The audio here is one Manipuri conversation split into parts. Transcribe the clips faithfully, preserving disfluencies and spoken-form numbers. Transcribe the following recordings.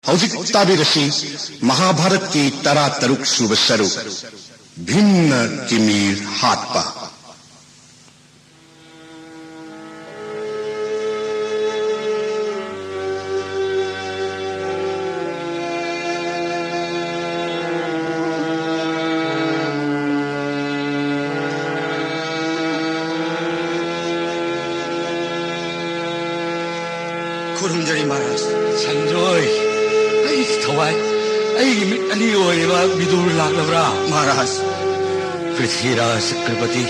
ꯍꯧꯖꯤꯛ ꯇꯥꯕꯤꯔꯁꯤ ꯃꯍꯥꯚꯥꯔꯠꯀꯤ ꯇꯔꯥꯇꯔꯨꯛ ꯁꯨꯕ ꯁꯔꯨꯛ, ꯚꯤꯝꯅ ꯀꯤꯃꯤꯔ ꯍꯥꯠꯄ꯫ ꯈꯨꯔꯨꯝꯖꯔꯤ ꯃꯍꯥꯔꯥꯖ꯫ ꯁꯟꯖꯣꯏ, ꯑꯩꯒꯤ ꯊꯋꯥꯏ, ꯑꯩꯒꯤ ꯃꯤꯠ ꯑꯅꯤ ꯑꯣꯏꯔꯤꯕ ꯕꯤꯗꯨꯔ ꯂꯥꯛꯂꯕ꯭ꯔꯥ? ꯃꯍꯥꯔꯥꯖ꯫ ꯄ꯭ꯔꯤꯊꯤꯔꯥꯖ ꯆꯀ꯭ꯔꯕꯇꯤ,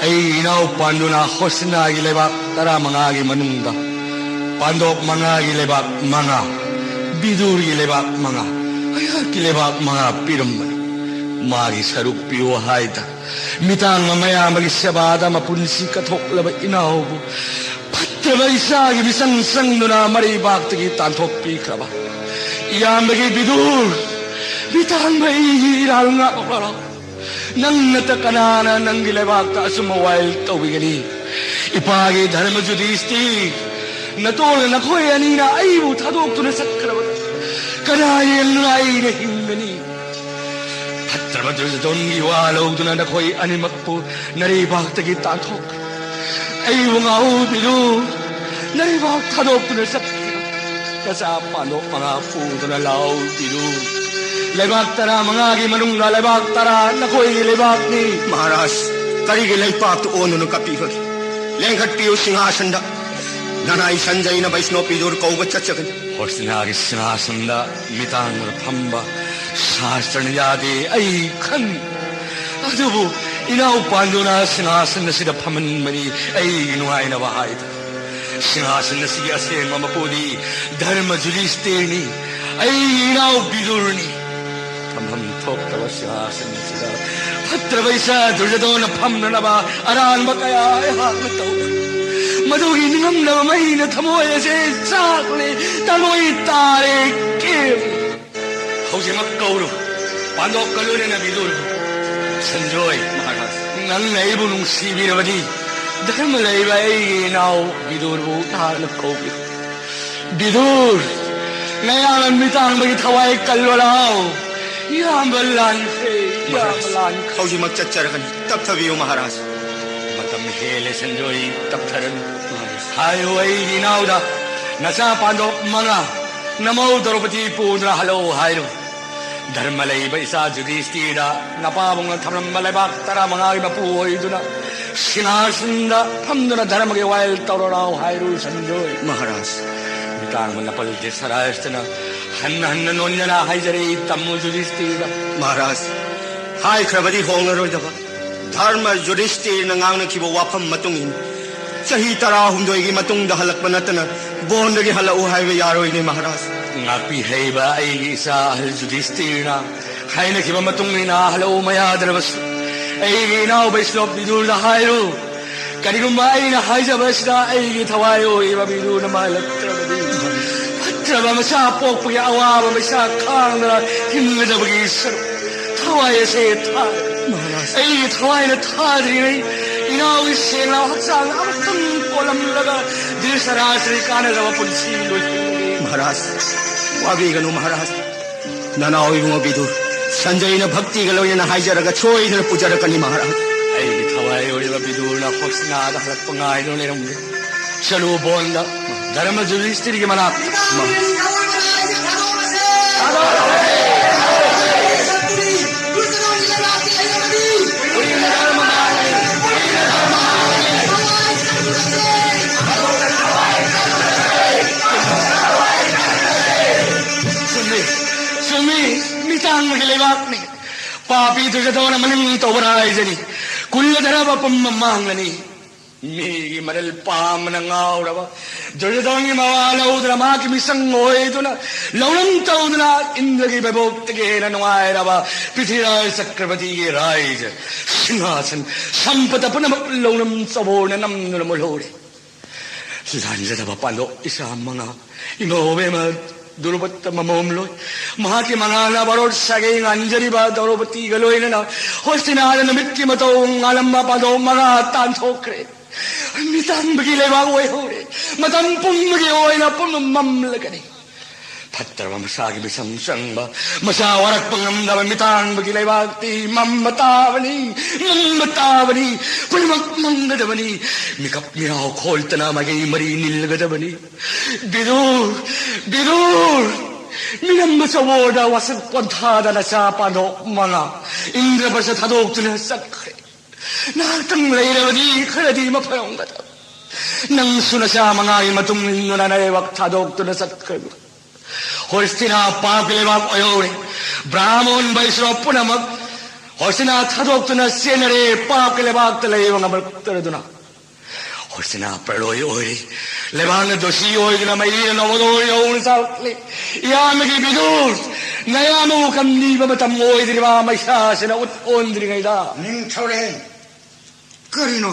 ꯑꯩꯒꯤ ꯏꯅꯥꯎ ꯄꯥꯟꯗꯨꯅ ꯍꯣꯁꯅꯥꯒꯤ ꯂꯩꯕꯥꯛ ꯇꯔꯥꯃꯉꯥꯒꯤ ꯃꯅꯨꯡꯗ ꯄꯥꯟꯗꯣꯞ ꯃꯉꯥꯒꯤ ꯂꯩꯕꯥꯛ ꯃꯉꯥ, ꯕꯤꯗꯨꯔꯒꯤ ꯂꯩꯕꯥꯛ ꯃꯉꯥ, ꯑꯩꯍꯥꯛꯀꯤ ꯂꯩꯕꯥꯛ ꯃꯉꯥ ꯄꯤꯔꯝꯕꯅꯤ꯫ ꯃꯥꯒꯤ ꯁꯔꯨꯛ ꯄꯤꯌꯨ ꯍꯥꯏꯗ ꯃꯤꯇꯥꯡꯕ ꯃꯌꯥꯝ ꯑꯃꯒꯤ ꯁꯦꯕꯥꯗ ꯃꯄꯨꯟꯁꯤ ꯀꯠꯊꯣꯛꯂꯕ ꯏꯅꯥꯎꯕꯨ ꯐꯠꯇ꯭ꯔꯕ ꯏꯆꯥꯒꯤ ꯃꯤꯆꯪ ꯆꯪꯗꯨꯅ ꯃꯔꯩꯕꯥꯛꯇꯒꯤ ꯇꯥꯟꯊꯣꯛꯄꯤꯈ꯭ꯔꯕ꯫ ꯏꯌꯥꯝꯕꯒꯤ ꯕꯤꯗꯨꯔ, ꯃꯤꯇꯥꯡꯕ ꯑꯩꯒꯤ ꯏꯔꯥꯜ ꯉꯥꯛꯂꯣ꯫ ꯅꯪ ꯅꯠꯇ ꯀꯅꯥꯅ ꯅꯪꯒꯤ ꯂꯩꯕꯥꯛꯇ ꯑꯆꯨꯝꯕ ꯋꯥꯌꯦꯜ ꯇꯧꯕꯤꯒꯅꯤ? ꯏꯄꯥꯒꯤ ꯙꯔꯃ ꯌꯨꯙꯤꯁꯇꯤꯔ, ꯅꯇꯣꯜꯒ ꯅꯈꯣꯏ ꯑꯅꯤꯅ ꯑꯩꯕꯨ ꯊꯥꯗꯣꯛꯇꯨꯅ ꯆꯠꯈ꯭ꯔꯕꯗ ꯀꯅꯥ ꯌꯦꯡꯗꯨꯅ ꯑꯩꯅ ꯍꯤꯡꯒꯅꯤ? ꯐꯠꯇ꯭ꯔꯕ ꯗꯨꯔꯖꯣꯙꯟꯒꯤ ꯋꯥ ꯂꯧꯗꯨꯅ ꯅꯈꯣꯏ ꯑꯅꯤꯃꯛꯄꯨ ꯅꯔꯩꯕꯥꯛꯇꯒꯤ ꯇꯥꯟꯊꯣꯛꯈ꯭ꯔꯦ꯫ ꯑꯩꯕꯨ ꯉꯥꯛꯎ ꯕꯤꯗꯨꯔ, ꯅꯔꯩꯕꯥꯛ ꯊꯥꯗꯣꯛꯇꯨꯅ ꯆꯠꯈꯤꯕ ꯅꯆꯥ ꯄꯥꯟꯗꯣꯞ ꯃꯉꯥ ꯄꯨꯗꯨꯅ ꯂꯥꯛꯎ ꯕꯤꯗꯨꯔ꯫ ꯂꯩꯕꯥꯛ ꯇꯔꯥꯃꯉꯥꯒꯤ ꯃꯅꯨꯡꯗ ꯂꯩꯕꯥꯛ ꯇꯔꯥ ꯅꯈꯣꯏꯒꯤ ꯂꯩꯕꯥꯛꯅꯤ꯫ ꯃꯍꯥꯔꯥꯖ, ꯀꯔꯤꯒꯤ ꯂꯩꯄꯥꯛꯇ ꯑꯣꯟꯗꯨꯅ ꯀꯞꯄꯤꯕꯒꯦ? ꯂꯦꯡꯈꯠꯄꯤꯌꯨ ꯁꯤꯡꯍꯥꯁꯟꯗ꯫ ꯅꯅꯥꯏ ꯁꯟꯖꯩꯅ ꯕꯩꯁꯅꯣ ꯕꯤꯗꯨꯔ ꯀꯧꯕ ꯆꯠꯆꯒꯅꯤ꯫ ꯍꯣꯁꯅꯥꯒꯤ ꯁꯤꯡꯍꯥꯁꯟꯗ ꯃꯤꯇꯥꯡꯕꯅ ꯐꯝꯕ ꯁꯥꯁꯇ꯭ꯔꯅ ꯌꯥꯗꯦ, ꯑꯩ ꯈꯪꯏ꯫ ꯑꯗꯨꯕꯨ ꯏꯅꯥꯎ ꯄꯥꯟꯗꯨꯅ ꯁꯤꯡꯍꯥꯁꯟ ꯑꯁꯤꯗ ꯐꯝꯍꯟꯕꯅꯤ, ꯑꯩꯒꯤ ꯅꯨꯡꯉꯥꯏꯅꯕ ꯍꯥꯏꯗꯅ꯫ ꯁꯤꯡꯍꯥꯁꯟ ꯑꯁꯤꯒꯤ ꯑꯁꯦꯡꯕ ꯃꯄꯨꯗꯤ ꯙꯔꯃ ꯌꯨꯙꯤꯁꯇꯤꯔꯅꯤ, ꯑꯩꯒꯤ ꯏꯅꯥꯎ ꯕꯤꯗꯨꯔꯅꯤ꯫ ꯐꯝꯐꯝ ꯊꯣꯛꯇꯕ ꯁꯤꯡꯍꯥꯁꯟ ꯑꯁꯤꯗ ꯐꯠꯇ꯭ꯔꯕ ꯏꯆꯥ ꯗꯨꯔꯖꯣꯙꯅ ꯐꯝꯅꯅꯕ ꯑꯔꯥꯟꯕ ꯀꯌꯥ ꯑꯩꯍꯥꯛꯅ ꯇꯧꯈ꯭ꯔꯦ꯫ ꯃꯗꯨꯒꯤ ꯅꯤꯡꯉꯝꯗꯕ ꯃꯩꯅ ꯊꯃꯣꯏ ꯑꯁꯦ ꯆꯥꯛꯂꯦ, ꯊꯃꯣꯏ ꯇꯥꯔꯦ, ꯀꯦꯝ꯫ ꯍꯧꯖꯤꯛꯃꯛ ꯀꯧꯔꯨ, ꯄꯥꯟꯗꯣꯞꯀ ꯂꯣꯏꯅꯅ ꯕꯤꯗꯨꯔꯕꯨ꯫ ꯁꯟꯖꯣꯏ, ꯃꯍꯥꯔꯥꯖ, ꯅꯪꯅ ꯑꯩꯕꯨ ꯅꯨꯡꯁꯤꯕꯤꯔꯕꯗꯤ, ꯙꯔꯃ ꯂꯩꯕ ꯑꯩꯒꯤ ꯏꯅꯥꯎ ꯕꯤꯗꯨꯔꯕꯨ ꯅꯍꯥꯛꯅ ꯀꯧꯕꯤꯔꯣ꯫ ꯕꯤꯗꯨꯔ, ꯅꯌꯥꯝꯕ ꯃꯤꯇꯥꯡꯕꯒꯤ ꯊꯋꯥꯏ ꯀꯜꯂꯣ ꯂꯥꯎ꯫ ꯏꯌꯥꯝꯕ ꯂꯥꯟꯈ꯭ꯔꯦ, ꯏꯌꯥꯝꯕ ꯃꯍꯥꯔꯥꯖ, ꯂꯥꯟꯈ꯭ꯔꯦ꯫ ꯍꯧꯖꯤꯛꯃꯛ ꯆꯠꯆꯔꯒꯅꯤ, ꯇꯞꯊꯕꯤꯌꯨ ꯃꯍꯥꯔꯥꯖ꯫ ꯃꯇꯝ ꯍꯦꯜꯂꯦ ꯁꯟꯖꯣꯏ, ꯇꯞꯊꯔꯅꯨ꯫ ꯍꯥꯏꯌꯨ ꯑꯩꯒꯤ ꯏꯅꯥꯎꯗ, ꯅꯆꯥ ꯄꯥꯟꯗꯣꯞ ꯃꯉꯥ ꯅꯃꯧ ꯗ꯭ꯔꯧꯄꯗꯤ ꯄꯨꯗꯨꯅ ꯍꯜꯂꯛꯎ ꯍꯥꯏꯔꯨ꯫ ꯙꯔꯃ ꯂꯩꯕ ꯏꯆꯥ ꯌꯨꯙꯤꯁꯇꯤꯔꯗ ꯅꯄꯥꯕꯨꯡꯅ ꯊꯝꯂꯝꯕ ꯂꯩꯕꯥꯛ ꯇꯔꯥꯃꯉꯥꯒꯤ ꯃꯄꯨ ꯑꯣꯏꯗꯨꯅ ꯁꯤꯡꯍꯥꯁꯟꯗ ꯐꯝꯗꯨꯅ ꯙꯔꯃꯒꯤ ꯋꯥꯌꯦꯜ ꯇꯧꯔꯣ ꯂꯥꯎ ꯍꯥꯏꯔꯨ ꯁꯟꯖꯣꯏ꯫ ꯃꯍꯥꯔꯥꯖ꯫ ꯃꯤꯇꯥꯡꯕ ꯅꯄꯜ ꯙ꯭ꯔꯤꯇꯔꯥꯁꯇ꯭ꯔꯅ ꯍꯟꯅ ꯍꯟꯅ ꯅꯣꯟꯖꯅ ꯍꯥꯏꯖꯔꯛꯏ ꯇꯝꯃꯨ ꯌꯨꯙꯤꯁꯇꯤꯔꯗ꯫ ꯃꯍꯥꯔꯥꯖ, ꯍꯥꯏꯈ꯭ꯔꯕꯗꯤ ꯍꯣꯡꯂꯔꯣꯏꯗꯕ ꯙꯔꯃ ꯌꯨꯙꯤꯁꯇꯤꯔꯅ ꯉꯥꯡꯅꯈꯤꯕ ꯋꯥꯐꯝ ꯃꯇꯨꯡ ꯏꯟꯅ ꯆꯍꯤ ꯇꯔꯥꯍꯨꯝꯗꯣꯏꯒꯤ ꯃꯇꯨꯡꯗ ꯍꯜꯂꯛꯄ ꯅꯠꯇꯅ ꯕꯣꯟꯗꯒꯤ ꯍꯜꯂꯛꯎ ꯍꯥꯏꯕ ꯌꯥꯔꯣꯏꯅꯦ ꯃꯍꯥꯔꯥꯖ꯫ ꯉꯥꯛꯄꯤꯍꯩꯕ ꯑꯩꯒꯤ ꯏꯆꯥ ꯑꯍꯜ ꯌꯨꯙꯤꯁꯇꯤꯔꯅ ꯍꯥꯏꯅꯈꯤꯕ ꯃꯇꯨꯡ ꯏꯟꯅ ꯍꯜꯂꯛꯎ ꯃꯌꯥꯗ꯭ꯔꯕꯁꯨ ꯑꯩꯒꯤ ꯏꯅꯥꯎ ꯕꯩꯁꯅꯣꯞ ꯕꯤꯗꯨꯔꯗ ꯍꯥꯏꯔꯨ꯫ ꯀꯔꯤꯒꯨꯝꯕ ꯑꯩꯅ ꯍꯥꯏꯖꯕ ꯑꯁꯤꯗ ꯑꯩꯒꯤ ꯊꯋꯥꯏ ꯑꯣꯏꯔꯤꯕ ꯕꯤꯗꯨꯔꯅ ꯃꯥꯜꯂꯛꯇ꯭ꯔꯕꯗꯤ, ꯐꯠꯇ꯭ꯔꯕ ꯃꯆꯥ ꯄꯣꯛꯄꯒꯤ ꯑꯋꯥꯕ ꯃꯩꯁꯥ ꯈꯥꯡꯗꯅ ꯍꯤꯡꯒꯗꯕꯒꯤ ꯁꯔꯨꯛ ꯊꯋꯥꯏ ꯑꯁꯦ ꯊꯥ-, ꯃꯍꯥꯔꯥꯖ꯫ ꯑꯩꯒꯤ ꯊꯋꯥꯏꯅ ꯊꯥꯗ꯭ꯔꯤꯉꯩ ꯏꯅꯥꯎꯒꯤ ꯁꯦꯡꯂꯕ ꯍꯛꯆꯥꯡ ꯑꯃꯇꯪ ꯀꯣꯜꯂꯝꯂꯒ ꯗ꯭ꯔꯤꯁꯔꯥꯁ꯭ꯔꯤ ꯀꯥꯟꯅꯗꯕ ꯄꯨꯟꯁꯤ ꯂꯣꯏꯁꯤꯟꯕꯒꯤ꯫ ꯃꯍꯥꯔꯥꯖ, ꯋꯥꯕꯤꯒꯅꯨ ꯃꯍꯥꯔꯥꯖ꯫ ꯅꯅꯥꯎ ꯏꯕꯨꯡꯉꯣ ꯕꯤꯗꯨꯔ, ꯁꯟꯖꯌꯅ ꯚꯛꯇꯤꯒ ꯂꯣꯏꯅꯅ ꯍꯥꯏꯖꯔꯒ ꯁꯣꯏꯗꯅ ꯄꯨꯖꯔꯛꯀꯅꯤ ꯃꯍꯥꯔꯥꯖ꯫ ꯑꯩꯒꯤ ꯊꯋꯥꯏ ꯑꯣꯏꯔꯤꯕ ꯕꯤꯗꯨꯔꯅ ꯍꯣꯁꯅꯥꯗ ꯍꯜꯂꯛꯄ ꯉꯥꯏꯗꯨꯅ ꯂꯩꯔꯝꯂꯦ꯫ ꯆꯠꯂꯨ ꯕꯣꯟꯗ, ꯙꯔꯃ ꯌꯨꯙꯤꯁꯇꯤꯔꯒꯤ ꯃꯅꯥꯛꯇ꯫ ꯆꯨꯝꯃꯤ, ꯆꯨꯝꯃꯤ, ꯃꯤꯇꯥꯡꯕꯒꯤ ꯂꯩꯕꯥꯛꯅꯤ꯫ ꯄꯥꯄꯤ ꯗꯨꯔꯖꯣꯙꯅ ꯃꯅꯤꯡ ꯇꯧꯕ ꯔꯥꯏꯖꯅꯤ꯫ ꯀꯨꯜꯂ ꯙꯔꯃ ꯄꯨꯝꯕ ꯃꯥꯡꯂꯅꯤ꯫ ꯃꯤꯒꯤ ꯃꯔꯜ ꯄꯥꯝꯕꯅ ꯉꯥꯎꯔꯕ ꯗꯨꯔꯖꯣꯙꯟꯒꯤ ꯃꯋꯥ ꯂꯧꯗꯨꯅ ꯃꯍꯥꯛꯀꯤ ꯃꯤꯁꯪ ꯑꯣꯏꯗꯨꯅ ꯂꯧꯅꯝ ꯇꯧꯗꯨꯅ ꯏꯟꯗ꯭ꯔꯒꯤ ꯚꯩꯕꯣꯛꯇꯒꯤ ꯍꯦꯟꯅ ꯅꯨꯡꯉꯥꯏꯔꯕ ꯄ꯭ꯔꯤꯊꯤꯔꯥꯖ ꯆꯀ꯭ꯔꯕꯇꯤꯒꯤ ꯔꯥꯏꯖ ꯁꯤꯡꯍꯥꯁꯟ ꯁꯝꯄꯇ ꯄꯨꯝꯅꯃꯛ ꯂꯧꯅꯝ ꯆꯕꯣꯔꯅ ꯅꯝꯗꯨꯅ ꯃꯨꯜꯍꯧꯔꯦ꯫ ꯂꯥꯟꯖꯗꯕ ꯄꯥꯟꯗꯣꯛ ꯏꯆꯥ ꯃꯉꯥ ꯏꯃꯧ ꯑꯕꯦꯝꯃ ꯗ꯭ꯔꯧꯄꯗ ꯃꯃꯣꯝ ꯂꯣꯏ꯫ ꯃꯍꯥꯛꯀꯤ ꯃꯉꯥꯜꯅ ꯚꯥꯔꯣꯠ ꯁꯥꯒꯩ ꯉꯥꯟꯖꯔꯤꯕ ꯗ꯭ꯔꯧꯄꯗꯤꯒ ꯂꯣꯏꯅꯅ ꯍꯣꯁꯇꯤꯅꯥꯗ ꯅꯨꯃꯤꯠꯀꯤ ꯃꯇꯧ ꯉꯥꯜꯂꯝꯕ ꯄꯥꯟꯗꯣꯛ ꯃꯉꯥ ꯇꯥꯟꯊꯣꯛꯈ꯭ꯔꯦ꯫ ꯃꯤꯇꯥꯡꯕꯒꯤ ꯂꯩꯕꯥꯛ ꯑꯣꯏꯍꯧꯔꯦ꯫ ꯃꯇꯝ ꯄꯨꯝꯕꯒꯤ ꯑꯣꯏꯅ ꯄꯨꯝꯅꯃꯛ ꯃꯝꯂꯒꯅꯤ꯫ ꯐꯠꯇ꯭ꯔꯕ ꯃꯁꯥꯒꯤ ꯃꯤꯁꯝ ꯆꯪꯕ, ꯃꯁꯥ ꯋꯥꯔꯛꯄ ꯉꯝꯗꯕ ꯃꯤꯇꯥꯡꯕꯒꯤ ꯂꯩꯕꯥꯛꯇꯤ ꯃꯝꯕ ꯇꯥꯕꯅꯤ, ꯃꯝꯕ ꯇꯥꯕꯅꯤ, ꯄꯨꯝꯅꯃꯛ ꯃꯪꯒꯗꯕꯅꯤ꯫ ꯃꯤꯀꯞ ꯃꯤꯔꯥꯎ ꯈꯣꯜꯇꯅ ꯃꯥꯏꯀꯩ ꯃꯔꯤ ꯅꯤꯜꯒꯗꯕꯅꯤ꯫ ꯕꯤꯗꯨꯔ, ꯕꯤꯗꯨꯔ, ꯃꯤꯅꯝꯕ ꯆꯋꯣꯗ ꯋꯥꯁꯛ ꯄꯟꯊꯥꯗ ꯅꯆꯥ ꯄꯥꯟꯗꯣꯛ ꯃꯉꯥ, ꯏꯟꯗ꯭ꯔꯄ꯭ꯔꯁ ꯊꯥꯗꯣꯛꯇꯨꯅ ꯆꯠꯈ꯭ꯔꯦ꯫ ꯉꯥꯏꯍꯥꯛꯇꯪ ꯂꯩꯔꯕꯗꯤ ꯈꯔꯗꯤ ꯃꯐꯔꯝꯒꯗꯕ꯫ ꯅꯪꯁꯨ ꯅꯆꯥ ꯃꯉꯥꯒꯤ ꯃꯇꯨꯡ ꯏꯟꯗꯨꯅ ꯅꯔꯩꯕꯥꯛ ꯊꯥꯗꯣꯛꯇꯨꯅ ꯆꯠꯈ꯭ꯔꯕ꯫ ꯍꯣꯁꯇꯤꯅꯥ ꯄꯥꯞꯀꯤ ꯂꯩꯕꯥꯛ ꯑꯣꯏꯍꯧꯔꯦ꯫ ꯕ꯭ꯔꯥꯍꯃꯣꯟ ꯕꯩꯁ꯭ꯔꯣ ꯄꯨꯝꯅꯃꯛ ꯍꯣꯁꯇꯤꯅꯥ ꯊꯥꯗꯣꯛꯇꯨꯅ ꯆꯦꯟꯅꯔꯦ, ꯄꯥꯞꯀꯤ ꯂꯩꯕꯥꯛꯇ ꯂꯩꯕ ꯉꯝꯂꯛꯇꯗꯨꯅ꯫ ꯍꯣꯁꯇꯤꯅꯥ ꯄ꯭ꯔꯂꯣꯏ ꯑꯣꯏꯔꯦ꯫ ꯂꯩꯕꯥꯛꯅ ꯗꯣꯁꯤ ꯑꯣꯏꯗꯨꯅ ꯃꯩꯔꯤꯅ ꯅꯣꯡꯃꯗꯣ ꯌꯧꯅ ꯆꯥꯛꯂꯤ꯫ ꯏꯌꯥꯝꯕꯒꯤ ꯕꯤꯗꯨꯔ, ꯅꯌꯥꯝꯕꯕꯨ ꯀꯟꯕꯤꯕ ꯃꯇꯝ ꯑꯣꯏꯗ꯭ꯔꯤꯕ ꯃꯩꯁꯥꯁꯤꯅ ꯎꯠ ꯑꯣꯟꯗ꯭ꯔꯤꯉꯩꯗ꯫ ꯅꯤꯡꯊꯧꯔꯦꯜ, ꯀꯔꯤꯅꯣ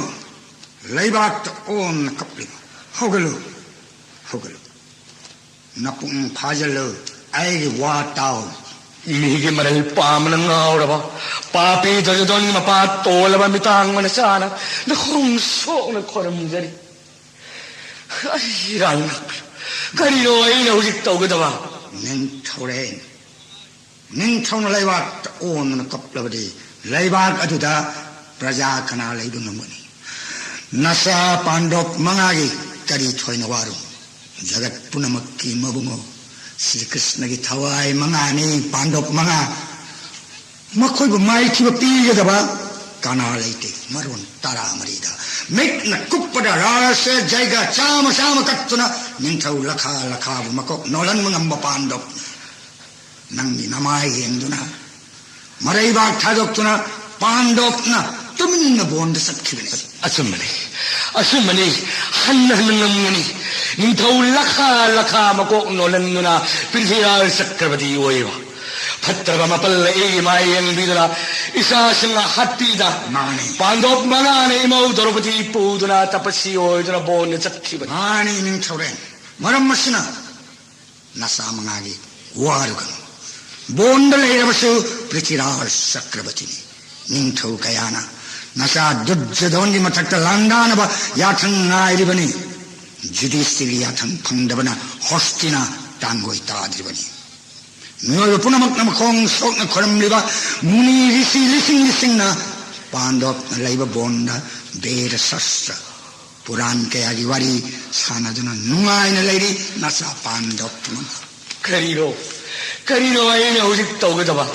ꯂꯩꯕꯥꯛꯇ ꯑꯣꯟꯅ ꯀꯞꯂꯤꯕ? ꯍꯧꯒꯠꯂꯨ, ꯍꯧꯒꯠꯂꯨ꯫ ꯅꯄꯨꯡ ꯐꯥꯖꯤꯜꯂꯨ, ꯑꯩꯒꯤ ꯋꯥ ꯇꯥꯎ꯫ ꯃꯤꯒꯤ ꯃꯔꯜ ꯄꯥꯝꯕꯅ ꯉꯥꯎꯔꯕ ꯄꯥꯄꯤ ꯗꯨꯔꯖꯣꯙꯟꯒꯤ ꯃꯄꯥ ꯇꯣꯜꯂꯕ ꯃꯤꯇꯥꯡ ꯃꯆꯥꯅ ꯅꯈꯣꯡ ꯁꯣꯛꯅ ꯈꯣꯏꯔꯝꯖꯔꯤ꯫ ꯑꯩ ꯏꯔꯥꯜ ꯉꯥꯛꯄ꯫ ꯀꯔꯤꯅꯣ ꯑꯩꯅ ꯍꯧꯖꯤꯛ ꯇꯧꯒꯗꯕ? ꯅꯤꯡꯊꯧꯔꯦꯜ, ꯅꯤꯡꯊꯧꯅ ꯂꯩꯕꯥꯛꯇ ꯑꯣꯟꯗꯨꯅ ꯀꯞꯂꯕꯗꯤ ꯂꯩꯕꯥꯛ ꯑꯗꯨꯗ ꯄ꯭ꯔꯖꯥ ꯀꯅꯥ ꯂꯩꯕ ꯉꯝꯒꯅꯤ? ꯅꯆꯥ ꯄꯥꯟꯗꯣꯞ ꯃꯉꯥꯒꯤ ꯀꯔꯤ ꯊꯣꯏꯅ ꯋꯥꯔꯨ? ꯖꯒꯠ ꯄꯨꯝꯅꯃꯛꯀꯤ ꯃꯕꯨꯡꯉꯣ ꯁ꯭ꯔꯤ ꯀ꯭ꯔꯤꯁꯅꯒꯤ ꯊꯋꯥꯏ ꯃꯉꯥꯅꯤ, ꯄꯥꯟꯗꯣꯞ ꯃꯉꯥ꯫ ꯃꯈꯣꯏꯕꯨ ꯃꯥꯏꯊꯤꯕ ꯄꯤꯒꯗꯕ ꯀꯅꯥ ꯂꯩꯇꯦ? ꯃꯔꯣꯟ ꯇꯔꯥꯃꯔꯤꯗ ꯃꯤꯠꯅ ꯀꯨꯞꯄꯗ ꯔꯥꯁ ꯖꯩꯒ ꯆꯥꯃ ꯆꯥꯃ ꯀꯠꯇꯨꯅ ꯅꯤꯡꯊꯧ ꯂꯈꯥ ꯂꯈꯥꯕꯨ ꯃꯀꯣꯛ ꯅꯣꯜꯍꯟꯕ ꯉꯝꯕ ꯄꯥꯟꯗꯣꯞ꯫ ꯅꯪꯗꯤ ꯅꯃꯥꯏ ꯌꯦꯡꯗꯨꯅ ꯃꯔꯩꯕꯥꯛ ꯊꯥꯗꯣꯛꯇꯨꯅ ꯄꯥꯟꯗꯣꯞꯅ ꯇꯨꯃꯤꯟꯅ ꯕꯣꯟꯗ ꯆꯠꯈꯤꯕꯅꯤ꯫ ꯑꯆꯨꯝꯕꯅꯤ, ꯑꯆꯨꯝꯕꯅꯤ꯫ ꯍꯟꯅ ꯍꯟꯅ ꯉꯝꯒꯅꯤ꯫ ꯅꯤꯡꯊꯧ ꯂꯈꯥ ꯂꯈꯥ ꯃꯀꯣꯛ ꯅꯣꯜꯍꯟꯗꯨꯅ ꯄ꯭ꯔꯤꯊꯤꯔꯥꯖ ꯆꯀ꯭ꯔꯕꯇꯤ ꯑꯣꯏꯕ꯫ ꯐꯠꯇ꯭ꯔꯕ ꯃꯄꯜ ꯑꯩꯒꯤ ꯃꯥꯏ ꯌꯦꯡꯕꯤꯗꯨꯅ ꯏꯆꯥꯁꯤꯡ ꯍꯥꯠꯄꯤꯗ꯫ ꯃꯥꯅꯤ꯫ ꯄꯥꯟꯗꯣꯞ ꯃꯉꯥꯅ ꯏꯃꯧ ꯗ꯭ꯔꯧꯄꯗꯤ ꯄꯨꯗꯨꯅ ꯇꯄꯁꯤ ꯑꯣꯏꯗꯨꯅ ꯕꯣꯟꯗ ꯆꯠꯈꯤꯕꯅꯤ꯫ ꯃꯥꯅꯤ ꯅꯤꯡꯊꯧꯔꯦꯜ꯫ ꯃꯔꯝ ꯑꯁꯤꯅ ꯅꯆꯥ ꯃꯉꯥꯒꯤ ꯋꯥꯔꯨꯒꯅꯨ꯫ ꯕꯣꯟꯗ ꯂꯩꯔꯕꯁꯨ ꯄ꯭ꯔꯤꯊꯤꯔꯥꯖ ꯆꯀ꯭ꯔꯕꯇꯤꯅꯤ꯫ ꯅꯤꯡꯊꯧ ꯀꯌꯥꯅ ꯅꯆꯥ ꯗꯨꯔꯖꯣꯙꯟꯒꯤ ꯃꯊꯛꯇ ꯂꯥꯟꯗꯥꯅꯕ ꯌꯥꯊꯪ ꯉꯥꯏꯔꯤꯕꯅꯤ꯫ ꯌꯨꯙꯤꯁꯇꯤꯔꯒꯤ ꯌꯥꯊꯪ ꯐꯪꯗꯕꯅ ꯍꯣꯁꯇꯤꯅꯥ ꯇꯥꯡꯒꯣꯏ ꯇꯥꯗ꯭ꯔꯤꯕꯅꯤ꯫ ꯃꯤꯑꯣꯏꯕ ꯄꯨꯝꯅꯃꯛꯅ ꯃꯈꯣꯡ ꯁꯣꯛꯅ ꯈꯣꯏꯔꯝꯂꯤꯕ ꯃꯨꯅꯤ ꯔꯤꯁꯤ ꯂꯤꯁꯤꯡ ꯂꯤꯁꯤꯡꯅ ꯄꯥꯟꯗꯣꯞꯅ ꯂꯩꯕ ꯕꯣꯟꯗ ꯕꯦꯗ ꯁꯥꯁꯇ꯭ꯔ ꯄꯨꯔꯥꯟ ꯀꯌꯥꯒꯤ ꯋꯥꯔꯤ ꯁꯥꯟꯅꯗꯨꯅ ꯅꯨꯡꯉꯥꯏꯅ ꯂꯩꯔꯤ꯫ ꯅꯆꯥ ꯄꯥꯟꯗꯣꯞ ꯄꯨꯝꯅꯃꯛ꯫ ꯀꯔꯤꯅꯣ, ꯀꯔꯤꯅꯣ ꯑꯩꯅ ꯍꯧꯖꯤꯛ ꯇꯧꯒꯗꯕ?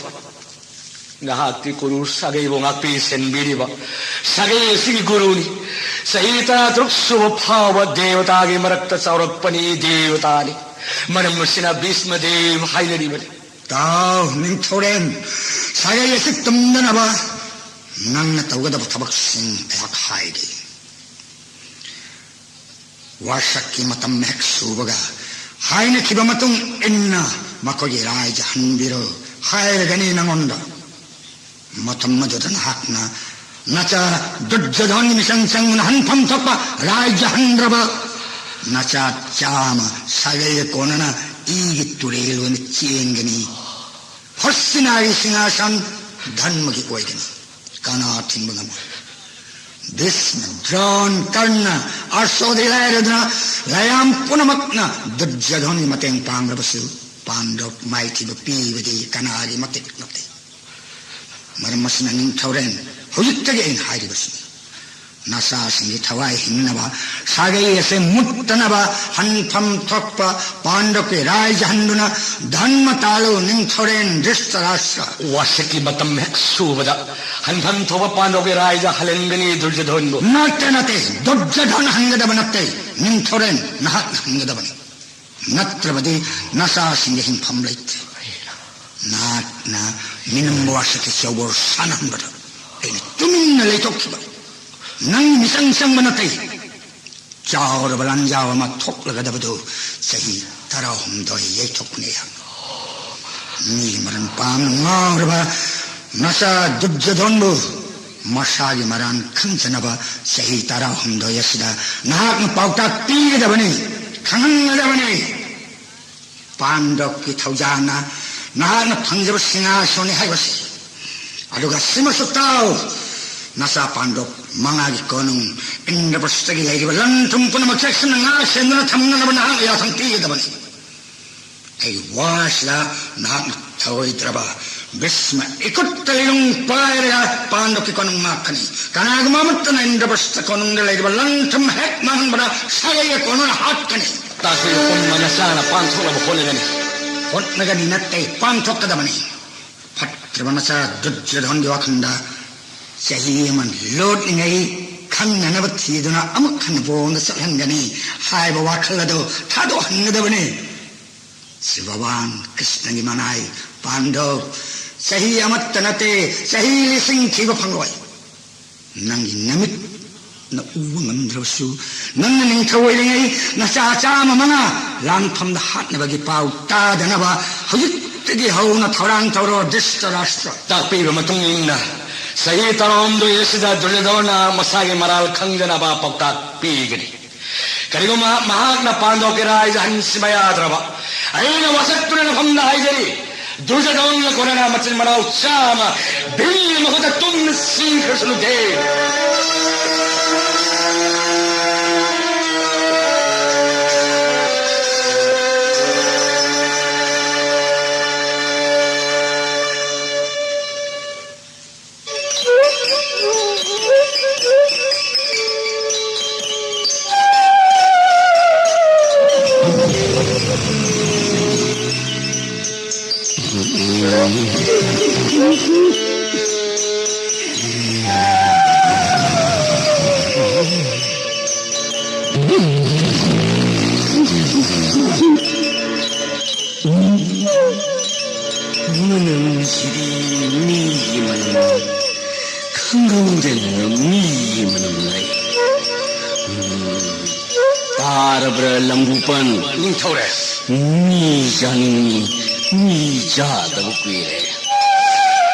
ꯅꯍꯥꯛꯀꯤ ꯒꯨꯔꯨ ꯁꯥꯒꯩꯕꯨ ꯉꯥꯛꯄꯤ ꯁꯦꯟꯕꯤꯔꯤꯕ ꯁꯥꯒꯩ ꯑꯁꯤꯒꯤ ꯒꯨꯔꯨꯅꯤ꯫ ꯆꯍꯤ ꯇꯔꯥꯇꯔꯨꯛ ꯁꯨꯕ ꯐꯥꯎꯕ ꯗꯦꯕꯇꯥꯒꯤ ꯃꯔꯛꯇ ꯆꯥꯎꯔꯛꯄꯅꯤ, ꯗꯦꯕꯇꯥꯅꯤ꯫ ꯃꯔꯝ ꯑꯁꯤꯅ ꯚꯤꯁꯃ ꯗꯦꯕ ꯍꯥꯏꯅꯔꯤꯕꯅꯤ꯫ ꯇꯥꯎ, ꯅꯤꯡꯊꯧꯔꯦꯟ, ꯁꯥꯒꯩ ꯑꯁꯤ ꯇꯨꯝꯗꯅꯕ ꯅꯪꯅ ꯇꯧꯒꯗꯕ ꯊꯕꯛꯁꯤꯡ ꯑꯩꯍꯥꯛ ꯍꯥꯏꯒꯦ꯫ ꯋꯥꯁꯛꯀꯤ ꯃꯇꯝ ꯍꯦꯛ ꯁꯨꯕꯒ ꯍꯥꯏꯅꯈꯤꯕ ꯃꯇꯨꯡ ꯏꯟꯅ ꯃꯈꯣꯏꯒꯤ ꯔꯥꯏꯖ ꯍꯟꯕꯤꯔꯣ ꯍꯥꯏꯔꯒꯅꯤ ꯅꯉꯣꯟꯗ꯫ ꯃꯇꯝ ꯑꯗꯨꯗ ꯅꯍꯥꯛꯅ ꯅꯆꯥ ꯗꯨꯔꯖꯣꯙꯟꯒꯤ ꯃꯤꯆꯪ ꯆꯪꯗꯨꯅ ꯍꯟꯐꯝ ꯊꯣꯛꯄ ꯔꯥꯏꯖ ꯍꯟꯗ꯭ꯔꯕ ꯅꯆꯥ ꯆꯥꯝꯃ ꯁꯥꯒꯩꯒ ꯀꯣꯟꯅꯅ ꯏꯒꯤ ꯇꯨꯔꯦꯜ ꯑꯣꯏꯅ ꯆꯦꯟꯒꯅꯤ꯫ ꯍꯣꯁꯇꯤꯅꯥꯒꯤ ꯁꯤꯡꯍꯥꯁꯟ ꯙꯔꯃꯒꯤ ꯑꯣꯏꯒꯅꯤ꯫ ꯀꯅꯥ ꯊꯤꯡꯕ ꯉꯝꯃꯣꯏ? ꯚꯤꯁꯃ, ꯗ꯭ꯔꯣꯟ, ꯀꯔꯅ, ꯑꯔꯁꯣꯗꯤ ꯂꯥꯏꯔꯗꯅ ꯂꯥꯏꯌꯥꯝ ꯄꯨꯝꯅꯃꯛꯅ ꯗꯨꯔꯖꯣꯙꯟꯒꯤ ꯃꯇꯦꯡ ꯄꯥꯡꯂꯕꯁꯨ ꯄꯥꯟꯗꯕ ꯃꯥꯏꯊꯤꯕ ꯄꯤꯕꯗꯤ ꯀꯅꯥꯒꯤ ꯃꯇꯤꯛ ꯅꯠꯇꯦ꯫ ꯃꯔꯝ ꯑꯁꯤꯅ ꯅꯤꯡꯊꯧꯔꯦꯟ, ꯍꯧꯖꯤꯛꯇꯒꯤ ꯑꯩꯅ ꯍꯥꯏꯔꯤꯕꯁꯤꯅꯤ꯫ ꯅꯆꯥꯁꯤꯡꯒꯤ ꯊꯋꯥꯏ ꯍꯤꯡꯅꯕ, ꯁꯥꯒꯩ ꯑꯁꯦ ꯃꯨꯠꯇꯅꯕ, ꯍꯟꯐꯝ ꯊꯣꯛꯄ ꯄꯥꯟꯗꯕꯀꯤ ꯔꯥꯏꯖ ꯍꯟꯗꯨꯅ ꯙꯔꯃ ꯇꯥꯜꯂꯨ ꯅꯤꯡꯊꯧꯔꯦꯟ ꯙ꯭ꯔꯤꯁꯇꯔꯥꯁꯇ꯭ꯔ꯫ ꯋꯥꯁꯛꯀꯤ ꯃꯇꯝ ꯍꯦꯛ ꯁꯨꯕꯗ ꯍꯟꯐꯝ ꯊꯣꯛꯄ ꯄꯥꯟꯗꯕꯀꯤ ꯔꯥꯏꯖ ꯍꯜꯍꯟꯒꯅꯤ ꯗꯨꯔꯖꯣꯙꯟꯕꯨ꯫ ꯅꯠꯇꯦ, ꯅꯠꯇꯦ, ꯗꯨꯔꯖꯣꯙꯟ ꯍꯟꯒꯗꯕ ꯅꯠꯇꯦ, ꯅꯤꯡꯊꯧꯔꯦꯟ ꯅꯍꯥꯛꯅ ꯍꯟꯒꯗꯕꯅꯤ꯫ ꯅꯠꯇ꯭ꯔꯕꯗꯤ ꯅꯆꯥꯁꯤꯡꯒꯤ ꯍꯤꯡꯐꯝ ꯂꯩꯇꯦ꯫ ꯅꯍꯥꯛꯅ ꯃꯤꯅꯝꯕ ꯋꯥꯁꯛꯀꯤ ꯆꯧꯕꯣꯔ ꯁꯥꯟꯅꯍꯟꯕꯗ ꯑꯩꯅ ꯇꯨꯃꯤꯟꯅ ꯂꯩꯊꯣꯛꯈꯤꯕ꯫ ꯅꯪ ꯃꯤꯆꯪ ꯆꯪꯕ ꯅꯠꯇꯦ꯫ ꯆꯥꯎꯔꯕ ꯂꯥꯟꯖꯥꯎ ꯑꯃ ꯊꯣꯛꯂꯒꯗꯕꯗꯨ ꯆꯍꯤ ꯇꯔꯥꯍꯨꯝꯗꯣꯏ ꯌꯩꯊꯣꯛꯄꯅꯤ ꯑꯩꯍꯥꯛ꯫ ꯃꯤꯒꯤ ꯃꯔꯟ ꯄꯥꯝꯅ ꯉꯥꯎꯔꯕ ꯅꯆꯥ ꯗꯨꯔꯖꯣꯙꯟꯕꯨ ꯃꯁꯥꯒꯤ ꯃꯔꯥꯟ ꯈꯪꯖꯅꯕ ꯆꯍꯤ ꯇꯔꯥꯍꯨꯝꯗꯣꯏ ꯑꯁꯤꯗ ꯅꯍꯥꯛꯅ ꯄꯥꯎꯇꯥꯛ ꯄꯤꯒꯗꯕꯅꯤ, ꯈꯪꯍꯟꯒꯗꯕꯅꯤ꯫ ꯄꯥꯟꯗꯕꯀꯤ ꯊꯧꯖꯥꯜꯅ ꯅꯍꯥꯛꯅ ꯐꯪꯖꯕ ꯁꯤꯡꯍꯥꯁꯅꯤ ꯍꯥꯏꯕꯁꯤ꯫ ꯑꯗꯨꯒ ꯁꯤꯃꯁꯨ ꯇꯥꯎ, ꯅꯆꯥ ꯄꯥꯟꯗꯕ ꯃꯉꯥꯒꯤ ꯀꯣꯅꯨꯡ ꯏꯟꯗ꯭ꯔꯄ꯭ꯔꯁꯇꯒꯤ ꯂꯩꯔꯤꯕ ꯂꯟ ꯊꯨꯝ ꯄꯨꯝꯅꯃꯛ ꯆꯦꯛꯁꯤꯟꯅ ꯉꯥꯛ ꯁꯦꯟꯗꯨꯅ ꯊꯝꯅꯅꯕ ꯅꯍꯥꯛꯅ ꯌꯥꯊꯪ ꯄꯤꯒꯗꯕꯅꯤ꯫ ꯑꯩ ꯋꯥꯁꯤꯗ ꯅꯍꯥꯛꯅ ꯊꯧꯑꯣꯏꯗ꯭ꯔꯕ ꯚꯤꯁꯃ ꯏꯈꯨꯠꯇ ꯂꯤꯂꯣꯡ ꯄꯥꯏꯔꯒ ꯄꯥꯟꯗꯨꯒꯤ ꯀꯣꯅꯨꯡ ꯉꯥꯛꯀꯅꯤ꯫ ꯀꯅꯥꯒꯨꯝꯕ ꯑꯃꯠꯇꯅ ꯏꯟꯗ꯭ꯔꯄ꯭ꯔꯁꯊ ꯀꯣꯅꯨꯡꯗ ꯂꯩꯔꯤꯕ ꯂꯪ ꯊꯨꯝ ꯍꯦꯛ ꯃꯥꯡꯍꯟꯕꯗ ꯁꯥꯒꯩꯒ ꯀꯣꯟꯅꯅ ꯍꯥꯠꯀꯅꯤ꯫ ꯇꯥꯛꯄꯤꯕ ꯄꯨꯝꯅꯃꯛ ꯅꯆꯥꯅ ꯄꯥꯡꯊꯣꯛꯅꯕ ꯍꯣꯠꯅꯒꯅꯤ꯫ ꯍꯣꯠꯅꯒꯅꯤ ꯅꯠꯇꯦ, ꯄꯥꯡꯊꯣꯛꯀꯗꯕꯅꯤ꯫ ꯐꯠꯇ꯭ꯔꯕ ꯃꯆꯥ ꯗꯨꯔꯖꯣꯙꯟꯒꯤ ꯋꯥꯈꯜꯗ ꯆꯍꯤ ꯑꯃ ꯂꯣꯠꯂꯤꯉꯩ ꯈꯪꯅꯅꯕ ꯊꯤꯗꯨꯅ ꯑꯃꯨꯛ ꯍꯟꯅ ꯕꯣꯟꯗ ꯆꯠꯍꯟꯒꯅꯤ ꯍꯥꯏꯕ ꯋꯥꯈꯜ ꯑꯗꯨ ꯊꯥꯗꯣꯛꯍꯟꯒꯗꯕꯅꯤ꯫ ꯁꯤ ꯚꯒꯋꯥꯟ ꯀ꯭ꯔꯤꯁꯅꯒꯤ ꯃꯅꯥꯏ ꯄꯥꯟꯗꯧ꯫ ꯆꯍꯤ ꯑꯃꯠꯇ ꯅꯠꯇꯦ, ꯆꯍꯤ ꯂꯤꯁꯤꯡ ꯊꯤꯕ ꯐꯪꯂꯣꯏ꯫ ꯅꯪꯒꯤ ꯅꯃꯤꯠꯅ ꯎꯕ ꯉꯝꯗ꯭ꯔꯕꯁꯨ, ꯅꯪꯅ ꯅꯤꯡꯊꯧ ꯑꯣꯏꯔꯤꯉꯩ ꯅꯆꯥ ꯆꯥꯝꯃ ꯃꯉꯥ ꯂꯥꯟꯐꯝꯗ ꯍꯥꯠꯅꯕꯒꯤ ꯄꯥꯎ ꯇꯥꯗꯅꯕ ꯍꯧꯖꯤꯛꯇꯒꯤ ꯍꯧꯅ ꯊꯧꯔꯥꯡ ꯇꯧꯔꯣ, ꯙ꯭ꯔꯤꯁꯇꯔꯥꯁꯇ꯭ꯔ꯫ ꯇꯥꯛꯄꯤꯕ ꯃꯇꯨꯡ ꯏꯟꯅ, ꯆꯍꯤ ꯇꯔꯥꯍꯨꯝꯗꯣꯏ ꯑꯁꯤꯗ ꯗꯨꯔꯖꯣꯙꯅ ꯃꯁꯥꯒꯤ ꯃꯔꯥꯜ ꯈꯪꯖꯅꯕ ꯄꯥꯎꯇꯥꯛ ꯄꯤꯒꯅꯤ꯫ ꯀꯔꯤꯒꯨꯝꯕ ꯃꯍꯥꯛꯅ ꯄꯥꯟꯗꯣꯞꯀꯤ ꯔꯥꯏꯖ ꯍꯟꯁꯤꯟꯕ ꯌꯥꯗ꯭ꯔꯕ, ꯑꯩꯅ ꯋꯥꯁꯛꯇꯨꯅ ꯅꯐꯝꯗ ꯍꯥꯏꯖꯔꯤ, ꯗꯨꯔꯖꯣꯙꯟꯒ ꯀꯣꯟꯅꯅ ꯃꯆꯤꯟ ꯃꯅꯥꯎ ꯆꯥꯝꯃ ꯚꯤꯝꯒꯤ ꯃꯈꯨꯠꯇ ꯇꯨꯝꯅ ꯁꯤꯈ꯭ꯔꯁꯅꯨꯗꯦ꯫ ꯃꯅꯝꯁꯤꯗꯤ ꯃꯤꯒꯤ ꯃꯅꯝ, ꯈꯪꯍꯧꯗꯅ ꯃꯤꯒꯤ ꯃꯅꯝ ꯂꯩ꯫ ꯎꯝ, ꯇꯥꯔꯕ꯭ꯔꯥ ꯂꯝꯕꯨꯄꯟ? ꯅꯤꯡꯊꯧꯔꯦ꯫ ꯃꯤ ꯆꯥꯅꯤꯡꯉꯤ, ꯃꯤ ꯆꯥꯗꯕ ꯀꯨꯏꯔꯦ꯫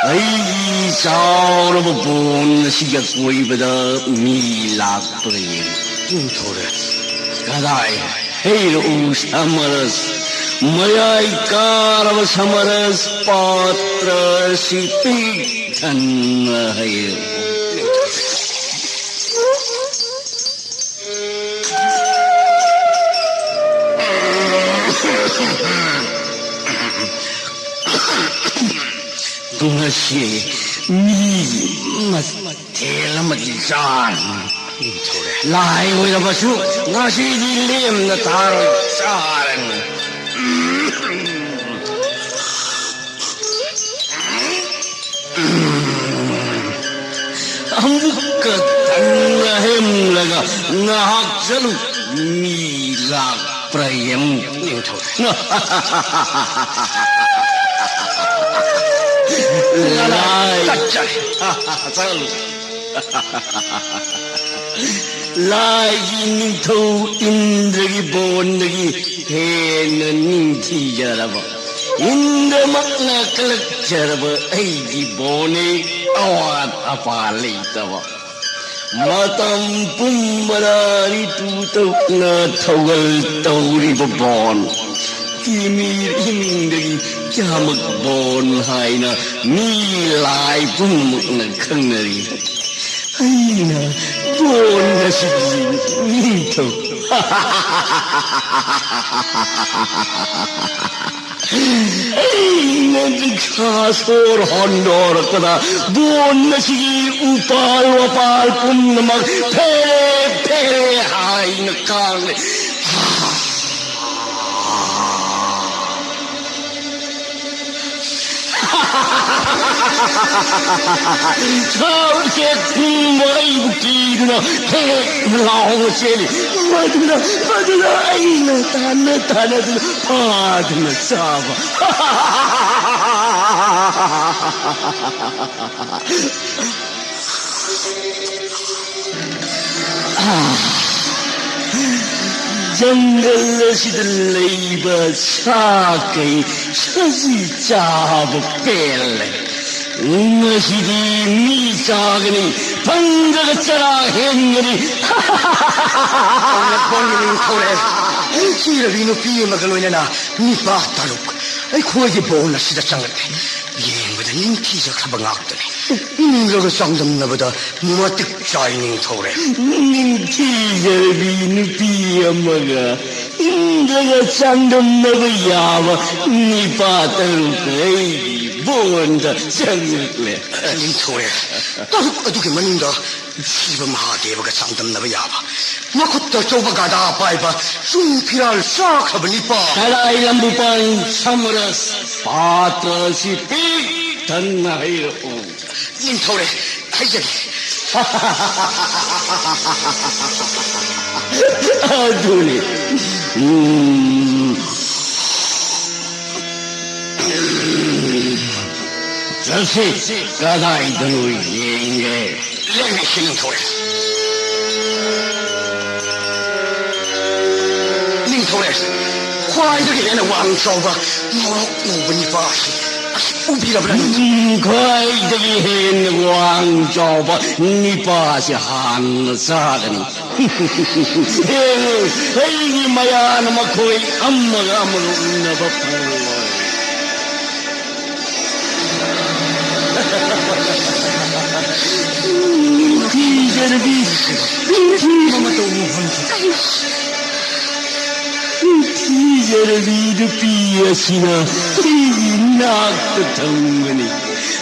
ꯑꯩꯒꯤ ꯆꯥꯎꯔꯕ ꯕꯣꯟ ꯑꯁꯤꯒꯤ ꯑꯀꯣꯏꯕꯗ ꯃꯤ ꯂꯥꯛꯄꯒ ꯌꯦꯡꯉꯤ꯫ ꯅꯤꯡꯊꯧꯔꯦ꯫ ꯀꯗꯥꯏ? ꯍꯩꯔꯛꯎ ꯁꯃꯔꯁ, ꯃꯌꯥꯏ ꯀꯥꯔꯕ ꯁꯃꯔꯁ ꯄꯥꯇ꯭ꯔ ꯑꯁꯤ ꯄꯤꯛ ꯊꯟꯅ ꯍꯩꯔꯛꯎ꯫ ꯉꯁꯤ ꯃꯤ ꯃꯊꯦꯜ ꯑꯃꯗꯤ ꯆꯥꯔꯅꯤ꯫ ꯅꯤꯡꯊꯧꯔꯦ꯫ ꯂꯥꯏ ꯑꯣꯏꯔꯕꯁꯨ ꯉꯁꯤꯗꯤ ꯂꯦꯝꯅ ꯊꯥꯔꯣꯏ, ꯆꯥꯔꯅꯤ꯫ ꯑꯃꯨꯛꯀ ꯀꯟꯅ ꯍꯦꯝꯂꯒ ꯉꯥꯏꯍꯥꯛ ꯆꯠꯂꯨ꯫ ꯃꯤ ꯂꯥꯛꯄ꯭ꯔꯥ ꯌꯦꯡꯉꯨ꯫ ꯅꯤꯡꯊꯧ꯫ ꯂꯥꯏ꯫ ꯆꯠꯆꯔꯦ꯫ ꯆꯠꯂꯨ꯫ ꯂꯥꯏꯒꯤ ꯅꯤꯡꯊꯧ ꯏꯟꯗ꯭ꯔꯒꯤ ꯕꯣꯟꯗꯒꯤ ꯍꯦꯟꯅ ꯅꯤꯡꯊꯤꯖꯔꯕ, ꯏꯟꯗ꯭ꯔꯃꯛꯅ ꯀꯜꯂꯛꯆꯔꯕ ꯑꯩꯒꯤ ꯕꯣꯟꯅꯤ, ꯑꯋꯥꯠ ꯑꯄꯥ ꯂꯩꯇꯕ꯫ ꯃꯇꯝ ꯄꯨꯝꯕꯗ ꯔꯤꯇꯨ ꯇꯔꯨꯛꯅ ꯊꯧꯒꯜ ꯇꯧꯔꯤꯕ ꯕꯣꯟ꯫ ꯇꯤꯃꯤꯔ ꯏꯃꯨꯡꯗꯒꯤ ꯀꯌꯥꯃꯛ ꯕꯣꯟ ꯍꯥꯏꯅ ꯃꯤ ꯂꯥꯏ ꯄꯨꯝꯅꯃꯛꯅ ꯈꯪꯅꯔꯤ꯫ ꯑꯩꯅ ꯕꯣꯟ ꯑꯁꯤꯒꯤ ꯅꯤꯡꯊꯧ꯫ ꯑꯩꯅ ꯔꯤꯛꯁꯥ ꯁꯣꯔ ꯍꯣꯟꯗꯣꯔꯛꯄꯗ ꯕꯣꯟ ꯑꯁꯤꯒꯤ ꯎꯄꯥꯜ ꯋꯥꯄꯥꯜ ꯄꯨꯝꯅꯃꯛ ꯐꯦꯔꯦ ꯐꯦꯔꯦ ꯍꯥꯏꯅ ꯀꯥꯡꯂꯦ꯫ ꯁꯥ ꯎꯆꯦꯛ ꯄꯨꯝꯕ ꯑꯩꯕꯨ ꯀꯤꯗꯨꯅ ꯍꯦꯛ ꯂꯥꯎꯅ ꯆꯦꯜꯂꯤ꯫ ꯃꯗꯨꯅ, ꯃꯗꯨꯅ ꯑꯩꯅ ꯇꯥꯟꯅ ꯇꯥꯟꯅꯗꯨꯅ ꯐꯥꯗꯨꯅ ꯆꯥꯕ꯫ ꯖꯪꯒꯜ ꯑꯁꯤꯗ ꯂꯩꯕ ꯁꯥ ꯀꯩ ꯁꯖꯤ ꯆꯥꯕ ꯄꯦꯜꯂꯦ꯫ ꯉꯁꯤꯗꯤ ꯃꯤ ꯆꯥꯒꯅꯤ, ꯐꯪꯗ꯭ꯔꯒ ꯆꯔꯥ ꯍꯦꯟꯒꯅꯤ꯫ ꯕꯣꯟꯒꯤ ꯃꯤꯡ ꯊꯣꯔꯛꯑꯦ꯫ ꯊꯤꯔꯕꯤ ꯅꯨꯄꯤ ꯑꯃꯒ ꯂꯣꯏꯅꯅ ꯅꯤꯄꯥ ꯇꯔꯨꯛ ꯑꯩꯈꯣꯏꯒꯤ ꯕꯣꯟ ꯑꯁꯤꯗ ꯆꯪꯂꯛꯂꯦ꯫ ꯌꯦꯡꯕ ꯅꯤꯡꯊꯤꯖꯈ꯭ꯔꯕ ꯉꯥꯛꯇꯅꯤ꯫ ꯏꯟꯗ꯭ꯔꯒ ꯆꯥꯡꯗꯝꯅꯕꯗ ꯃꯇꯤꯛ ꯆꯥꯏ, ꯅꯤꯡꯊꯧꯔꯦꯜ꯫ ꯅꯤꯡꯊꯤꯖꯔꯕꯤ ꯅꯨꯄꯤ ꯑꯃꯒ ꯏꯟꯗ꯭ꯔꯒ ꯆꯥꯡꯗꯝꯅꯕ ꯌꯥꯕ ꯅꯤꯄꯥ ꯇꯔꯨꯛ ꯑꯩꯒꯤ ꯕꯣꯟꯗ ꯆꯪꯂꯛꯂꯦ꯫ ꯅꯤꯡꯊꯧꯔꯦꯜ, ꯇꯔꯨꯛ ꯑꯗꯨꯒꯤ ꯃꯅꯨꯡꯗ ꯁꯤꯕ ꯃꯍꯥꯗꯦꯕꯒ ꯆꯥꯡꯗꯝꯅꯕ ꯌꯥꯕ, ꯃꯈꯨꯠꯇ ꯑꯆꯧꯕ ꯒꯗꯥ ꯄꯥꯏꯕ, ꯆꯨꯡ ꯐꯤꯔꯥꯜ ꯆꯥꯈ꯭ꯔꯕ ꯅꯤꯄꯥ꯫ ꯀꯗꯥꯏ ꯂꯝꯕꯨꯄꯥꯟ ꯁꯃꯔꯁ, ꯄꯥꯇ꯭ꯔ ꯑꯁꯤ ꯄꯤꯛ ꯊꯟꯅ ꯍꯩꯔꯛꯎ꯫ ꯅꯤꯡꯊꯧꯔꯦꯜ, ꯍꯩꯖꯒꯦ꯫ ꯑꯗꯨꯅꯤ꯫ ꯎꯝ꯫ ꯆꯠꯁꯤ, ꯀꯗꯥꯏꯗꯅꯣ ꯌꯦꯡꯒꯦ꯫ ꯂꯦꯡꯕꯤꯁꯤ, ꯅꯤꯡꯊꯧꯔꯦꯜ꯫ ꯅꯤꯡꯊꯧꯔꯦꯜ, ꯈ꯭ꯋꯥꯏꯗꯒꯤ ꯍꯦꯟꯅ ꯋꯥꯡ ꯆꯥꯎꯕ ꯉꯧꯔꯣꯛ ꯉꯧꯕ ꯅꯤꯄꯥ ꯑꯁꯤ, ꯑꯁꯤ ꯎꯕꯤꯔꯕ꯭ꯔꯥ, ꯅꯤꯡꯊꯧꯔꯦꯜ? ꯎꯝ, ꯈ꯭ꯋꯥꯏꯗꯒꯤ ꯍꯦꯟꯅ ꯋꯥꯡ ꯆꯥꯎꯕ ꯅꯤꯄꯥꯁꯤ ꯍꯥꯟꯅ ꯆꯥꯒꯅꯤ꯫ ꯌꯦꯡꯉꯨ, ꯑꯩꯒꯤ ꯃꯌꯥꯅ ꯃꯈꯣꯏ ꯑꯃꯒ ꯑꯃꯒ ꯎꯅꯕ ꯐꯪꯂꯣꯏ꯫ ꯅꯤꯡꯊꯤꯖꯔꯕꯤ, ꯅꯤꯡꯊꯤ-, ꯅꯤꯡꯊꯤꯖꯔꯕꯤ ꯅꯨꯄꯤ ꯑꯁꯤꯅ ꯑꯩꯒꯤ ꯅꯥꯛꯇ ꯊꯝꯒꯅꯤ꯫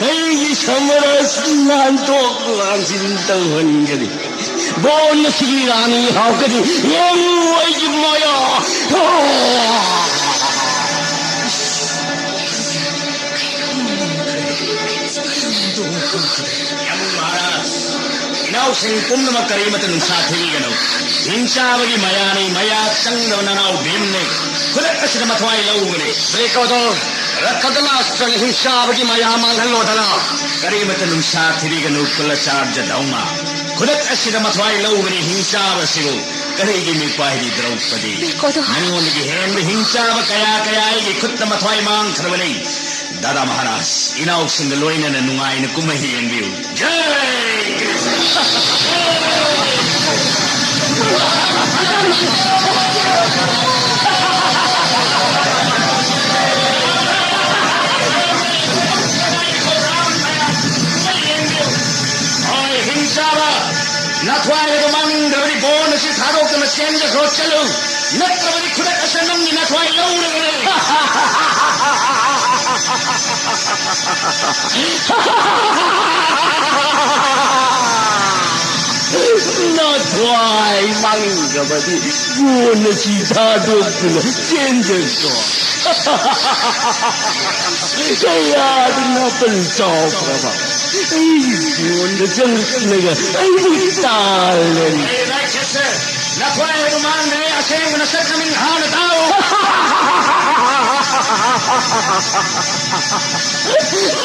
ꯑꯩꯒꯤ ꯁꯃꯔꯁ ꯂꯥꯟꯊꯣꯛ ꯂꯥꯟꯁꯤꯟ ꯇꯧꯍꯟꯒꯅꯤ꯫ ꯕꯣꯟ ꯑꯁꯤꯒꯤ ꯔꯥꯅꯤ ꯍꯥꯎꯒꯅꯤ꯫ ꯌꯦꯡꯉꯨ ꯑꯩꯒꯤ ꯃꯌꯥ꯫ ꯌꯥꯝ ꯃꯍꯥꯔꯥꯖ, ꯏꯅꯥꯎꯁꯤꯡ ꯄꯨꯝꯅꯃꯛ ꯀꯔꯤꯃꯠꯇ ꯅꯨꯡꯁꯥ ꯊꯤꯕꯤꯒꯅꯨ꯫ ꯍꯤꯡꯆꯥꯕꯒꯤ ꯃꯌꯥꯅꯤ, ꯃꯌꯥ ꯆꯪꯗꯕ ꯅꯅꯥꯎ ꯚꯤꯝꯅꯤ꯫ ꯈꯨꯗꯛ ꯑꯁꯤꯗ ꯃꯊ꯭ꯋꯥꯏ ꯂꯧꯒꯅꯤ꯫ ꯕ꯭ꯔꯦꯀꯣꯗꯣ, ꯔꯀꯗꯂꯥꯁꯇ꯭ꯔꯅ ꯍꯤꯡꯆꯥꯕꯒꯤ ꯃꯌꯥ ꯃꯥꯡꯍꯜꯂꯣꯗꯅ꯫ ꯀꯔꯤꯃꯠꯇ ꯅꯨꯡꯁꯥ ꯊꯤꯕꯤꯒꯅꯨ, ꯀꯨꯂꯆꯥꯔꯖ ꯙꯧꯃ꯫ ꯈꯨꯗꯛ ꯑꯁꯤꯗ ꯃꯊ꯭ꯋꯥꯏ ꯂꯧꯒꯅꯤ ꯍꯤꯡꯆꯥꯕꯁꯤꯕꯨ꯫ ꯀꯔꯤꯒꯤ ꯃꯤꯄꯥꯏꯔꯤ ꯗ꯭ꯔꯧꯄꯗꯤ? ꯕ꯭ꯔꯦꯀꯣꯗꯣ꯫ ꯅꯉꯣꯟꯗꯒꯤ ꯍꯦꯟꯕ ꯍꯤꯡꯆꯥꯕ ꯀꯌꯥ ꯀꯌꯥ ꯑꯩꯒꯤ ꯈꯨꯠꯇ ꯃꯊ꯭ꯋꯥꯏ ꯃꯥꯡꯈ꯭ꯔꯕꯅꯤ꯫ ꯗꯥꯗꯥ ꯃꯍꯥꯔꯥꯖ, ꯏꯅꯥꯎꯁꯤꯡꯒ ꯂꯣꯏꯅꯅ ꯅꯨꯡꯉꯥꯏꯅ ꯀꯨꯝꯍꯩ ꯌꯦꯡꯕꯤꯌꯨ꯫ ꯖꯥꯏ ꯀ꯭ꯔꯤꯁꯅ! ꯆꯠꯂꯨ, ꯅꯠꯇ꯭ꯔꯕꯗꯤ ꯈꯨꯗꯛ ꯑꯁꯤꯗ ꯅꯪꯒꯤ ꯅꯊ꯭ꯋꯥꯏ ꯂꯧꯔꯒꯅꯤ꯫ ꯅꯊ꯭ꯋꯥꯏ ꯃꯥꯡꯈ꯭ꯔꯕꯗꯤ ꯒꯣꯟ ꯑꯁꯤ ꯊꯥꯗꯣꯛꯇꯨꯅ ꯆꯦꯟꯖꯈ꯭ꯔꯣ꯫ ꯀꯌꯥꯗ ꯅꯥꯄꯜ ꯆꯥꯎꯈ꯭ꯔꯕ ꯑꯩꯒꯤ ꯒꯣꯟꯗ ꯆꯪꯂꯛꯂꯒ ꯑꯩꯕꯨ ꯇꯥꯜꯂꯦ꯫ ꯅꯈꯣꯏ ꯑꯩꯕꯨ ꯃꯥꯡꯗ꯭ꯔꯦ, ꯑꯁꯦꯡꯕ ꯅꯁꯛ ꯅꯃꯤꯡ ꯍꯥꯟꯅ ꯇꯥꯛꯎ꯫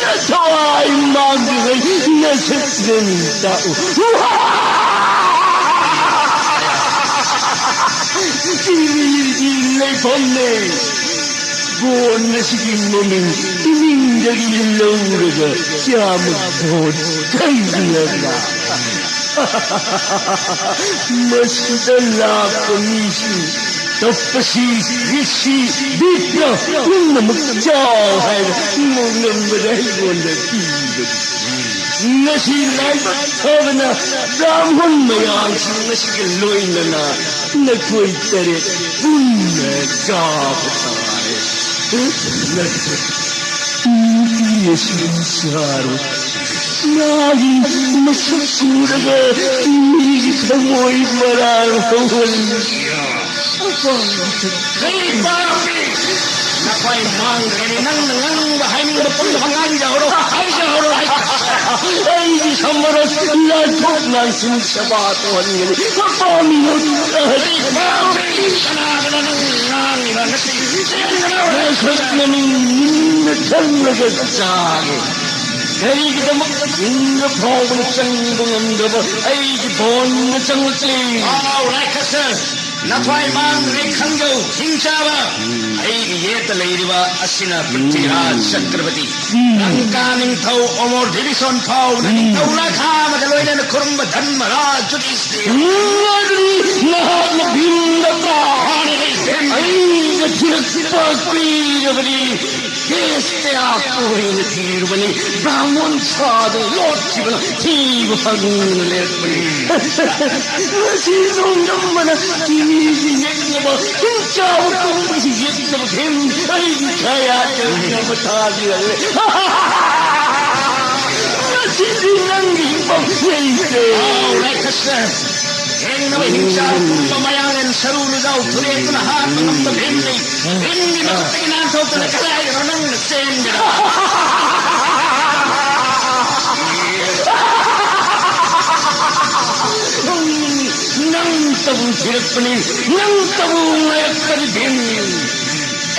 ꯅꯊ꯭ꯋꯥꯏ ꯃꯥꯡꯗ꯭ꯔꯤꯉꯩ ꯅꯁꯛ ꯅꯃꯤꯡ ꯇꯥꯛꯎ꯫ ꯁꯤꯒꯤ ꯂꯩꯐꯝꯅꯦ꯫ ꯒꯣꯟ ꯑꯁꯤꯒꯤ ꯃꯃꯤꯡ ꯏꯃꯤꯡꯗꯒꯤ ꯂꯧꯔꯒ ꯀꯌꯥꯃꯨꯛ ꯒꯣꯟ ꯈꯪꯂꯕ? ꯃꯁꯤꯗ ꯂꯥꯛꯄ ꯃꯤꯁꯤꯡ ꯇꯞꯄꯁꯤ, ꯔꯤꯁꯤ, ꯕꯤꯄ꯭ꯔ ꯄꯨꯝꯅꯃꯛ ꯆꯥꯎ ꯍꯥꯏꯅ ꯅꯣꯡꯗꯝꯕꯗ ꯑꯩꯉꯣꯟꯗ ꯄꯤꯕꯅꯤ꯫ ꯉꯁꯤ ꯂꯥꯏꯕꯛ ꯐꯕꯅ ꯕ꯭ꯔꯥꯍꯃꯟ ꯃꯌꯥꯝꯁꯤꯡ ꯑꯁꯤꯒ ꯂꯣꯏꯅꯅ ꯅꯈꯣꯏ ꯇꯔꯦꯠ ꯄꯨꯟꯅ ꯆꯥꯕ ꯇꯥꯔꯦ꯫ ꯅꯠꯇ꯭ꯔ ꯅꯨꯄꯤ ꯑꯁꯤ ꯆꯥꯔꯣ꯫ ꯃꯥꯒꯤ ꯃꯁꯛ ꯎꯔꯒ ꯃꯤꯒꯤ ꯊꯃꯣꯏ ꯃꯔꯥꯡ ꯍꯧꯍꯜꯂꯤ꯫ ꯀꯔꯤ ꯄꯥꯝꯃꯤ? ꯅꯈꯣꯏ ꯃꯥꯡꯗ꯭ꯔꯒꯅꯤ꯫ ꯅꯪꯅ ꯉꯥꯡꯅꯤꯡꯕ, ꯍꯥꯏꯅꯤꯡꯕ ꯄꯨꯝꯅꯃꯛ ꯉꯥꯡꯖꯍꯧꯔꯣ, ꯍꯥꯏꯖꯍꯧꯔꯣ, ꯍꯥꯏ-, ꯑꯩꯒꯤ ꯁꯃꯔꯁ ꯂꯥꯟꯊꯣꯛ ꯂꯥꯟꯁꯤꯟ ꯁꯦꯕꯥ ꯇꯧꯍꯟꯒꯅꯤ꯫ ꯄꯥꯝꯃꯤ꯫ ꯀꯔꯤ ꯄꯥꯝꯃꯤ? ꯀꯅꯥꯒꯅꯣ ꯅꯪ ꯉꯥꯡꯉꯤꯕ? ꯅꯠꯇꯦ, ꯆꯦꯟꯒꯅꯣ꯫ ꯅꯁꯛ ꯅꯃꯤꯡ ꯃꯨꯟꯅ ꯈꯜꯂꯒ ꯆꯥꯒꯦ꯫ ꯀꯔꯤꯒꯤꯗꯃꯛ ꯏꯪꯕ ꯐꯥꯎꯕ ꯆꯪꯕ ꯉꯝꯗ꯭ꯔꯕ ꯑꯩꯒꯤ ꯕꯣꯟꯗ ꯆꯪꯂꯛꯂꯤ? ꯑꯥꯎ, ꯔꯥꯏꯈꯁ, ꯅꯊ꯭ꯋꯥꯏ ꯃꯥꯡꯗ꯭ꯔꯦ ꯈꯪꯖꯧ, ꯍꯤꯡꯆꯥꯕ꯫ ꯑꯩꯒꯤ ꯌꯦꯠꯇ ꯂꯩꯔꯤꯕ ꯑꯁꯤꯅ ꯄ꯭ꯔꯤꯊꯤꯔꯥꯖ ꯆꯀ꯭ꯔꯕꯔꯇꯤ, ꯂꯪꯀꯥ ꯅꯤꯡꯊꯧ ꯑꯃꯣꯔ ꯗꯤꯕꯤꯁꯣꯟ ꯐꯥꯎꯅ, ꯅꯤꯡꯊꯧ ꯔꯥꯙꯥꯃꯒ ꯂꯣꯏꯅꯅ ꯈꯨꯔꯨꯝꯕ ꯙꯔꯃꯔꯥꯖ ꯌꯨꯙꯤꯁꯊꯤꯔ꯫ ꯅꯍꯥꯛꯅ ꯚꯤꯝꯗ ꯄ꯭ꯔꯍꯥꯔ ꯑꯩꯒ ꯊꯤꯔꯛꯄ ꯀꯨꯏꯔꯕꯅꯤ꯫ ꯀꯦꯁ ꯀꯌꯥ ꯀꯣꯏꯅ ꯊꯤꯔꯨꯕꯅꯤ꯫ ꯕ꯭ꯔꯥꯍꯃꯣꯟ ꯁꯥꯗꯨ ꯂꯣꯠꯈꯤꯕꯅ ꯊꯤꯕ ꯐꯪꯗꯅ ꯂꯩꯔꯛꯄꯅꯤ꯫ ꯉꯁꯤ ꯅꯣꯡꯗꯝꯕꯅ ꯀꯤꯃꯤꯒꯤ ꯌꯦꯛꯅꯕ, ꯍꯤꯡꯆꯥꯕ ꯄꯨꯝꯕꯒꯤ ꯌꯦꯛꯅꯕ ꯚꯤꯝ ꯑꯩꯒꯤ ꯈꯌꯥꯠ ꯌꯧꯅꯕ ꯊꯥꯕꯤꯔꯛꯂꯦ꯫ ꯉꯁꯤꯗꯤ ꯅꯪꯒꯤ ꯍꯤꯡꯐꯝ ꯂꯩꯇ꯭ꯔꯦ꯫ ꯑꯥꯎ, ꯔꯥꯏꯈꯁ꯫ ꯊꯦꯡꯅꯕ ꯍꯤꯡꯆꯥꯕ ꯄꯨꯝꯕ ꯃꯌꯥꯡꯂꯦꯟ ꯁꯔꯨ ꯂꯨꯖꯥꯎ ꯊꯨꯔꯦꯛꯇꯨꯅ ꯍꯥꯠꯄ ꯉꯝꯕ ꯚꯤꯝꯗꯤ ꯚꯤꯝꯒꯤ ꯃꯔꯛꯇꯒꯤ ꯅꯥꯟꯊꯣꯛꯇꯅ ꯀꯗꯥꯏꯗꯅꯣ ꯅꯪꯅ ꯆꯦꯟꯒꯗꯕ? ꯅꯪꯇꯕꯨ ꯊꯤꯔꯛꯄꯅꯤ, ꯅꯪꯇꯕꯨ ꯉꯥꯏꯔꯛꯄꯅꯤ ꯚꯤꯝ꯫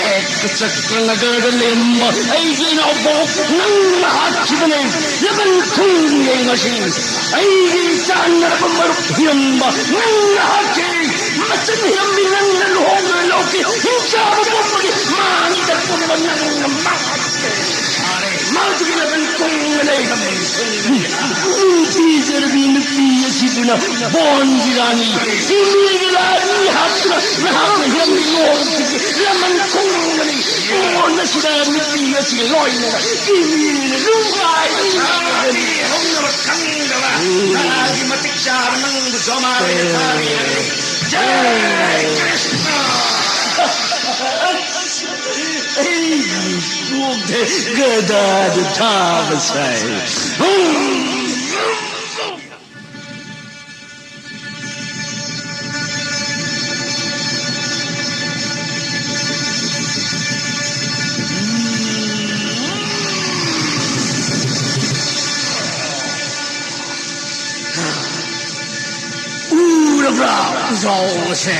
ꯑꯦꯛ ꯆꯀ꯭ꯔ ꯅꯒꯔꯗ ꯂꯩꯔꯝꯕ ꯑꯩꯒꯤ ꯏꯅꯥꯎꯄꯣꯛ ꯅꯪꯅ ꯍꯥꯠꯈꯤꯕꯅꯤ꯫ ꯂꯃꯟ ꯈꯨꯝꯒꯦ ꯉꯁꯤ꯫ ꯑꯩꯒꯤ ꯆꯥꯟꯅꯔꯕ ꯃꯔꯨꯞ ꯍꯤꯔꯝꯕ ꯅꯪꯅ ꯍꯥꯠꯈꯤ꯫ ꯃꯆꯟ ꯍꯤꯔꯝꯕꯤ ꯅꯪꯅ ꯂꯨꯍꯣꯡꯗꯨꯅ ꯂꯧꯈꯤ꯫ ꯍꯤꯡꯆꯥꯕ ꯄꯨꯝꯕꯒꯤ ꯃꯥꯡꯗ ꯄꯨꯝꯕ ꯅꯪꯅ ꯃꯥꯡꯍꯟꯈꯤ꯫ ꯃꯗꯨꯒꯤ ꯂꯃꯟ ꯈꯨꯝꯒꯅꯤ꯫ ꯅꯨꯡꯁꯤꯖꯔꯕꯤ ꯅꯨꯄꯤ ꯑꯁꯤꯕꯨꯅ ꯕꯣꯟꯒꯤ ꯔꯥꯅꯤ, ꯁꯤꯡꯃꯤꯒꯤ ꯔꯥꯅꯤ ꯍꯥꯞꯇꯨꯅ ꯅꯍꯥꯛꯅ ꯍꯤꯔꯝꯕꯤ ꯅꯣꯡꯁꯤꯒꯤ ꯂꯃꯟ ꯈꯨꯝꯒꯅꯤ꯫ ꯕꯣꯟ ꯑꯁꯤꯗ ꯅꯨꯄꯤ ꯑꯁꯤꯒ ꯂꯣꯏꯅꯅ ꯁꯤꯡꯃꯤꯅ ꯅꯨꯡꯉꯥꯏꯅꯤ꯫ ꯍꯧꯅꯕ ꯈꯪꯗꯕ ꯅꯍꯥꯒꯤ ꯃꯇꯤꯛ ꯆꯥꯕ ꯅꯪꯕꯨ ꯖꯣꯃꯥ ꯂꯩꯅ ꯊꯥꯕꯤꯔꯒꯦ꯫ ꯖꯥꯏ ꯀ꯭ꯔꯤꯁꯅ꯫ ꯑꯩꯒꯤ ꯀꯣꯛꯇ ꯒꯗꯥꯗ ꯊꯥꯕ ꯁꯥꯏ꯫ ꯎꯔꯕ꯭ꯔꯥ, ꯎꯖꯥꯎ ꯑꯁꯦ?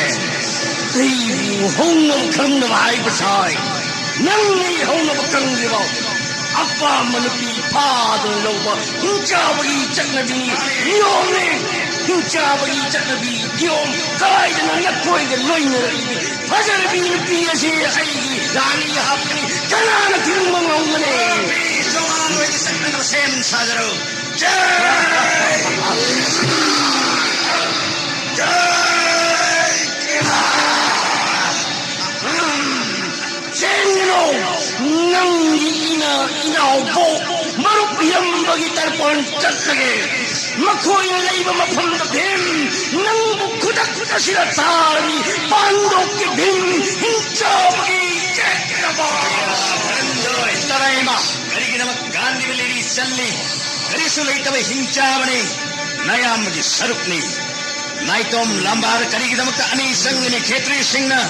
ꯑꯩꯕꯨ ꯍꯧꯅꯕ ꯈꯪꯗꯕ ꯍꯥꯏꯕ ꯁꯥꯏ꯫ ꯅꯪ ꯑꯩ ꯍꯧꯅꯕ ꯈꯪꯗ꯭ꯔꯤꯕꯣ? ꯑꯄꯥꯝꯕ ꯅꯨꯄꯤ ꯐꯥꯗꯨꯅ ꯂꯧꯕ ꯍꯤꯡꯆꯥꯕꯒꯤ ꯆꯠꯅꯕꯤꯅꯤ, ꯅꯤꯌꯣꯝꯅꯤ꯫ ꯍꯤꯡꯆꯥꯕꯒꯤ ꯆꯠꯅꯕꯤ ꯅꯤꯌꯣꯝ ꯀꯗꯥꯏꯗꯅ ꯅꯈꯣꯏꯒ ꯂꯣꯏꯅꯔꯛꯂꯤꯕꯤ ꯐꯖꯔꯕꯤ ꯅꯨꯄꯤ ꯑꯁꯤ ꯑꯩꯒꯤ ꯔꯥꯅꯤ ꯍꯥꯞꯀꯅꯤ? ꯀꯅꯥꯅ ꯊꯤꯡꯕ ꯉꯝꯒꯅꯤ? ꯆꯣꯉꯥꯟ ꯑꯣꯏꯅ ꯆꯠꯅꯅꯕ ꯁꯦꯝ ꯁꯥꯖꯔꯣ꯫ ꯖꯩ! ꯖꯩ! ꯆꯦꯟꯒꯅꯨ! ꯅꯪꯒꯤ ꯏꯅ ꯏꯅꯥꯎꯕꯨ ꯃꯔꯨꯞ ꯏꯔꯝꯕꯒꯤ ꯇꯔꯄꯣꯟ ꯆꯠꯂꯒꯦ꯫ ꯃꯈꯣꯏꯅ ꯂꯩꯕ ꯃꯐꯝꯗ ꯚꯤꯝ ꯅꯪꯕꯨ ꯈꯨꯗꯛ ꯑꯁꯤꯗ ꯆꯥꯔꯅꯤ꯫ ꯄꯥꯟꯗꯣꯛꯀꯤ ꯚꯤꯝ ꯍꯤꯡꯆꯥꯕꯒꯤ ꯆꯦꯠꯅꯕ꯫ ꯇꯔꯥꯏꯃ, ꯀꯔꯤꯒꯤꯗꯃꯛ ꯒꯥꯟꯙꯤꯕ ꯂꯤꯔꯤ ꯆꯜꯂꯤ? ꯀꯔꯤꯁꯨ ꯂꯩꯇꯕ ꯍꯤꯡꯆꯥꯕꯅꯤ꯫ ꯅꯌꯥꯝꯕꯒꯤ ꯁꯔꯨꯛꯅꯤ꯫ ꯅꯥꯏꯇꯣꯝ ꯂꯝꯕꯥꯔ ꯀꯔꯤꯒꯤꯗꯃꯛꯇ ꯑꯅꯤ ꯆꯪꯒꯅꯤ? ꯈꯦꯇ꯭ꯔꯤꯁꯤꯡꯅ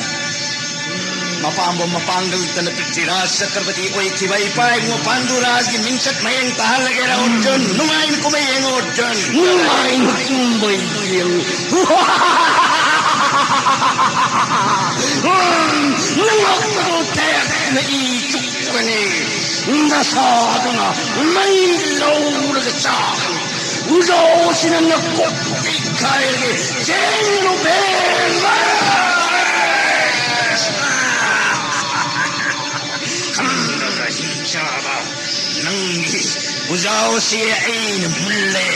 ꯃꯄꯥꯝꯕꯣꯝ ꯃꯄꯥꯡꯒꯜ ꯂꯩꯇꯅ ꯄ꯭ꯔꯤꯊꯤꯔꯥꯖ ꯆꯀ꯭ꯔꯕꯇꯤ ꯑꯣꯏꯈꯤꯕ ꯏꯄꯥ ꯏꯕꯨꯡꯉꯣ ꯄꯥꯟꯗꯨꯔꯥꯖꯒꯤ ꯃꯤꯡꯆꯠ ꯃꯌꯦꯡ ꯇꯥꯍꯜꯂꯒꯦꯔꯥ ꯑꯔꯖꯨꯟ? ꯅꯨꯡꯉꯥꯏꯅ ꯀꯨꯝꯍꯩ ꯌꯦꯡꯉꯣ ꯑꯔꯖꯨꯟ꯫ ꯅꯨꯡꯉꯥꯏꯅ ꯀꯨꯝꯕ ꯌꯦꯡꯉꯨ꯫ ꯅꯉꯛꯄꯗꯣ ꯇꯦꯛꯅ ꯏ ꯆꯨꯞꯄꯅꯤ꯫ ꯅꯁꯥꯗꯨꯅ ꯃꯩ ꯂꯧꯔꯒ ꯆꯥꯒꯅꯤ꯫ ꯎꯖꯥꯎꯁꯤꯅ ꯅꯀꯣꯛ ꯇꯦꯛꯈꯥꯏꯔꯒꯦ꯫ ꯆꯦꯟꯒꯅꯨ ꯚꯦꯟ! ꯈꯝꯕ ꯍꯤꯡꯆꯥꯕ, ꯅꯪꯒꯤ ꯎꯖꯥꯎꯁꯤ ꯑꯩꯅ ꯃꯨꯜꯂꯦ꯫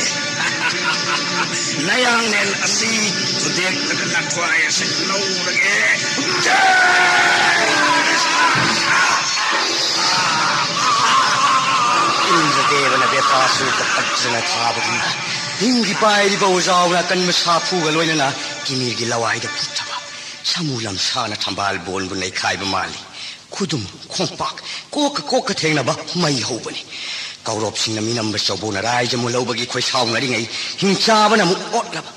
ꯅꯌꯥꯡꯂꯦꯟ ꯑꯁꯤ ꯊꯨꯗꯦꯛꯂꯒ ꯅꯊ꯭ꯋꯥꯏ ꯑꯁꯤ ꯂꯧꯔꯒꯦ꯫ ꯏꯟꯗ꯭ꯔꯗꯦꯕꯅ ꯕꯦꯇꯥꯁꯨꯔꯗ ꯐꯖꯅ ꯊꯥꯕꯒꯨꯝꯅ ꯅꯤꯡꯒꯤ ꯄꯥꯏꯔꯤꯕ ꯎꯖꯥꯎꯅ ꯑꯀꯟꯕ ꯁꯥꯐꯨꯒ ꯂꯣꯏꯅꯅ ꯀꯤꯃꯤꯔꯒꯤ ꯂꯋꯥꯏꯗ ꯄꯨꯊꯕ꯫ ꯁꯥꯃꯨ ꯂꯝꯁꯥꯅ ꯊꯝꯕꯥꯜ ꯕꯣꯟꯕꯨ ꯅꯩꯈꯥꯏꯕ ꯃꯥꯜꯂꯤ꯫ ꯈꯨꯗꯨꯝ ꯈꯣꯡꯄꯥꯛ ꯀꯣꯛꯀ ꯀꯣꯛꯀ ꯊꯦꯡꯅꯕ ꯃꯩ ꯍꯧꯕꯅꯤ꯫ ꯀꯧꯔꯣꯞꯁꯤꯡꯅ ꯃꯤꯅꯝꯕ ꯆꯧꯕꯣꯅ ꯔꯥꯏꯖ ꯃꯨꯜꯍꯧꯕꯒꯤ ꯈꯣꯏꯁꯥꯎꯅꯔꯤꯉꯩ ꯍꯤꯡꯆꯥꯕꯅ ꯑꯃꯨꯛ ꯑꯣꯠꯂꯕ꯫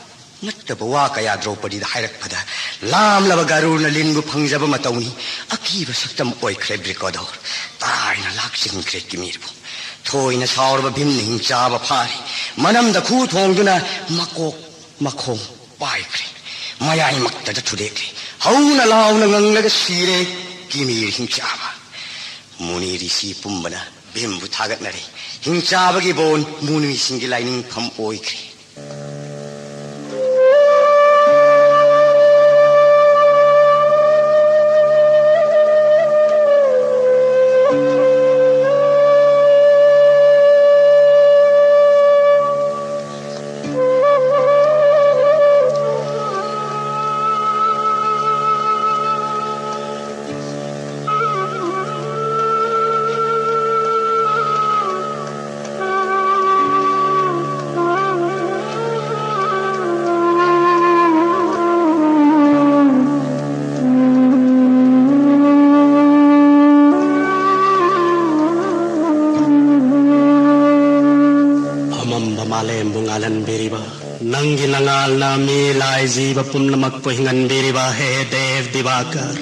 ꯅꯠꯇꯕ ꯋꯥ ꯀꯌꯥ ꯗ꯭ꯔꯧꯄꯗꯤꯗ ꯍꯥꯏꯔꯛꯄꯗ ꯂꯥꯝꯂꯕ ꯒꯔꯨꯔꯅ ꯂꯤꯟꯕꯨ ꯐꯪꯖꯕ ꯃꯇꯧꯅꯤ꯫ ꯑꯀꯤꯕ ꯁꯛꯇꯝ ꯑꯣꯏꯈ꯭ꯔꯦ ꯕ꯭ꯔꯤꯀꯣꯗꯧꯔ꯫ ꯇꯔꯥꯏꯅ ꯂꯥꯛꯆꯤꯟꯈ꯭ꯔꯦ ꯀꯤꯃꯤꯔꯕꯨ꯫ ꯊꯣꯏꯅ ꯁꯥꯎꯔꯕ ꯚꯤꯝꯅ ꯍꯤꯡꯆꯥꯕ ꯐꯥꯔꯤ꯫ ꯃꯅꯝꯗ ꯈꯨ ꯊꯣꯡꯗꯨꯅ ꯃꯀꯣꯛ ꯃꯈꯣꯡ ꯄꯥꯏꯈ꯭ꯔꯦ꯫ ꯃꯌꯥꯏꯃꯛꯇꯗ ꯊꯨꯗꯦꯛꯈ꯭ꯔꯦ꯫ ꯍꯧꯅ ꯂꯥꯎꯅ ꯉꯪꯂꯒ ꯁꯤꯔꯦ ꯀꯤꯃꯤꯔ ꯍꯤꯡꯆꯥꯕ꯫ ꯃꯨꯅꯤ ꯔꯤꯁꯤ ꯄꯨꯝꯕꯅ ꯚꯤꯝꯕꯨ ꯊꯥꯒꯠꯅꯔꯦ꯫ ꯍꯤꯡꯆꯥꯕꯒꯤ ꯕꯣꯟ ꯃꯨꯅꯤꯁꯤꯡꯒꯤ ꯂꯥꯏꯅꯤꯡꯐꯝ ꯑꯣꯏꯈ꯭ꯔꯦ꯫ ꯅꯪꯒꯤ ꯅꯉꯥꯜꯅ ꯃꯤ ꯂꯥꯏ ꯖꯤꯕ ꯄꯨꯝꯅꯃꯛꯄꯨ ꯍꯤꯡꯍꯟꯕꯤꯔꯤꯕ ꯍꯦ ꯗꯦꯕ ꯗꯤꯕꯥꯀꯔ,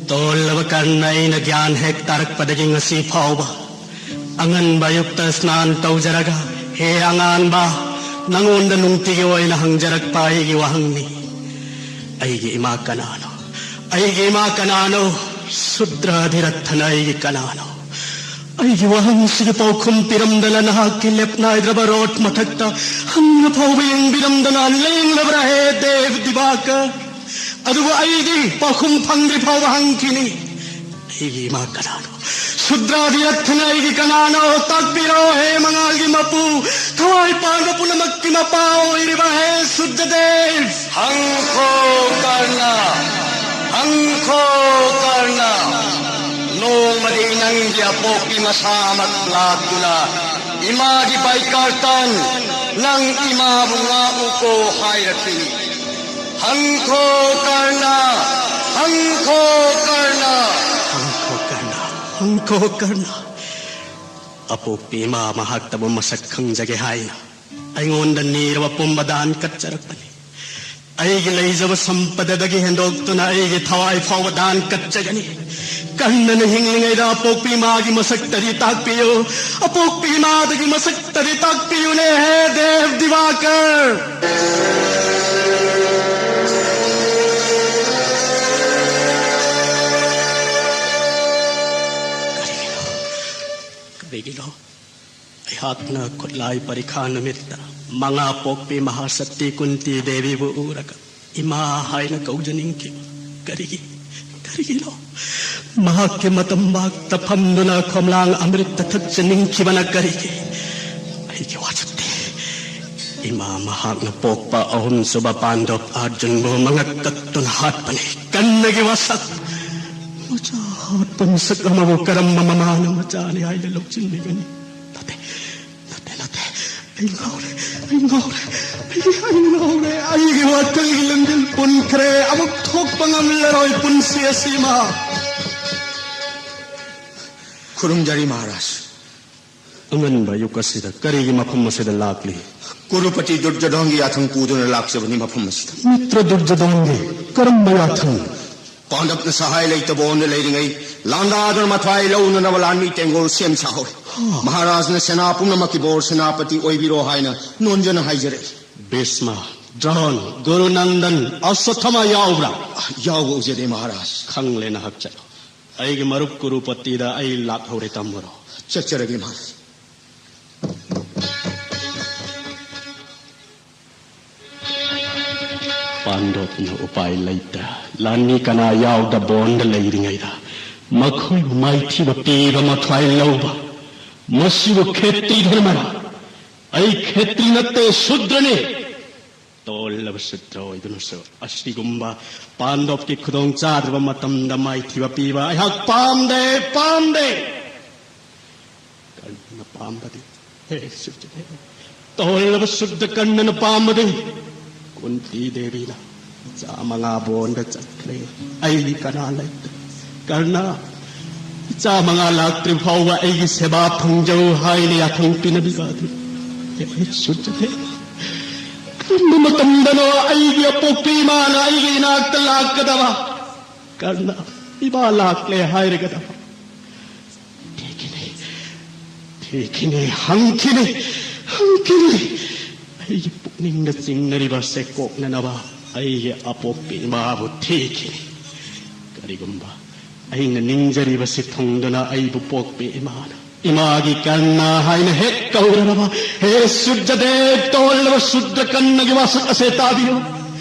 ꯇꯣꯜꯂꯕ ꯀꯔꯅ, ꯑꯩꯅ ꯒ꯭ꯌꯥꯟ ꯍꯦꯛ ꯇꯥꯔꯛꯄꯗꯒꯤ ꯉꯁꯤ ꯐꯥꯎꯕ ꯑꯉꯟꯕ ꯑꯌꯨꯛꯇ ꯁ꯭ꯅꯥꯟ ꯇꯧꯖꯔꯒ, ꯍꯦ ꯑꯉꯥꯟꯕ, ꯅꯉꯣꯟꯗ ꯅꯨꯡꯇꯤꯒꯤ ꯑꯣꯏꯅ ꯍꯪꯖꯔꯛꯄ ꯑꯩꯒꯤ ꯋꯥꯍꯪꯅꯤ꯫ ꯑꯩꯒꯤ ꯏꯃꯥ ꯀꯅꯥꯅꯣ? ꯑꯩꯒꯤ ꯏꯃꯥ ꯀꯅꯥꯅꯣ? ꯁꯨꯗ꯭ꯔ ꯑꯙꯤꯔꯠꯊꯅ ꯑꯩꯒꯤ ꯀꯅꯥꯅꯣ? ꯑꯩꯒꯤ ꯋꯥꯍꯪꯁꯤꯒꯤ ꯄꯥꯎꯈꯨꯝ ꯄꯤꯔꯝꯗꯅ ꯅꯍꯥꯛꯀꯤ ꯂꯦꯞ ꯅꯥꯏꯗ꯭ꯔꯕ ꯔꯣꯠ ꯃꯊꯛꯇ ꯍꯟꯅ ꯐꯥꯎꯕ ꯌꯦꯡꯕꯤꯔꯝꯗꯅ ꯂꯦꯡꯂꯕ꯭ꯔꯥ ꯍꯦ ꯗꯦꯕ ꯗꯤꯕꯥꯀꯔ? ꯑꯗꯨꯕꯨ ꯑꯩꯗꯤ ꯄꯥꯎꯈꯨꯝ ꯐꯪꯗ꯭ꯔꯤ ꯐꯥꯎꯕ ꯍꯪꯈꯤꯅꯤ꯫ ꯑꯩꯒꯤ ꯏꯃꯥ ꯀꯅꯥꯅꯣ? ꯁꯨꯗ꯭ꯔꯥꯗꯤ ꯔꯠꯊꯅ ꯑꯩꯒꯤ ꯀꯅꯥꯅꯣ? ꯇꯥꯛꯄꯤꯔꯣ ꯍꯦ ꯃꯉꯥꯜꯒꯤ ꯃꯄꯨ, ꯊꯋꯥꯏ ꯄꯥꯟꯕ ꯄꯨꯝꯅꯃꯛꯀꯤ ꯃꯄꯥ ꯑꯣꯏꯔꯤꯕ ꯍꯦ ꯁꯨꯗ꯭ꯔꯗꯦꯕ꯫ ꯍꯪꯈꯣ ꯀꯔꯅ, ꯍꯪꯈꯣ ꯀꯔꯅ, ꯅꯣꯡꯃꯗꯤ ꯅꯪꯒꯤ ꯑꯄꯣꯛꯄꯤ ꯃꯁꯥꯃꯛ ꯂꯥꯛꯇꯨꯅ ꯏꯃꯥꯒꯤ ꯕꯥꯏꯀꯥꯔꯇꯟ, ꯅꯪ ꯏꯃꯥꯕꯨ ꯉꯥꯛꯎꯀꯣ ꯍꯥꯏꯔꯛꯈꯤꯅꯤ꯫ ꯍꯪꯈꯣ ꯀꯔꯅ, ꯍꯪꯈꯣ ꯀꯔꯅ꯫ ꯍꯪꯈꯣ ꯀꯔꯅ, ꯍꯪꯈꯣ ꯀꯔꯅ꯫ ꯑꯄꯣꯛꯄꯤ ꯏꯃꯥ ꯃꯍꯥꯛꯇꯕꯨ ꯃꯁꯛ ꯈꯪꯖꯒꯦ ꯍꯥꯏꯅ ꯑꯩꯉꯣꯟꯗ ꯅꯤꯔꯕ ꯄꯨꯝꯕ ꯗꯥꯟ ꯀꯠꯆꯔꯛꯄꯅꯤ꯫ ꯑꯩꯒꯤ ꯂꯩꯖꯕ ꯁꯝꯄꯗꯗꯒꯤ ꯍꯦꯟꯗꯣꯛꯇꯨꯅ ꯑꯩꯒꯤ ꯊꯋꯥꯏ ꯐꯥꯎꯕ ꯗꯥꯟ ꯀꯠꯆꯒꯅꯤ꯫ ꯀꯔꯅꯅ ꯍꯤꯡꯂꯤꯉꯩꯗ ꯑꯄꯣꯛꯄꯤ ꯏꯃꯥꯒꯤ ꯃꯁꯛꯇꯗꯤ ꯇꯥꯛꯄꯤꯌꯨ꯫ ꯑꯄꯣꯛꯄꯤ ꯏꯃꯥꯗꯒꯤ ꯃꯁꯛꯇꯗꯤ ꯇꯥꯛꯄꯤꯌꯨꯅꯦ ꯍꯦ ꯗꯦꯕ ꯗꯤꯕꯥꯀꯔ꯫ ꯀꯔꯤꯒꯤꯅꯣ? ꯀꯔꯤꯒꯤꯅꯣ? ꯑꯩꯍꯥꯛꯅ ꯈꯨꯠꯂꯥꯏ ꯄꯔꯤꯈꯥ ꯅꯨꯃꯤꯠꯇ ꯃꯉꯥ ꯄꯣꯛꯄꯤ ꯃꯍꯥꯁꯛꯇꯤ ꯀꯨꯟꯇꯤ ꯗꯦꯕꯤꯕꯨ ꯎꯔꯒ ꯏꯃꯥ ꯍꯥꯏꯅ ꯀꯧꯖꯅꯤꯡꯈꯤꯕ꯫ ꯀꯔꯤꯒꯤ? ꯀꯔꯤꯒꯤꯅꯣ? ꯃꯍꯥꯛꯀꯤ ꯃꯇꯝꯕꯥꯛꯇ ꯐꯝꯗꯨꯅ ꯈꯣꯝꯂꯥꯡ ꯑꯃ꯭ꯔꯤꯠꯇ ꯊꯛꯆꯅꯤꯡꯈꯤꯕꯅ ꯀꯔꯤꯒꯤ? ꯑꯩꯒꯤ ꯋꯥꯁꯛꯇꯤ ꯏꯃꯥ ꯃꯍꯥꯛꯅ ꯄꯣꯛꯄ ꯑꯍꯨꯝꯁꯨꯕ ꯄꯥꯟꯗꯣꯞ ꯑꯥꯔꯖꯨꯟꯕꯨ ꯃꯉꯛ ꯀꯛꯇꯨꯅ ꯍꯥꯠꯄꯅꯤ꯫ ꯀꯟꯅꯒꯤ ꯋꯥꯁꯛ! ꯃꯆꯥ ꯍꯥꯠꯄ ꯃꯤꯁꯛ ꯑꯃꯕꯨ ꯀꯔꯝꯕ ꯃꯃꯥꯅ ꯃꯆꯥꯅꯤ ꯍꯥꯏꯅ ꯂꯧꯁꯤꯟꯕꯤꯒꯅꯤ? ꯅꯠꯇꯦ, ꯅꯠꯇꯦ, ꯅꯠꯇꯦ꯫ ꯑꯩ ꯉꯥꯎꯔꯦ, ꯑꯩ ꯉꯥꯎꯔꯦ, ꯑꯩ, ꯑꯩ ꯉꯥꯎꯔꯦ꯫ ꯑꯩꯒꯤ ꯋꯥꯈꯜꯒꯤ ꯂꯝꯖꯦꯜ ꯄꯨꯟꯈ꯭ꯔꯦ꯫ ꯑꯃꯨꯛ ꯊꯣꯛꯄ ꯉꯝꯂꯔꯣꯏ ꯄꯨꯟꯁꯤ ꯑꯁꯤꯃ꯫ ꯈꯨꯔꯨꯝꯖꯔꯤ ꯃꯍꯥꯔꯥꯖ꯫ ꯑꯉꯟꯕ ꯑꯌꯨꯛ ꯑꯁꯤꯗ ꯀꯔꯤꯒꯤ ꯃꯐꯝ ꯑꯁꯤꯗ ꯂꯥꯛꯂꯤ? ꯀꯨꯔꯨꯄꯇꯤ ꯗꯨꯔꯖꯣꯙꯟꯒꯤ ꯌꯥꯊꯪ ꯄꯨꯗꯨꯅ ꯂꯥꯛꯆꯕꯅꯤ ꯃꯐꯝ ꯑꯁꯤꯗ꯫ ꯃꯤꯇ꯭ꯔ ꯗꯨꯔꯖꯣꯙꯟꯒꯤ ꯀꯔꯝꯕ ꯌꯥꯊꯪ? ꯄꯥꯟꯗꯕꯅ ꯁꯍꯥꯏ ꯂꯩꯇꯕ ꯑꯣꯟꯗ ꯂꯩꯔꯤꯉꯩ, ꯂꯥꯟꯗꯥꯗꯨꯅ ꯃꯊ꯭ꯋꯥꯏ ꯂꯧꯅꯅꯕ ꯂꯥꯟꯃꯤ ꯇꯦꯡꯒꯣꯜ ꯁꯦꯝ ꯁꯥꯍꯧꯔꯦ꯫ ꯃꯍꯥꯔꯥꯖꯅ ꯁꯦꯅꯥ ꯄꯨꯝꯅꯃꯛꯀꯤ ꯕꯣꯔ ꯁꯦꯅꯥꯄꯇꯤ ꯑꯣꯏꯕꯤꯔꯣ ꯍꯥꯏꯅ ꯅꯣꯟꯖꯅ ꯍꯥꯏꯖꯔꯛꯏ꯫ ꯚꯤꯁꯃ, ꯗ꯭ꯔꯣꯟ, ꯒꯨꯔꯨ ꯅꯟꯗꯟ, ꯑꯁ꯭ꯋꯠꯊꯥꯃ ꯌꯥꯎꯕ꯭ꯔꯥ? ꯌꯥꯎꯕ ꯎꯖꯗꯦ ꯃꯍꯥꯔꯥꯖ꯫ ꯈꯪꯂꯦ ꯅꯍꯥꯛ ꯆꯠꯂꯣ꯫ ꯑꯩꯒꯤ ꯃꯔꯨꯞ ꯀꯨꯔꯨꯄꯇꯤꯗ ꯑꯩ ꯂꯥꯛꯍꯧꯔꯦ ꯇꯝꯃꯨꯔꯣ꯫ ꯆꯠꯆꯔꯒꯦ ꯃꯍꯥꯔꯥꯖ꯫ ꯄꯥꯟꯗꯣꯞꯅ ꯎꯄꯥꯏ ꯂꯩꯇ ꯂꯥꯟꯃꯤ ꯀꯅꯥ ꯌꯥꯎꯗ ꯕꯣꯟꯗ ꯂꯩꯔꯤꯉꯩꯗ ꯃꯈꯣꯏꯕꯨ ꯃꯥꯏꯊꯤꯕ ꯄꯤꯕ ꯃꯊ꯭ꯋꯥꯏ ꯂꯧꯕ꯫ ꯃꯁꯤꯕꯨ ꯈꯦꯇ꯭ꯔꯤ ꯙꯔꯃꯔ? ꯑꯩ ꯈꯦꯇ꯭ꯔꯤ ꯅꯠꯇꯦ, ꯁꯨꯗ꯭ꯔꯅꯤ꯫ ꯇꯣꯜꯂꯕ ꯁꯨꯗ꯭ꯔ ꯑꯣꯏꯗꯨꯅꯁꯨ ꯑꯁꯤꯒꯨꯝꯕ ꯄꯥꯟꯗꯣꯞꯀꯤ ꯈꯨꯗꯣꯡ ꯆꯥꯗ꯭ꯔꯕ ꯃꯇꯝꯗ ꯃꯥꯏꯊꯤꯕ ꯄꯤꯕ ꯑꯩꯍꯥꯛ ꯄꯥꯝꯗꯦ, ꯄꯥꯝꯗꯦ꯫ ꯀꯔꯝꯅ ꯄꯥꯝꯕꯗꯤ? ꯍꯦ ꯁꯨꯗ꯭ꯔ, ꯇꯣꯜꯂꯕ ꯁꯨꯗ꯭ꯔ ꯀꯔꯅꯅ ꯄꯥꯝꯕꯗꯤ? ꯀꯨꯟꯇꯤ ꯗꯦꯕꯤꯅ ꯏꯆꯥ ꯃꯉꯥ ꯕꯣꯟꯗ ꯆꯠꯈ꯭ꯔꯦ꯫ ꯑꯩꯒꯤ ꯀꯅꯥ ꯂꯩꯇꯦ꯫ ꯀꯔꯅ, ꯏꯆꯥ ꯃꯉꯥ ꯂꯥꯛꯇ꯭ꯔꯤ ꯐꯥꯎꯕ ꯑꯩꯒꯤ ꯁꯦꯕꯥ ꯐꯪꯖꯧ ꯍꯥꯏꯅ ꯌꯥꯊꯪ ꯄꯤꯅꯕꯤꯕ ꯑꯗꯨ꯫ ꯍꯦ ꯁꯨꯗ꯭ꯔ, ꯀꯔꯝꯕ ꯃꯇꯝꯗꯅꯣ ꯑꯩꯒꯤ ꯑꯄꯣꯛꯄꯤ ꯏꯃꯥꯅ ꯑꯩꯒꯤ ꯏꯅꯥꯛꯇ ꯂꯥꯛꯀꯗꯕ? ꯀꯔꯅ, ꯏꯃꯥ ꯂꯥꯛꯂꯦ ꯍꯥꯏꯔꯒꯗꯕ? ꯊꯤꯈꯤꯅꯤ, ꯊꯤꯈꯤꯅꯤ, ꯍꯪꯈꯤꯅꯤ, ꯍꯪꯈꯤꯅꯤ꯫ ꯑꯩꯒꯤ ꯄꯨꯛꯅꯤꯡꯗ ꯆꯤꯡꯅꯔꯤꯕ ꯑꯁꯦ ꯀꯣꯛꯅꯅꯕ ꯑꯩꯒꯤ ꯑꯄꯣꯛꯄꯤ ꯏꯃꯥꯕꯨ ꯊꯤꯈꯤꯅꯤ꯫ ꯀꯔꯤꯒꯨꯝꯕ ꯑꯩꯅ ꯅꯤꯡꯖꯔꯤꯕꯁꯤ ꯊꯨꯡꯗꯨꯅ ꯑꯩꯕꯨ ꯄꯣꯛꯄꯤ ꯏꯃꯥꯅ ꯏꯃꯥꯒꯤ ꯀꯔꯅ ꯍꯥꯏꯅ ꯍꯦꯛ ꯀꯧꯔꯕ, ꯍꯦ ꯁꯨꯗ꯭ꯔꯗꯦꯕ, ꯇꯣꯜꯂꯕ ꯁꯨꯗ꯭ꯔ ꯀꯔꯅꯒꯤ ꯋꯥꯁꯛ ꯑꯁꯦ ꯇꯥꯕꯤꯌꯨ꯫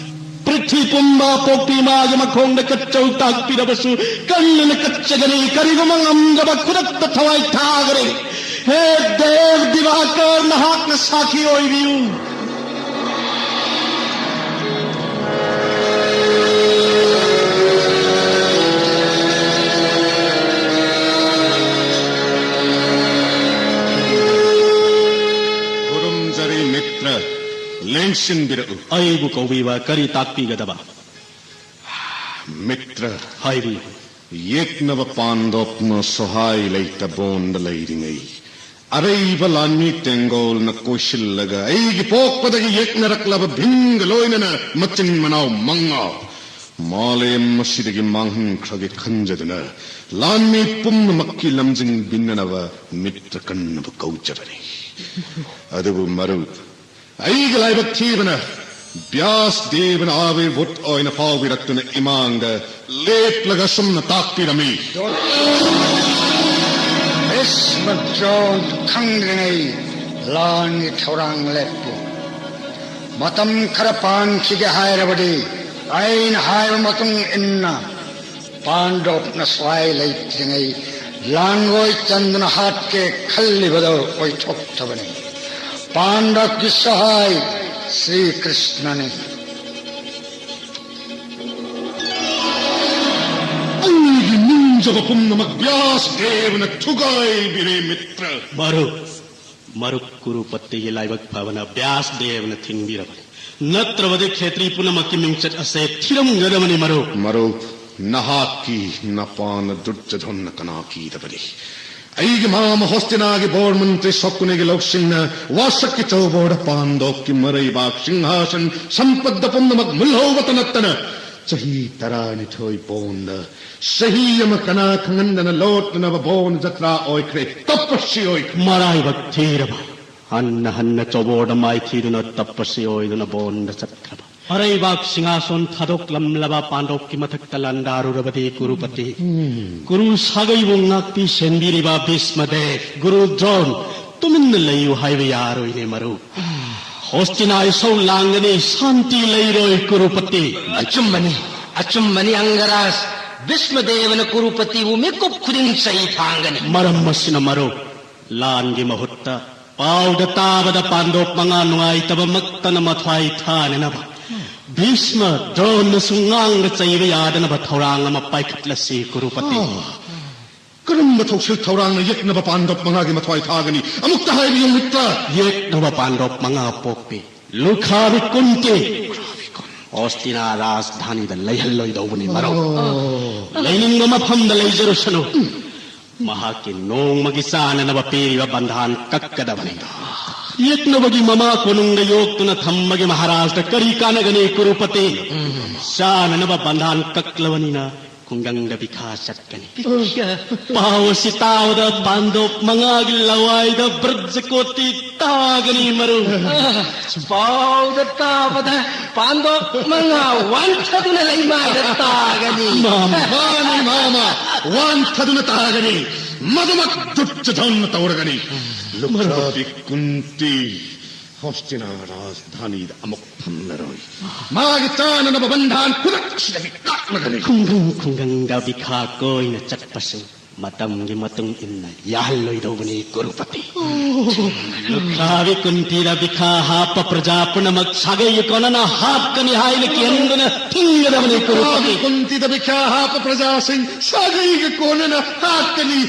ꯄ꯭ꯔꯤꯊꯤ ꯄꯨꯝꯕ ꯄꯣꯛꯄꯤ ꯏꯃꯥꯒꯤ ꯃꯈꯣꯡꯗ ꯀꯠꯆꯧ ꯇꯥꯛꯄꯤꯔꯕꯁꯨ, ꯀꯔꯅꯅ ꯀꯠꯆꯒꯅꯤ꯫ ꯀꯔꯤꯒꯨꯝꯕ ꯉꯝꯗꯕ ꯈꯨꯗꯛꯇ ꯊꯋꯥꯏ ꯊꯥꯒꯅꯤ꯫ ꯍꯦ ꯗꯦꯕ ꯗꯤꯕꯥꯀꯔ, ꯅꯍꯥꯛꯅ ꯁꯥꯈꯤ ꯑꯣꯏꯕꯤꯌꯨ꯫ ꯈꯨꯔꯨꯝꯖꯔꯤ ꯃꯤꯇ꯭ꯔ, ꯂꯦꯡꯁꯤꯟꯕꯤꯔꯛꯎ꯫ ꯑꯩꯕꯨ ꯀꯧꯕꯤꯕ ꯀꯔꯤ ꯇꯥꯛꯄꯤꯒꯗꯕ? ꯃꯤꯇ꯭ꯔ, ꯍꯥꯏꯕꯤꯌꯨ꯫ ꯌꯦꯛꯅꯕ ꯄꯥꯟꯗꯣꯞꯅ ꯁꯣꯍꯥꯏ ꯂꯩꯇ ꯕꯣꯟꯗ ꯂꯩꯔꯤꯉꯩ, ꯑꯔꯩꯕ ꯂꯥꯟꯃꯤ ꯇꯦꯡꯒꯣꯜꯅ ꯀꯣꯏꯁꯤꯜꯂꯒ ꯑꯩꯒꯤ ꯄꯣꯛꯄꯗꯒꯤ ꯌꯦꯛꯅꯔꯛꯂꯕ ꯚꯤꯝꯒ ꯂꯣꯏꯅꯅ ꯃꯆꯤꯟ ꯃꯅꯥꯎ ꯃꯉꯥ ꯃꯥꯂꯦꯝ ꯑꯁꯤꯗꯒꯤ ꯃꯥꯡꯍꯟꯈ꯭ꯔꯒꯦ ꯈꯟꯖꯗꯨꯅ ꯂꯥꯟꯃꯤ ꯄꯨꯝꯅꯃꯛꯀꯤ ꯂꯝꯖꯤꯡꯕꯤꯅꯅꯕ ꯃꯤꯇ꯭ꯔ ꯀꯟꯅꯕ ꯀꯧꯖꯕꯅꯤ꯫ ꯑꯗꯨꯕꯨ ꯃꯔꯨꯞ, ꯑꯩꯒꯤ ꯂꯥꯏꯕꯛ ꯊꯤꯕꯅ ꯕ꯭ꯌꯥꯁ ꯗꯦꯕꯅ ꯑꯥꯕꯤꯔ ꯚꯨꯠ ꯑꯣꯏꯅ ꯐꯥꯎꯕꯤꯔꯛꯇꯨꯅ ꯏꯃꯥꯡꯗ ꯂꯦꯞꯂꯒ ꯁꯨꯝꯅ ꯇꯥꯛꯄꯤꯔꯝꯃꯤ꯫ ꯚꯤꯁꯃ ꯗ꯭ꯔꯣꯟ ꯈꯪꯗ꯭ꯔꯤꯉꯩ ꯂꯥꯟꯒꯤ ꯊꯧꯔꯥꯡ ꯂꯦꯞꯄꯨ꯫ ꯃꯇꯝ ꯈꯔ ꯄꯥꯟꯈꯤꯒꯦ ꯍꯥꯏꯔꯕꯗꯤ ꯑꯩꯅ ꯍꯥꯏꯕ ꯃꯇꯨꯡ ꯏꯟꯅ ꯄꯥꯟꯗꯣꯞꯅ ꯁ꯭ꯋꯥꯏ ꯂꯩꯇ꯭ꯔꯤꯉꯩ ꯂꯥꯟꯒꯣꯏ ꯆꯟꯗꯨꯅ ꯍꯥꯠꯀꯦ ꯈꯜꯂꯤꯕꯗꯨ ꯑꯣꯏꯊꯣꯛꯇꯕꯅꯤ꯫ ꯄꯥꯟꯗꯣꯞꯀꯤ ꯁꯍꯥꯏ ꯁ꯭ꯔꯤ ꯀ꯭ꯔꯤꯁꯅꯅꯤ꯫ ꯑꯩꯒꯤ ꯅꯤꯡꯖꯕ ꯄꯨꯝꯅꯃꯛ ꯕ꯭ꯌꯥꯁ ꯗꯦꯕꯅ ꯊꯨꯒꯥꯏꯕꯤꯔꯦ, ꯃꯤꯇ꯭ꯔ꯫ ꯃꯔꯨꯞ, ꯃꯔꯨꯞ ꯀꯨꯔꯨꯄꯇꯤꯒꯤ ꯂꯥꯏꯕꯛ ꯐꯕꯅ ꯕ꯭ꯌꯥꯁ ꯗꯦꯕꯅ ꯊꯤꯡꯕꯤꯔꯕꯅꯤ꯫ ꯅꯠꯇ꯭ꯔꯕꯗꯤ ꯈꯦꯇ꯭ꯔꯤ ꯄꯨꯝꯅꯃꯛꯀꯤ ꯃꯤꯡꯆꯠ ꯑꯁꯦ ꯊꯤꯔꯝꯒꯗꯕꯅꯤ, ꯃꯔꯨꯞ꯫ ꯃꯔꯨꯞ, ꯅꯍꯥꯛꯀꯤ ꯅꯄꯥꯅ ꯗꯨꯔꯖꯣꯙꯟꯅ ꯀꯅꯥ ꯀꯤꯗꯕꯅꯤ? ꯑꯩꯒꯤ ꯃꯥꯃ ꯍꯣꯁꯇꯤꯅꯥꯒꯤ ꯕꯣꯔ ꯃꯟꯇ꯭ꯔꯤ ꯁꯣꯀꯨꯅꯤꯒꯤ ꯂꯧꯁꯤꯡꯅ ꯋꯥꯁꯛꯀꯤ ꯆꯧꯕꯣꯔꯗ ꯄꯥꯟꯗꯣꯞꯀꯤ ꯃꯔꯩꯕꯥꯛ ꯁꯤꯡꯍꯥꯁꯟ ꯁꯝꯄꯠꯇ ꯄꯨꯝꯅꯃꯛ ꯃꯨꯜꯍꯧꯕꯇ ꯅꯠꯇꯅ ꯆꯍꯤ ꯇꯔꯥꯅꯤꯊꯣꯏ ꯕꯣꯟꯗ ꯆꯍꯤ ꯑꯃ ꯀꯅꯥ ꯈꯪꯍꯟꯗꯅ ꯂꯣꯠꯇꯅꯕ ꯕꯣꯟ ꯖꯇ꯭ꯔꯥ ꯑꯣꯏꯈ꯭ꯔꯦ, ꯇꯄꯁꯤ ꯑꯣꯏꯈ꯭ꯔꯦ꯫ ꯃꯔꯥꯏꯕꯛ ꯊꯤꯔꯕ, ꯍꯟꯅ ꯍꯟꯅ ꯆꯧꯕꯣꯔꯗ ꯃꯥꯏꯊꯤꯗꯨꯅ ꯇꯄꯁꯤ ꯑꯣꯏꯗꯨꯅ ꯕꯣꯟꯗ ꯆꯠꯈ꯭ꯔꯕ꯫ ꯃꯔꯩꯕꯥꯛ ꯁꯤꯡꯍꯥꯁꯣꯟ ꯊꯥꯗꯣꯛꯂꯝꯂꯕ ꯄꯥꯟꯗꯣꯞꯀꯤ ꯃꯊꯛꯇ ꯂꯥꯟꯗꯥꯔꯨꯔꯕꯗꯤ ꯀꯨꯔꯨꯄꯇꯤ꯫ ꯀꯨꯔꯨ ꯁꯥꯒꯩꯕꯨ ꯉꯥꯛꯄꯤ ꯁꯦꯟꯕꯤꯔꯤꯕ ꯚꯤꯁꯃꯗꯦꯕ, ꯒꯨꯔꯨ ꯗ꯭ꯔꯣꯟ, ꯇꯨꯃꯤꯟꯅ ꯂꯩꯌꯨ ꯍꯥꯏꯕ ꯌꯥꯔꯣꯏꯅꯦ ꯃꯔꯨꯞ꯫ ꯍꯣꯁꯇꯤꯅꯥ ꯏꯁꯧ ꯂꯥꯡꯒꯅꯤ, ꯁꯥꯟꯇꯤ ꯂꯩꯔꯣꯏ ꯀꯨꯔꯨꯄꯇꯤ꯫ ꯑꯆꯨꯝꯕꯅꯤ, ꯑꯆꯨꯝꯕꯅꯤ ꯑꯪꯒꯔꯥꯖ꯫ ꯚꯤꯁꯃꯗꯦꯕꯅ ꯀꯨꯔꯨꯄꯇꯤꯕꯨ ꯃꯤꯀꯨꯞ ꯈꯨꯗꯤꯡ ꯆꯩ ꯊꯥꯡꯒꯅꯤ꯫ ꯃꯔꯝ ꯑꯁꯤꯅ ꯃꯔꯨꯞ, ꯂꯥꯟꯒꯤ ꯃꯍꯨꯠꯇ ꯄꯥꯎꯗ ꯇꯥꯕꯗ ꯄꯥꯟꯗꯣꯞ ꯃꯉꯥ ꯅꯨꯡꯉꯥꯏꯇꯕꯃꯛꯇꯅ ꯃꯊ꯭ꯋꯥꯏ ꯊꯥꯅꯅꯕ ꯚꯤꯁꯃ ꯗ꯭ꯔꯣꯟꯅꯁꯨ ꯉꯥꯡꯕ ꯆꯩꯕ ꯌꯥꯗꯅꯕ ꯊꯧꯔꯥꯡ ꯑꯃ ꯄꯥꯏꯈꯠꯂꯁꯤ ꯀꯨꯔꯨꯄꯇꯤ꯫ ꯑꯣ, ꯀꯔꯝꯕ ꯊꯧꯁꯤꯜ ꯊꯧꯔꯥꯡꯅ ꯌꯦꯛꯅꯕ ꯄꯥꯟꯗꯣꯞ ꯃꯉꯥꯒꯤ ꯃꯊ꯭ꯋꯥꯏ ꯊꯥꯒꯅꯤ? ꯑꯃꯨꯛꯇ ꯍꯥꯏꯕꯤꯌꯨ ꯃꯤꯇ꯭ꯔ꯫ ꯌꯦꯛꯅꯕ ꯄꯥꯟꯗꯣꯞ ꯃꯉꯥ ꯄꯣꯛꯄꯤ ꯂꯨꯈꯥꯕꯤ ꯀꯨꯟꯇꯤ ꯍꯣꯁꯇꯤꯅꯥ ꯔꯥꯖꯙꯥꯅꯤꯗ ꯂꯩꯍꯜꯂꯣꯏꯗꯧꯕꯅꯤ ꯃꯔꯨꯞ꯫ ꯑꯣ꯫ ꯂꯩꯅꯤꯡꯕ ꯃꯐꯝꯗ ꯂꯩꯖꯔꯨꯁꯅꯨ꯫ ꯃꯍꯥꯛꯀꯤ ꯅꯣꯡꯃꯒꯤ ꯆꯥꯅꯅꯕ ꯄꯤꯔꯤꯕ ꯕꯟꯙꯥꯟ ꯀꯛꯀꯗꯕꯅꯤ꯫ ꯌꯦꯛꯅꯕꯒꯤ ꯃꯃꯥ ꯀꯣꯅꯨꯡꯗ ꯌꯣꯛꯇꯨꯅ ꯊꯝꯕꯒꯤ ꯃꯍꯥꯔꯥꯖꯇ ꯀꯔꯤ ꯀꯥꯟꯅꯒꯅꯤ ꯀꯨꯔꯨꯄꯇꯤ? ꯆꯥꯅꯅꯕ ꯕꯟꯙꯥꯟ ꯀꯛꯂꯕꯅꯤꯅ ꯈꯨꯡꯒꯪꯗ ꯕꯤꯈꯥ ꯆꯠꯀꯅꯤ꯫ ꯄꯥꯎ ꯑꯁꯤ ꯇꯥꯕꯗ ꯄꯥꯟꯗꯣꯞ ꯃꯉꯥꯒꯤ ꯂꯋꯥꯏꯗ ꯕ꯭ꯔꯖꯀꯣꯇꯤ ꯇꯥꯒꯅꯤ ꯃꯔꯨꯞ꯫ ꯄꯥꯎꯗ ꯇꯥꯕꯗ ꯄꯥꯟꯗꯣꯞ ꯃꯉꯥ ꯋꯥꯟꯊꯗꯨꯅ ꯂꯩꯃꯥꯏꯗ ꯇꯥꯒꯅꯤ꯫ ꯃꯥꯅꯤ ꯃꯥꯃ, ꯋꯥꯟꯊꯗꯨꯅ ꯇꯥꯒꯅꯤ꯫ ꯃꯗꯨꯃꯛ ꯗꯨꯠꯆꯣꯙꯟꯅ ꯇꯧꯔꯒꯅꯤ꯫ ꯂꯨꯈ꯭ꯔꯥꯕꯤ ꯀꯨꯟꯇꯤ ꯍꯣꯁꯇꯤꯅꯥ ꯔꯥꯖꯙꯥꯅꯤꯗ ꯑꯃꯨꯛ ꯐꯝꯂꯔꯣꯏ꯫ ꯃꯥꯒꯤ ꯆꯥꯅꯅꯕ ꯕꯟꯙꯥꯟ ꯈꯨꯗꯛ ꯑꯁꯤꯗꯒꯤ ꯀꯛꯂꯒꯅꯤ꯫ ꯈꯨꯡꯒꯪ ꯈꯨꯡꯒꯪꯗ ꯕꯤꯈꯥ ꯀꯣꯏꯅ ꯆꯠꯄꯁꯨ ꯃꯇꯝꯒꯤ ꯃꯇꯨꯡ ꯏꯟꯅ ꯌꯥꯍꯜꯂꯣꯏꯗꯧꯕꯅꯤ ꯀꯨꯔꯨꯄꯇꯤ꯫ ꯂꯨꯈ꯭ꯔꯥꯕꯤ ꯀꯨꯟꯇꯤꯗ ꯕꯤꯈꯥ ꯍꯥꯞꯄ ꯄ꯭ꯔꯖꯥ ꯄꯨꯝꯅꯃꯛ ꯁꯥꯒꯩꯒꯤ ꯀꯣꯟꯅꯅ ꯍꯥꯞꯀꯅꯤ ꯍꯥꯏꯅ ꯀꯤꯍꯟꯗꯨꯅ ꯊꯤꯡꯒꯗꯕꯅꯤ ꯀꯨꯔꯨꯄꯇꯤ꯫ ꯂꯨꯈ꯭ꯔꯥꯕꯤ ꯀꯨꯟꯇꯤꯗ ꯕꯤꯈꯥ ꯍꯥꯞꯄ ꯄ꯭ꯔꯖꯥꯁꯤꯡ ꯁꯥꯒꯩꯒꯤ ꯀꯣꯟꯅꯅ ꯍꯥꯠꯀꯅꯤ꯫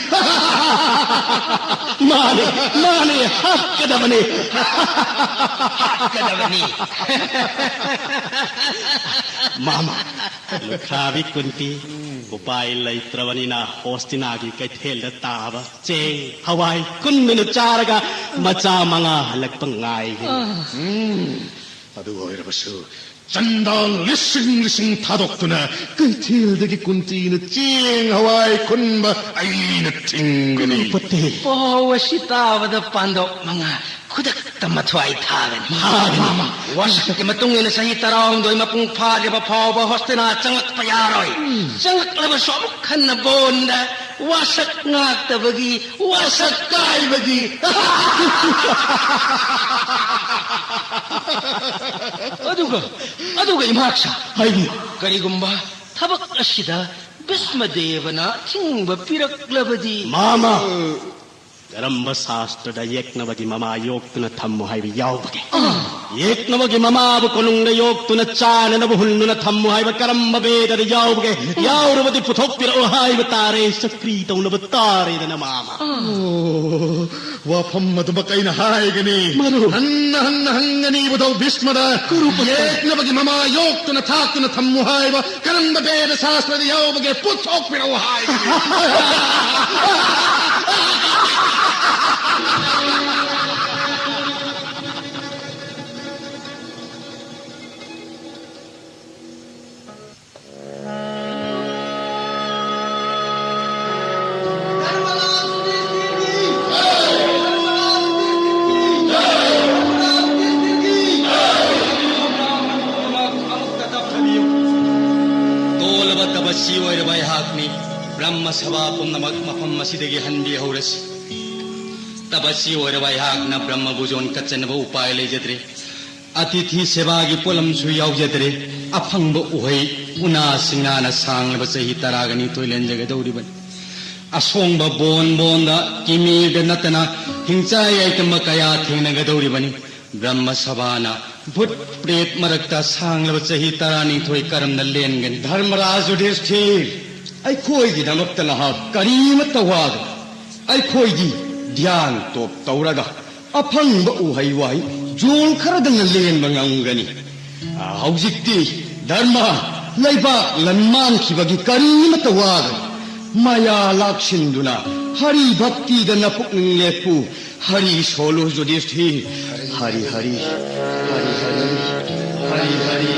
ꯃꯥꯅꯤ, ꯃꯥꯅꯤ, ꯍꯥꯠꯀꯗꯕꯅꯤ꯫ ꯍꯥꯠꯀꯗꯕꯅꯤ꯫ ꯃꯥꯃ, ꯂꯨꯈ꯭ꯔꯥꯕꯤ ꯀꯨꯟꯇꯤ ꯎꯄꯥꯏ ꯂꯩꯇ꯭ꯔꯕꯅꯤꯅ ꯍꯣꯁꯇꯤꯅꯥꯒꯤ ꯀꯩꯊꯦꯜꯗ ꯇꯥꯕ ꯆꯦꯡ ꯍꯋꯥꯏ ꯀꯨꯟꯗꯨꯅ ꯆꯥꯔꯒ ꯃꯆꯥ ꯃꯉꯥ ꯍꯜꯂꯛꯄ ꯉꯥꯏꯒꯅꯤ꯫ ꯑꯗꯨ ꯑꯣꯏꯔꯕꯁꯨ ꯆꯟꯗꯥꯜ ꯂꯤꯁꯤꯡ ꯂꯤꯁꯤꯡ ꯊꯥꯗꯣꯛꯇꯨꯅ ꯀꯩꯊꯦꯜꯗꯒꯤ ꯀꯨꯟꯇꯤꯅ ꯆꯦꯡ ꯍꯋꯥꯏ ꯈꯨꯟꯕ ꯑꯩꯅ ꯊꯤꯡꯒꯅꯤ꯫ ꯀꯨꯔꯨꯄꯇꯤ꯫ ꯄꯥꯎ ꯑꯁꯤ ꯇꯥꯕꯗ ꯄꯥꯟꯗꯣꯞ ꯃꯉꯥ ꯈꯨꯗꯛꯇ ꯃꯊ꯭ꯋꯥꯏ ꯊꯥꯒꯅꯤ꯫ ꯊꯥꯒꯅꯤ꯫ ꯋꯥꯁꯛꯀꯤ ꯃꯇꯨꯡ ꯏꯟꯅ ꯆꯍꯤ ꯇꯔꯥꯍꯨꯝꯗꯣꯏ ꯃꯄꯨꯡ ꯐꯥꯗ꯭ꯔꯤꯕ ꯐꯥꯎꯕ ꯍꯣꯁꯇꯤꯅꯥ ꯆꯪꯂꯛꯄ ꯌꯥꯔꯣꯏ꯫ ꯆꯪꯂꯛꯂꯕꯁꯨ ꯑꯃꯨꯛ ꯍꯟꯅ ꯕꯣꯟꯗ ꯋꯥꯁꯛ ꯉꯥꯛꯇꯕꯒꯤ ꯋꯥꯁꯛ ꯀꯥꯏꯕꯒꯤ꯫ ꯑꯗꯨꯒ, ꯑꯗꯨꯒ ꯏꯃꯥꯛꯁꯥ, ꯍꯥꯏꯕꯤꯌꯨ꯫ ꯀꯔꯤꯒꯨꯝꯕ ꯊꯕꯛ ꯑꯁꯤꯗ ꯚꯤꯁꯃꯗꯦꯕꯅ ꯑꯊꯤꯡꯕ ꯄꯤꯔꯛꯂꯕꯗꯤ? ꯃꯥꯃ, ꯀꯔꯝꯕ ꯁꯥꯁꯇ꯭ꯔꯗ ꯌꯦꯛꯅꯕꯒꯤ ꯃꯃꯥ ꯌꯣꯛꯇꯨꯅ ꯊꯝꯃꯨ ꯍꯥꯏꯕ ꯌꯥꯎꯕꯒꯦ? ꯌꯦꯛꯅꯕꯒꯤ ꯃꯃꯥꯕꯨ ꯀꯣꯅꯨꯡꯗ ꯌꯣꯛꯇꯨꯅ ꯆꯥꯅꯅꯕ ꯍꯨꯟꯗꯨꯅ ꯊꯝꯃꯨ ꯍꯥꯏꯕ ꯀꯔꯝꯕ ꯕꯦꯗꯗ ꯌꯥꯎꯕꯒꯦ? ꯌꯥꯎꯔꯕꯗꯤ ꯄꯨꯊꯣꯛꯄꯤꯔꯛꯑꯣ ꯍꯥꯏꯕ ꯇꯥꯔꯦ, ꯆꯀ꯭ꯔꯤ ꯇꯧꯅꯕ ꯇꯥꯔꯦꯗꯅ ꯃꯥꯃ꯫ ꯑꯣ, ꯋꯥꯐꯝ ꯑꯗꯨꯃꯛ ꯑꯩꯅ ꯍꯥꯏꯒꯅꯤ꯫ ꯃꯔꯨꯞ꯫ ꯍꯟꯅ ꯍꯟꯅ ꯍꯪꯒꯅꯤ ꯏꯕꯨꯙꯧ ꯚꯤꯁꯃꯗ꯫ ꯀꯨꯔꯨꯄ꯫ ꯌꯦꯛꯅꯕꯒꯤ ꯃꯃꯥ ꯌꯣꯛꯇꯨꯅ ꯊꯥꯛꯇꯨꯅ ꯊꯝꯃꯨ ꯍꯥꯏꯕ ꯀꯔꯝꯕ ꯕꯦꯗ ꯁꯥꯁꯇ꯭ꯔꯗ ꯌꯥꯎꯕꯒꯦ? ꯄꯨꯊꯣꯛꯄꯤꯔꯛꯑꯣ ꯍꯥꯏꯒꯅꯤ꯫ ꯇꯣꯜꯂꯕ ꯇꯄꯁꯤ ꯑꯣꯏꯔꯕ ꯑꯩꯍꯥꯛꯅꯤ꯫ ꯕ꯭ꯔꯍ꯭ꯃ ꯁꯚꯥ ꯄꯨꯝꯅꯃꯛ ꯃꯐꯝ ꯑꯁꯤꯗꯒꯤ ꯍꯟꯕꯤꯍꯧꯔꯁꯤ꯫ ꯇꯄꯁꯤ ꯑꯣꯏꯔꯕ ꯑꯩꯍꯥꯛꯅ ꯕ꯭ꯔꯍ꯭ꯃ ꯕꯨꯖꯣꯟ ꯀꯠꯆꯅꯕ ꯎꯄꯥꯏ ꯂꯩꯖꯗ꯭ꯔꯦ꯫ ꯑꯇꯤꯊꯤ ꯁꯦꯕꯥꯒꯤ ꯄꯣꯠꯂꯝꯁꯨ ꯌꯥꯎꯖꯗ꯭ꯔꯦ꯫ ꯑꯐꯪꯕ ꯎꯍꯩ ꯎꯅꯥ ꯁꯤꯡꯅꯥꯅ ꯁꯥꯡꯂꯕ ꯆꯍꯤ ꯇꯔꯥꯒ ꯅꯤꯊꯣꯏ ꯂꯦꯟꯖꯒꯗꯧꯔꯤꯕꯅꯤ꯫ ꯑꯁꯣꯡꯕ ꯕꯣꯟ ꯕꯣꯟꯗ ꯀꯤꯃꯤꯔꯗ ꯅꯠꯇꯅ ꯍꯤꯡꯆꯥꯏ ꯌꯥꯏꯇꯝꯕ ꯀꯌꯥ ꯊꯦꯡꯅꯒꯗꯧꯔꯤꯕꯅꯤ꯫ ꯕ꯭ꯔꯍ꯭ꯃ ꯁꯚꯥꯅ ꯚꯨꯠ ꯄ꯭ꯔꯦꯠ ꯃꯔꯛꯇ ꯁꯥꯡꯂꯕ ꯆꯍꯤ ꯇꯔꯥꯅꯤꯊꯣꯏ ꯀꯔꯝꯅ ꯂꯦꯟꯒꯅꯤ? ꯙꯔꯃꯔꯥꯖ ꯌꯨꯙꯤꯁꯊꯤꯔ, ꯑꯩꯈꯣꯏꯒꯤꯗꯃꯛꯇ ꯅꯍꯥꯛ ꯀꯔꯤꯃꯠꯇ ꯋꯥꯒꯅꯨ꯫ ꯑꯩꯈꯣꯏꯗꯤ ꯙ꯭ꯌꯥꯟ ꯇꯣꯞ ꯇꯧꯔꯒ ꯑꯐꯪꯕ ꯎꯍꯩ ꯋꯥꯍꯩ ꯖꯣꯜ ꯈꯔꯗꯅ ꯂꯦꯟꯕ ꯉꯝꯒꯅꯤ꯫ ꯍꯧꯖꯤꯛꯇꯤ ꯙꯔꯃ ꯂꯩꯕꯥꯛ ꯂꯟ ꯃꯥꯡꯈꯤꯕꯒꯤ ꯀꯔꯤꯃꯠꯇ ꯋꯥꯒꯅꯨ꯫ ꯃꯌꯥ ꯂꯥꯛꯁꯤꯟꯗꯨꯅ ꯍꯔꯤ ꯚꯛꯇꯤꯗ ꯅꯄꯨꯛꯅꯤꯡ ꯂꯦꯞꯄꯨ꯫ ꯍꯔꯤ ꯁꯣꯜꯂꯨ ꯌꯨꯙꯤꯁꯊꯤꯔ꯫ ꯍꯔꯤ ꯍꯔꯤ, ꯍꯔꯤ ꯍꯔꯤ, ꯍꯔꯤ ꯍꯔꯤ,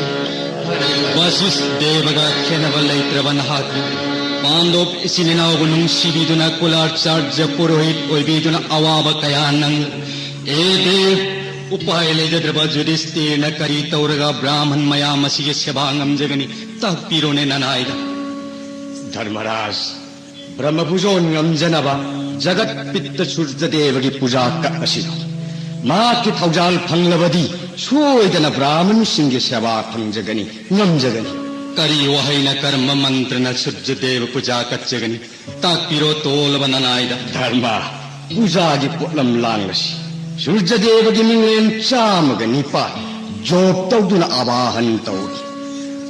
ꯍꯔꯤ ꯍꯔꯤ꯫ ꯚꯁꯤꯁ ꯗꯦꯕꯒ ꯈꯦꯠꯅꯕ ꯂꯩꯇ꯭ꯔꯕ ꯅꯍꯥꯛ ꯄꯥꯟꯗꯣꯞ ꯏꯆꯤꯟ ꯏꯅꯥꯎꯕꯨ ꯅꯨꯡꯁꯤꯕꯤꯗꯨꯅ ꯀꯨꯂꯥꯆꯥꯔꯖ ꯄꯨꯔꯣꯍꯤꯠ ꯑꯣꯏꯕꯤꯗꯨꯅ ꯑꯋꯥꯕ ꯀꯌꯥ ꯅꯪ꯫ ꯑꯦ ꯗꯦꯕ, ꯎꯄꯥꯏ ꯂꯩꯖꯗ꯭ꯔꯕ ꯌꯨꯙꯤꯁꯊꯤꯔꯅ ꯀꯔꯤ ꯇꯧꯔꯒ ꯕ꯭ꯔꯥꯍꯃꯟ ꯃꯌꯥꯝ ꯑꯁꯤꯒꯤ ꯁꯦꯕꯥ ꯉꯝꯖꯒꯅꯤ? ꯇꯥꯛꯄꯤꯔꯣꯅꯦ ꯅꯅꯥꯏꯗ꯫ ꯙꯔꯃꯔꯥꯖ, ꯕ꯭ꯔꯍ꯭ꯃ ꯕꯨꯖꯣꯟ ꯉꯝꯖꯅꯕ ꯖꯒꯠ ꯄꯤꯇ ꯁꯨꯔꯖꯗꯦꯕꯒꯤ ꯄꯨꯖꯥ ꯀꯠꯂꯁꯤꯔꯣ? ꯃꯍꯥꯛꯀꯤ ꯊꯧꯖꯥꯜ ꯐꯪꯂꯕꯗꯤ ꯁꯣꯏꯗꯅ ꯕ꯭ꯔꯥꯍꯃꯟꯁꯤꯡꯒꯤ ꯁꯦꯕꯥ ꯐꯪꯖꯒꯅꯤ, ꯉꯝꯖꯒꯅꯤ꯫ ꯀꯔꯤ ꯋꯥꯍꯩꯅ, ꯀꯔꯝꯕ ꯃꯟꯇ꯭ꯔꯅ ꯁꯨꯔꯖꯗꯦꯕ ꯄꯨꯖꯥ ꯀꯠꯆꯒꯅꯤ? ꯇꯥꯛꯄꯤꯔꯣ ꯇꯣꯜꯂꯕ ꯅꯅꯥꯏꯗ꯫ ꯙꯔꯃ, ꯄꯨꯖꯥꯒꯤ ꯄꯣꯠꯂꯝ ꯂꯥꯡꯂꯁꯤ꯫ ꯁꯨꯔꯖꯗꯦꯕꯒꯤ ꯃꯤꯡꯂꯦꯟ ꯆꯥꯝꯃꯒ ꯅꯤꯄꯥꯟ ꯖꯣꯞ ꯇꯧꯗꯨꯅ ꯑꯕꯥꯍꯟ ꯇꯧꯔꯤ꯫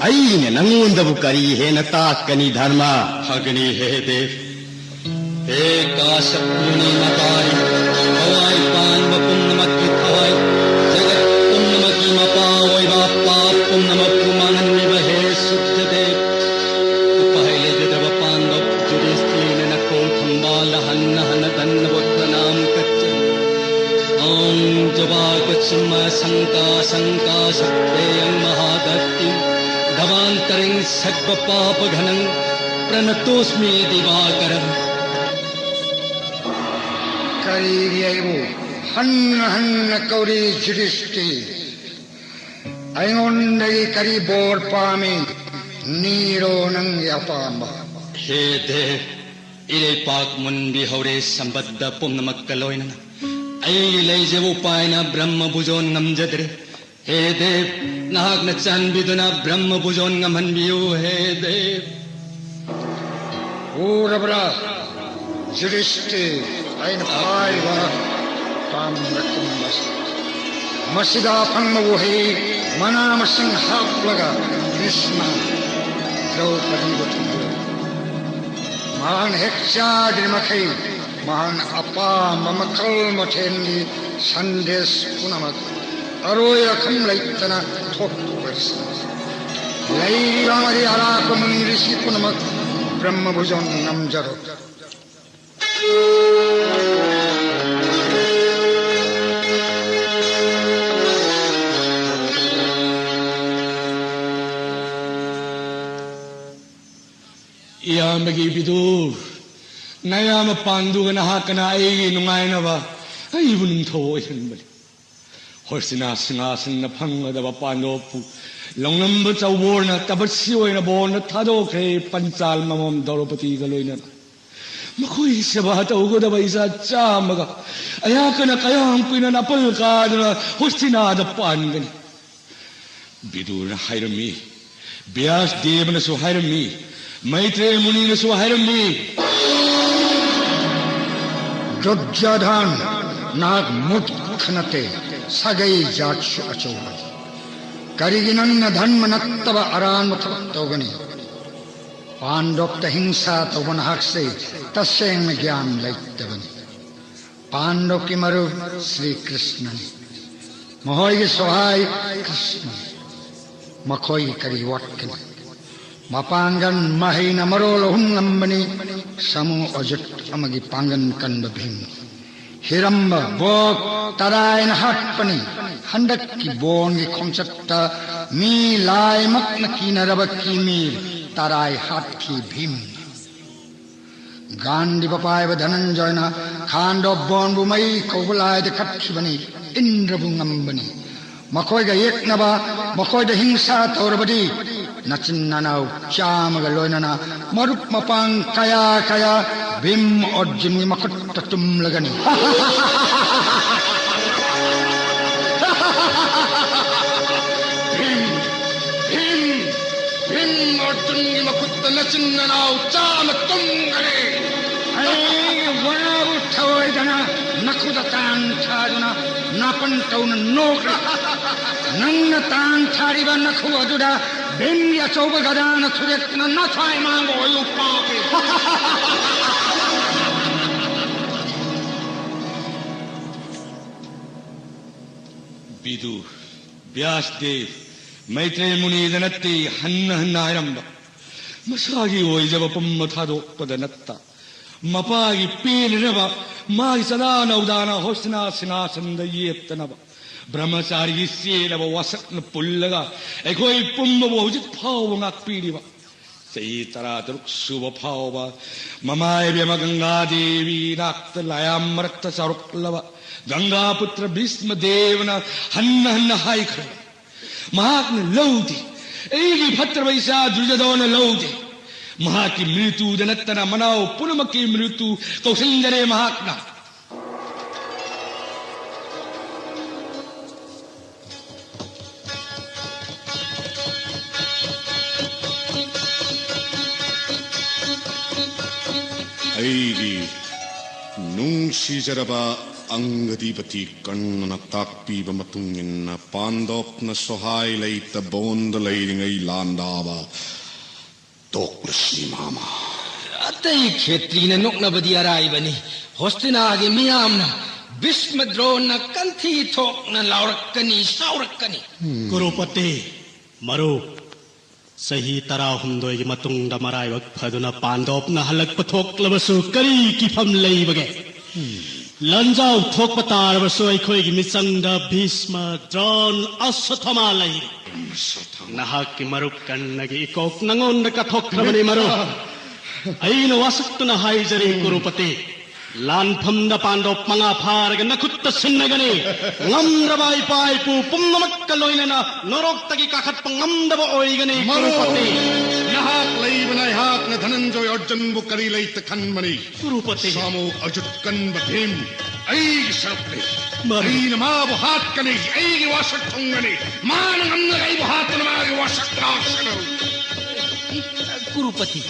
ꯑꯩꯅ ꯅꯪꯉꯣꯟꯗꯕꯨ ꯀꯔꯤ ꯍꯦꯟꯅ ꯇꯥꯛꯀꯅꯤ, ꯙꯔꯃ? ꯐꯒꯅꯤ, ꯍꯦ ꯗꯦꯕ꯫ ꯍꯦ ꯀꯥꯁ꯭ꯌꯞ ꯃꯨꯅꯤ ꯃꯇꯥꯔꯤ, ꯊꯋꯥꯏ ꯄꯥꯟꯕ ꯄꯨꯝꯅꯃꯛꯀꯤ ꯊꯋꯥꯏ, ꯖꯒꯠ ꯄꯨꯝꯅꯃꯛꯀꯤ ꯃꯄꯥ ꯑꯣꯏꯕ, ꯄꯥꯞ ꯄꯨꯝꯅꯃꯛꯄꯨ ꯃꯥꯡꯍꯟꯕꯤꯕ ꯍꯦ ꯁꯨꯔꯖꯗꯦꯕ꯫ ꯎꯄꯥꯏ ꯂꯩꯖꯗꯕ ꯄꯥꯡꯒꯜ ꯌꯨꯙꯤꯁꯇꯤꯔꯅ ꯅꯈꯣꯡ ꯊꯝꯕꯥꯜ ꯍꯟꯅ ꯍꯟꯅ ꯇꯟꯅꯕ ꯄ꯭ꯔꯅꯥꯝ ꯀꯠꯆꯩ꯫ ॐ जवाकुसुम शंका शंका शक्तेयं महादत्तिं धवान्तरिं सर्वपापघनं प्रणतोऽस्मि दिवाकरम्꯫ ꯀꯔꯤꯒꯤ ꯑꯩꯕꯨ ꯍꯟꯅ ꯍꯟꯅ ꯀꯧꯔꯤ ꯌꯨꯙꯤꯁꯇꯤꯔ? ꯑꯩꯉꯣꯟꯗꯒꯤ ꯀꯔꯤ ꯕꯣꯔ ꯄꯥꯝꯃꯤ? ꯅꯤꯔꯣ ꯅꯪꯒꯤ ꯑꯄꯥꯝꯕ꯫ ꯍꯦ ꯗꯦꯕ, ꯏꯔꯩꯄꯥꯛ ꯃꯨꯟꯕꯤ ꯍꯧꯔꯦ ꯁꯝꯕꯠꯇ ꯄꯨꯝꯅꯃꯛꯀ ꯂꯣꯏꯅꯅ꯫ ꯑꯩꯒꯤ ꯂꯩꯖꯕ ꯎꯄꯥꯏꯅ ꯕ꯭ꯔꯍ꯭ꯃꯕꯨ ꯖꯣꯟ ꯉꯝꯖꯗ꯭ꯔꯦ꯫ ꯍꯦ ꯗꯦꯕ, ꯅꯍꯥꯛꯅ ꯆꯥꯟꯕꯤꯗꯨꯅ ꯕ꯭ꯔꯍ꯭ꯃꯕꯨ ꯖꯣꯟ ꯉꯝꯍꯟꯕꯤꯌꯨ, ꯍꯦ ꯗꯦꯕ꯫ ꯎꯔꯕ꯭ꯔꯥ ꯌꯨꯙꯤꯁꯇꯤꯔ, ꯑꯩꯅ ꯄꯥꯏꯕ ꯄꯥꯝꯕ ꯀꯨꯝꯕꯁꯤ? ꯃꯁꯤꯗ ꯑꯐꯪꯕ ꯎꯍꯩ ꯃꯅꯥ ꯃꯁꯤꯡ ꯍꯥꯞꯂꯒ ꯀ꯭ꯔꯤꯁꯅ ꯗ꯭ꯔꯧꯄꯗꯤꯕꯨ ꯊꯨꯡꯍꯜꯂꯤ꯫ ꯃꯍꯥꯛꯅ ꯍꯦꯛ ꯆꯥꯗ꯭ꯔꯤ ꯃꯈꯩ ꯃꯍꯥꯛꯅ ꯑꯄꯥꯝꯕ ꯃꯈꯜ ꯃꯊꯦꯜꯒꯤ ꯁꯟꯗꯦꯁ ꯄꯨꯝꯅꯃꯛ ꯑꯔꯣꯏ ꯑꯈꯝ ꯂꯩꯇꯅ ꯊꯣꯛꯄ ꯑꯣꯏꯔꯁꯤ꯫ ꯂꯩꯔꯤꯕ ꯑꯃꯗꯤ ꯑꯔꯥꯛꯄ ꯃꯨꯅꯤ ꯔꯤꯁꯤ ꯄꯨꯝꯅꯃꯛ ꯕ꯭ꯔꯍ꯭ꯃꯕꯨ ꯖꯣꯟ ꯉꯝꯖꯔꯣ꯫ ꯏꯌꯥꯝꯕꯒꯤ ꯕꯤꯗꯨꯔ, ꯅꯌꯥꯝꯕ ꯄꯥꯟꯗꯨꯒ ꯅꯍꯥꯛꯀꯅ ꯑꯩꯒꯤ ꯅꯨꯡꯉꯥꯏꯅꯕ ꯑꯩꯕꯨ ꯅꯤꯡꯊꯧ ꯑꯣꯏꯍꯟꯕꯅꯤ꯫ ꯍꯣꯔꯁꯤꯅ ꯁꯤꯡꯍꯥꯁꯟꯅ ꯐꯪꯒꯗꯕ ꯄꯥꯟꯗꯨꯕꯨ ꯂꯧꯅꯝꯕ ꯆꯧꯕꯣꯔꯅ ꯇꯄꯁꯤ ꯑꯣꯏꯅ ꯕꯣꯟꯗ ꯊꯥꯗꯣꯛꯈ꯭ꯔꯦ, ꯄꯟꯆꯥꯜ ꯃꯃꯝ ꯗ꯭ꯔꯧꯄꯗꯤꯒ ꯂꯣꯏꯅꯅ꯫ ꯃꯈꯣꯏꯒꯤ ꯁꯦꯕꯥ ꯇꯧꯒꯗꯕ ꯏꯆꯥ ꯆꯥꯝꯃꯒ ꯑꯩꯍꯥꯛꯀꯅ ꯀꯌꯥꯝ ꯀꯨꯏꯅ ꯅꯥꯄꯜ ꯀꯥꯗꯨꯅ ꯍꯣꯔꯁꯤꯅꯥꯗ ꯄꯥꯟꯒꯅꯤ? ꯕꯤꯗꯨꯔꯅ ꯍꯥꯏꯔꯝꯃꯤ, ꯕ꯭ꯌꯥꯁ ꯗꯦꯕꯅꯁꯨ ꯍꯥꯏꯔꯝꯃꯤ, ꯃꯩꯇ꯭ꯔꯦꯌ ꯃꯨꯅꯤꯅꯁꯨ ꯍꯥꯏꯔꯝꯃꯤ꯫ ꯗꯨꯔꯖꯣꯙꯟ, ꯅꯍꯥꯛ ꯃꯨꯔꯈ ꯅꯠꯇꯦ, ꯁꯥꯒꯩ ꯖꯥꯠꯁꯨ ꯑꯆꯧꯕꯅꯤ꯫ ꯀꯔꯤꯒꯤ ꯅꯪꯅ ꯙꯔꯃ ꯅꯠꯇꯕ ꯑꯔꯥꯟꯕ ꯊꯕꯛ ꯇꯧꯒꯅꯤ? ꯄꯥꯟꯗꯣꯞꯇ ꯍꯤꯡꯁꯥ ꯇꯧꯕ ꯅꯍꯥꯛꯁꯦ ꯇꯁꯦꯡꯅ ꯒ꯭ꯌꯥꯟ ꯂꯩꯇꯕꯅꯤ꯫ ꯄꯥꯟꯗꯣꯞꯀꯤ ꯃꯔꯨꯞ ꯁ꯭ꯔꯤ ꯀ꯭ꯔꯤꯁꯅꯅꯤ꯫ ꯃꯈꯣꯏꯒꯤ ꯁꯣꯍꯥꯏ ꯀ꯭ꯔꯤꯁꯅꯅꯤ꯫ ꯃꯈꯣꯏꯒꯤ ꯀꯔꯤ ꯋꯥꯠꯀꯅꯤ? ꯃꯄꯥꯡꯒꯜ ꯃꯍꯩꯅ ꯃꯔꯣꯜ ꯑꯍꯨꯝ ꯉꯝꯕꯅꯤ, ꯁꯥꯃꯨ ꯑꯣꯖꯨꯠ ꯑꯃꯒꯤ ꯄꯥꯡꯒꯜ ꯀꯟꯕ ꯚꯤꯝ꯫ ꯍꯤꯔꯝꯕ ꯕꯣꯛ ꯇꯔꯥꯏꯅ ꯍꯥꯠꯄꯅꯤ꯫ ꯍꯟꯗꯛꯀꯤ ꯕꯣꯟꯒꯤ ꯈꯣꯡꯆꯠꯇ ꯃꯤ ꯂꯥꯏꯃꯛꯅ ꯀꯤꯅꯔꯕ ꯀꯤꯃꯤꯔ ꯇꯔꯥꯏ ꯍꯥꯠꯈꯤ ꯚꯤꯝꯅ꯫ ꯒꯥꯟꯙꯤꯕ ꯄꯥꯏꯕ ꯙꯅꯟꯖꯌꯅ ꯈꯥꯟꯗꯣ ꯕꯣꯟꯕꯨ ꯃꯩ ꯀꯧꯕ ꯂꯥꯏꯗ ꯀꯠꯈꯤꯕꯅꯤ, ꯏꯟꯗ꯭ꯔꯕꯨ ꯉꯝꯕꯅꯤ꯫ ꯃꯈꯣꯏꯒ ꯌꯦꯛꯅꯕ, ꯃꯈꯣꯏꯗ ꯍꯤꯡꯁꯥ ꯇꯧꯔꯕꯗꯤ ꯅꯆꯤꯟ ꯅꯅꯥꯎ ꯆꯥꯝꯃꯒ ꯂꯣꯏꯅꯅ ꯃꯔꯨꯞ ꯃꯄꯥꯡ ꯀꯌꯥ ꯀꯌꯥ ꯚꯤꯝ ꯑꯔꯖꯨꯟꯒꯤ ꯃꯈꯨꯠꯇ ꯇꯨꯝꯂꯒꯅꯤ꯫ ꯚꯤꯝ, ꯚꯤꯝ, ꯚꯤꯝ ꯑꯔꯖꯨꯟꯒꯤ ꯃꯈꯨꯠꯇ ꯅꯆꯤꯟ ꯅꯅꯥꯎ ꯆꯥꯝꯃ ꯇꯨꯝꯒꯅꯤ꯫ ꯑꯩꯒꯤ ꯋꯥꯕꯨ ꯊꯑꯣꯏꯗꯅ ꯅꯈꯨꯗ ꯇꯥꯡ ꯊꯥꯗꯨꯅ ꯅꯥꯄꯟ ꯇꯧꯅ ꯅꯣꯛꯂꯤ꯫ ꯅꯪꯅ ꯇꯥꯡ ꯊꯥꯔꯤꯕ ꯅꯈꯨ ꯑꯗꯨꯗ ꯚꯤꯝꯒꯤ ꯑꯆꯧꯕ ꯒꯗꯥꯅ ꯊꯨꯗꯦꯛꯇꯨꯅ ꯅꯊ꯭ꯋꯥꯏ ꯃꯥꯡꯕ ꯑꯣꯏꯌꯨ ꯄꯥꯄꯤ꯫ ꯕꯤꯗꯨ, ꯕ꯭ꯌꯥꯁꯗꯦꯕ, ꯃꯩꯇ꯭ꯔꯦꯌ ꯃꯨꯅꯤꯗ ꯅꯠꯇꯦ ꯍꯟꯅ ꯍꯟꯅ ꯍꯥꯏꯔꯝꯕ꯫ ꯃꯁꯥꯒꯤ ꯑꯣꯏꯖꯕ ꯄꯨꯝꯕ ꯊꯥꯗꯣꯛꯄꯗ ꯅꯠꯇ, ꯃꯄꯥꯒꯤ ꯄꯦꯟꯅꯅꯕ, ꯃꯥꯒꯤ ꯆꯗꯥ ꯅꯧꯗꯥꯅ ꯍꯣꯁꯅꯥ ꯁꯤꯡꯍꯥꯁꯟꯗ ꯌꯦꯞꯇꯅꯕ, ꯕ꯭ꯔꯍꯃꯆꯥꯔꯤꯒꯤ ꯆꯦꯜꯂꯕ ꯋꯥꯁꯛꯅ ꯄꯨꯜꯂꯒ ꯑꯩꯈꯣꯏ ꯄꯨꯝꯕꯕꯨ ꯍꯧꯖꯤꯛ ꯐꯥꯎꯕ ꯉꯥꯛꯄꯤꯔꯤꯕ, ꯆꯍꯤ ꯇꯔꯥꯇꯔꯨꯛ ꯁꯨꯕ ꯐꯥꯎꯕ ꯃꯃꯥ ꯏꯕꯦꯝꯃ ꯒꯪꯒꯥ ꯗꯦꯕꯤ ꯏꯅꯥꯛꯇ ꯂꯥꯌꯥꯝ ꯃꯔꯛꯇ ꯆꯥꯎꯔꯛꯂꯕ ꯒꯪꯒꯥ ꯄꯨꯇ꯭ꯔ ꯚꯤꯁꯃ ꯗꯦꯕꯅ ꯍꯟꯅ ꯍꯟꯅ ꯍꯥꯏꯈ꯭ꯔꯕ, ꯃꯍꯥꯛꯅ ꯂꯧꯗꯦ, ꯑꯩꯒꯤ ꯐꯠꯇ꯭ꯔꯕ ꯏꯆꯥ ꯗꯨꯔꯖꯣꯙꯅ ꯂꯧꯗꯦ꯫ ꯃꯍꯥꯛꯀꯤ ꯃ꯭ꯔꯤꯇꯨꯗ ꯅꯠꯇꯅ ꯃꯅꯥꯎ ꯄꯨꯝꯅꯃꯛꯀꯤ ꯃ꯭ꯔꯤꯇꯨ ꯀꯧꯁꯤꯟꯖꯔꯦ ꯃꯍꯥꯛꯅ꯫ ꯑꯩꯒꯤ ꯅꯨꯡꯁꯤꯖꯔꯕ ꯑꯪꯒꯗꯤꯄꯇꯤ ꯀꯔꯅꯅ ꯇꯥꯛꯄꯤꯕ ꯃꯇꯨꯡ ꯏꯟꯅ ꯄꯥꯟꯗꯣꯞꯅ ꯁꯣꯍꯥꯏ ꯂꯩꯇ ꯕꯣꯟꯗ ꯂꯩꯔꯤꯉꯩ ꯂꯥꯟꯗꯥꯕ ꯇꯣꯛꯂꯁꯤ ꯃꯥꯃ꯫ ꯑꯇꯩ ꯈꯦꯇ꯭ꯔꯤꯅ ꯅꯣꯛꯅꯕꯗꯤ ꯑꯔꯥꯏꯕꯅꯤ꯫ ꯍꯣꯁꯇꯤꯅꯥꯒꯤ ꯃꯤꯌꯥꯝꯅ ꯚꯤꯁꯃ ꯗ꯭ꯔꯣꯟꯅ ꯀꯟꯊꯤ ꯊꯣꯛꯅ ꯂꯥꯎꯔꯛꯀꯅꯤ, ꯁꯥꯎꯔꯛꯀꯅꯤ꯫ ꯀꯨꯔꯨꯄꯇꯤ, ꯃꯔꯨꯞ, ꯆꯍꯤ ꯇꯔꯥꯍꯨꯝꯗꯣꯏꯒꯤ ꯃꯇꯨꯡꯗ ꯃꯔꯥꯏꯕꯛ ꯐꯗꯨꯅ ꯄꯥꯟꯗꯣꯞꯅ ꯍꯜꯂꯛꯄ ꯊꯣꯛꯂꯕꯁꯨ ꯀꯔꯤ ꯀꯤꯐꯝ ꯂꯩꯕꯒꯦ? ꯂꯥꯟꯖꯥꯎ ꯊꯣꯛꯄ ꯇꯥꯔꯕꯁꯨ ꯑꯩꯈꯣꯏꯒꯤ ꯃꯤꯆꯪꯗ ꯚꯤꯁꯃ, ꯗ꯭ꯔꯣꯟ, ꯑꯁ꯭ꯋꯠꯊꯥꯃꯥ ꯂꯩꯔꯤ꯫ ꯅꯍꯥꯛꯀꯤ ꯃꯔꯨꯞ ꯀꯔꯅꯒꯤ ꯏꯀꯣꯛ ꯅꯉꯣꯟꯗ ꯀꯠꯊꯣꯛꯈ꯭ꯔꯕꯅꯤ, ꯃꯔꯨꯞ꯫ ꯑꯩꯅ ꯋꯥꯁꯛꯇꯨꯅ ꯍꯥꯏꯖꯔꯤ, ꯀꯨꯔꯨꯄꯇꯤ, ꯂꯥꯟꯐꯝꯗ ꯄꯥꯟꯗꯣꯞ ꯃꯉꯥ ꯐꯥꯔꯒ ꯅꯈꯨꯠꯇ ꯁꯤꯟꯅꯒꯅꯤ꯫ ꯉꯝꯗ꯭ꯔꯕ ꯏꯄꯥ ꯏꯄꯨ ꯄꯨꯝꯅꯃꯛꯀ ꯂꯣꯏꯅꯅ ꯅꯣꯔꯣꯛꯇꯒꯤ ꯀꯥꯈꯠꯄ ꯉꯝꯗꯕ ꯑꯣꯏꯒꯅꯤ, ꯃꯔꯨꯞ꯫ ꯀꯨꯔꯨꯄꯇꯤ꯫ ꯅꯍꯥꯛ ꯂꯩꯕꯅ ꯑꯩꯍꯥꯛꯅ ꯙꯅꯟꯖꯣꯏ ꯑꯔꯖꯨꯟꯕꯨ ꯀꯔꯤ ꯂꯩꯇ ꯈꯟꯕꯅꯤ? ꯀꯨꯔꯨꯄꯇꯤ꯫ ꯁꯥꯃꯨ ꯑꯖꯨꯠ ꯀꯟꯕ ꯚꯤꯝ ꯑꯩꯒꯤ ꯁꯔꯨꯛꯅꯤ꯫ ꯃꯔꯨꯞ꯫ ꯑꯩꯅ ꯃꯥꯕꯨ ꯍꯥꯠꯀꯅꯤ, ꯑꯩꯒꯤ ꯋꯥꯁꯛ ꯊꯨꯡꯒꯅꯤ꯫ ꯃꯥꯅ ꯉꯝꯂꯒ ꯑꯩꯕꯨ ꯍꯥꯠꯇꯨꯅ ꯃꯥꯒꯤ ꯋꯥꯁꯛ ꯂꯥꯛꯁꯅꯨ꯫ ꯀꯨꯔꯨꯄꯇꯤ,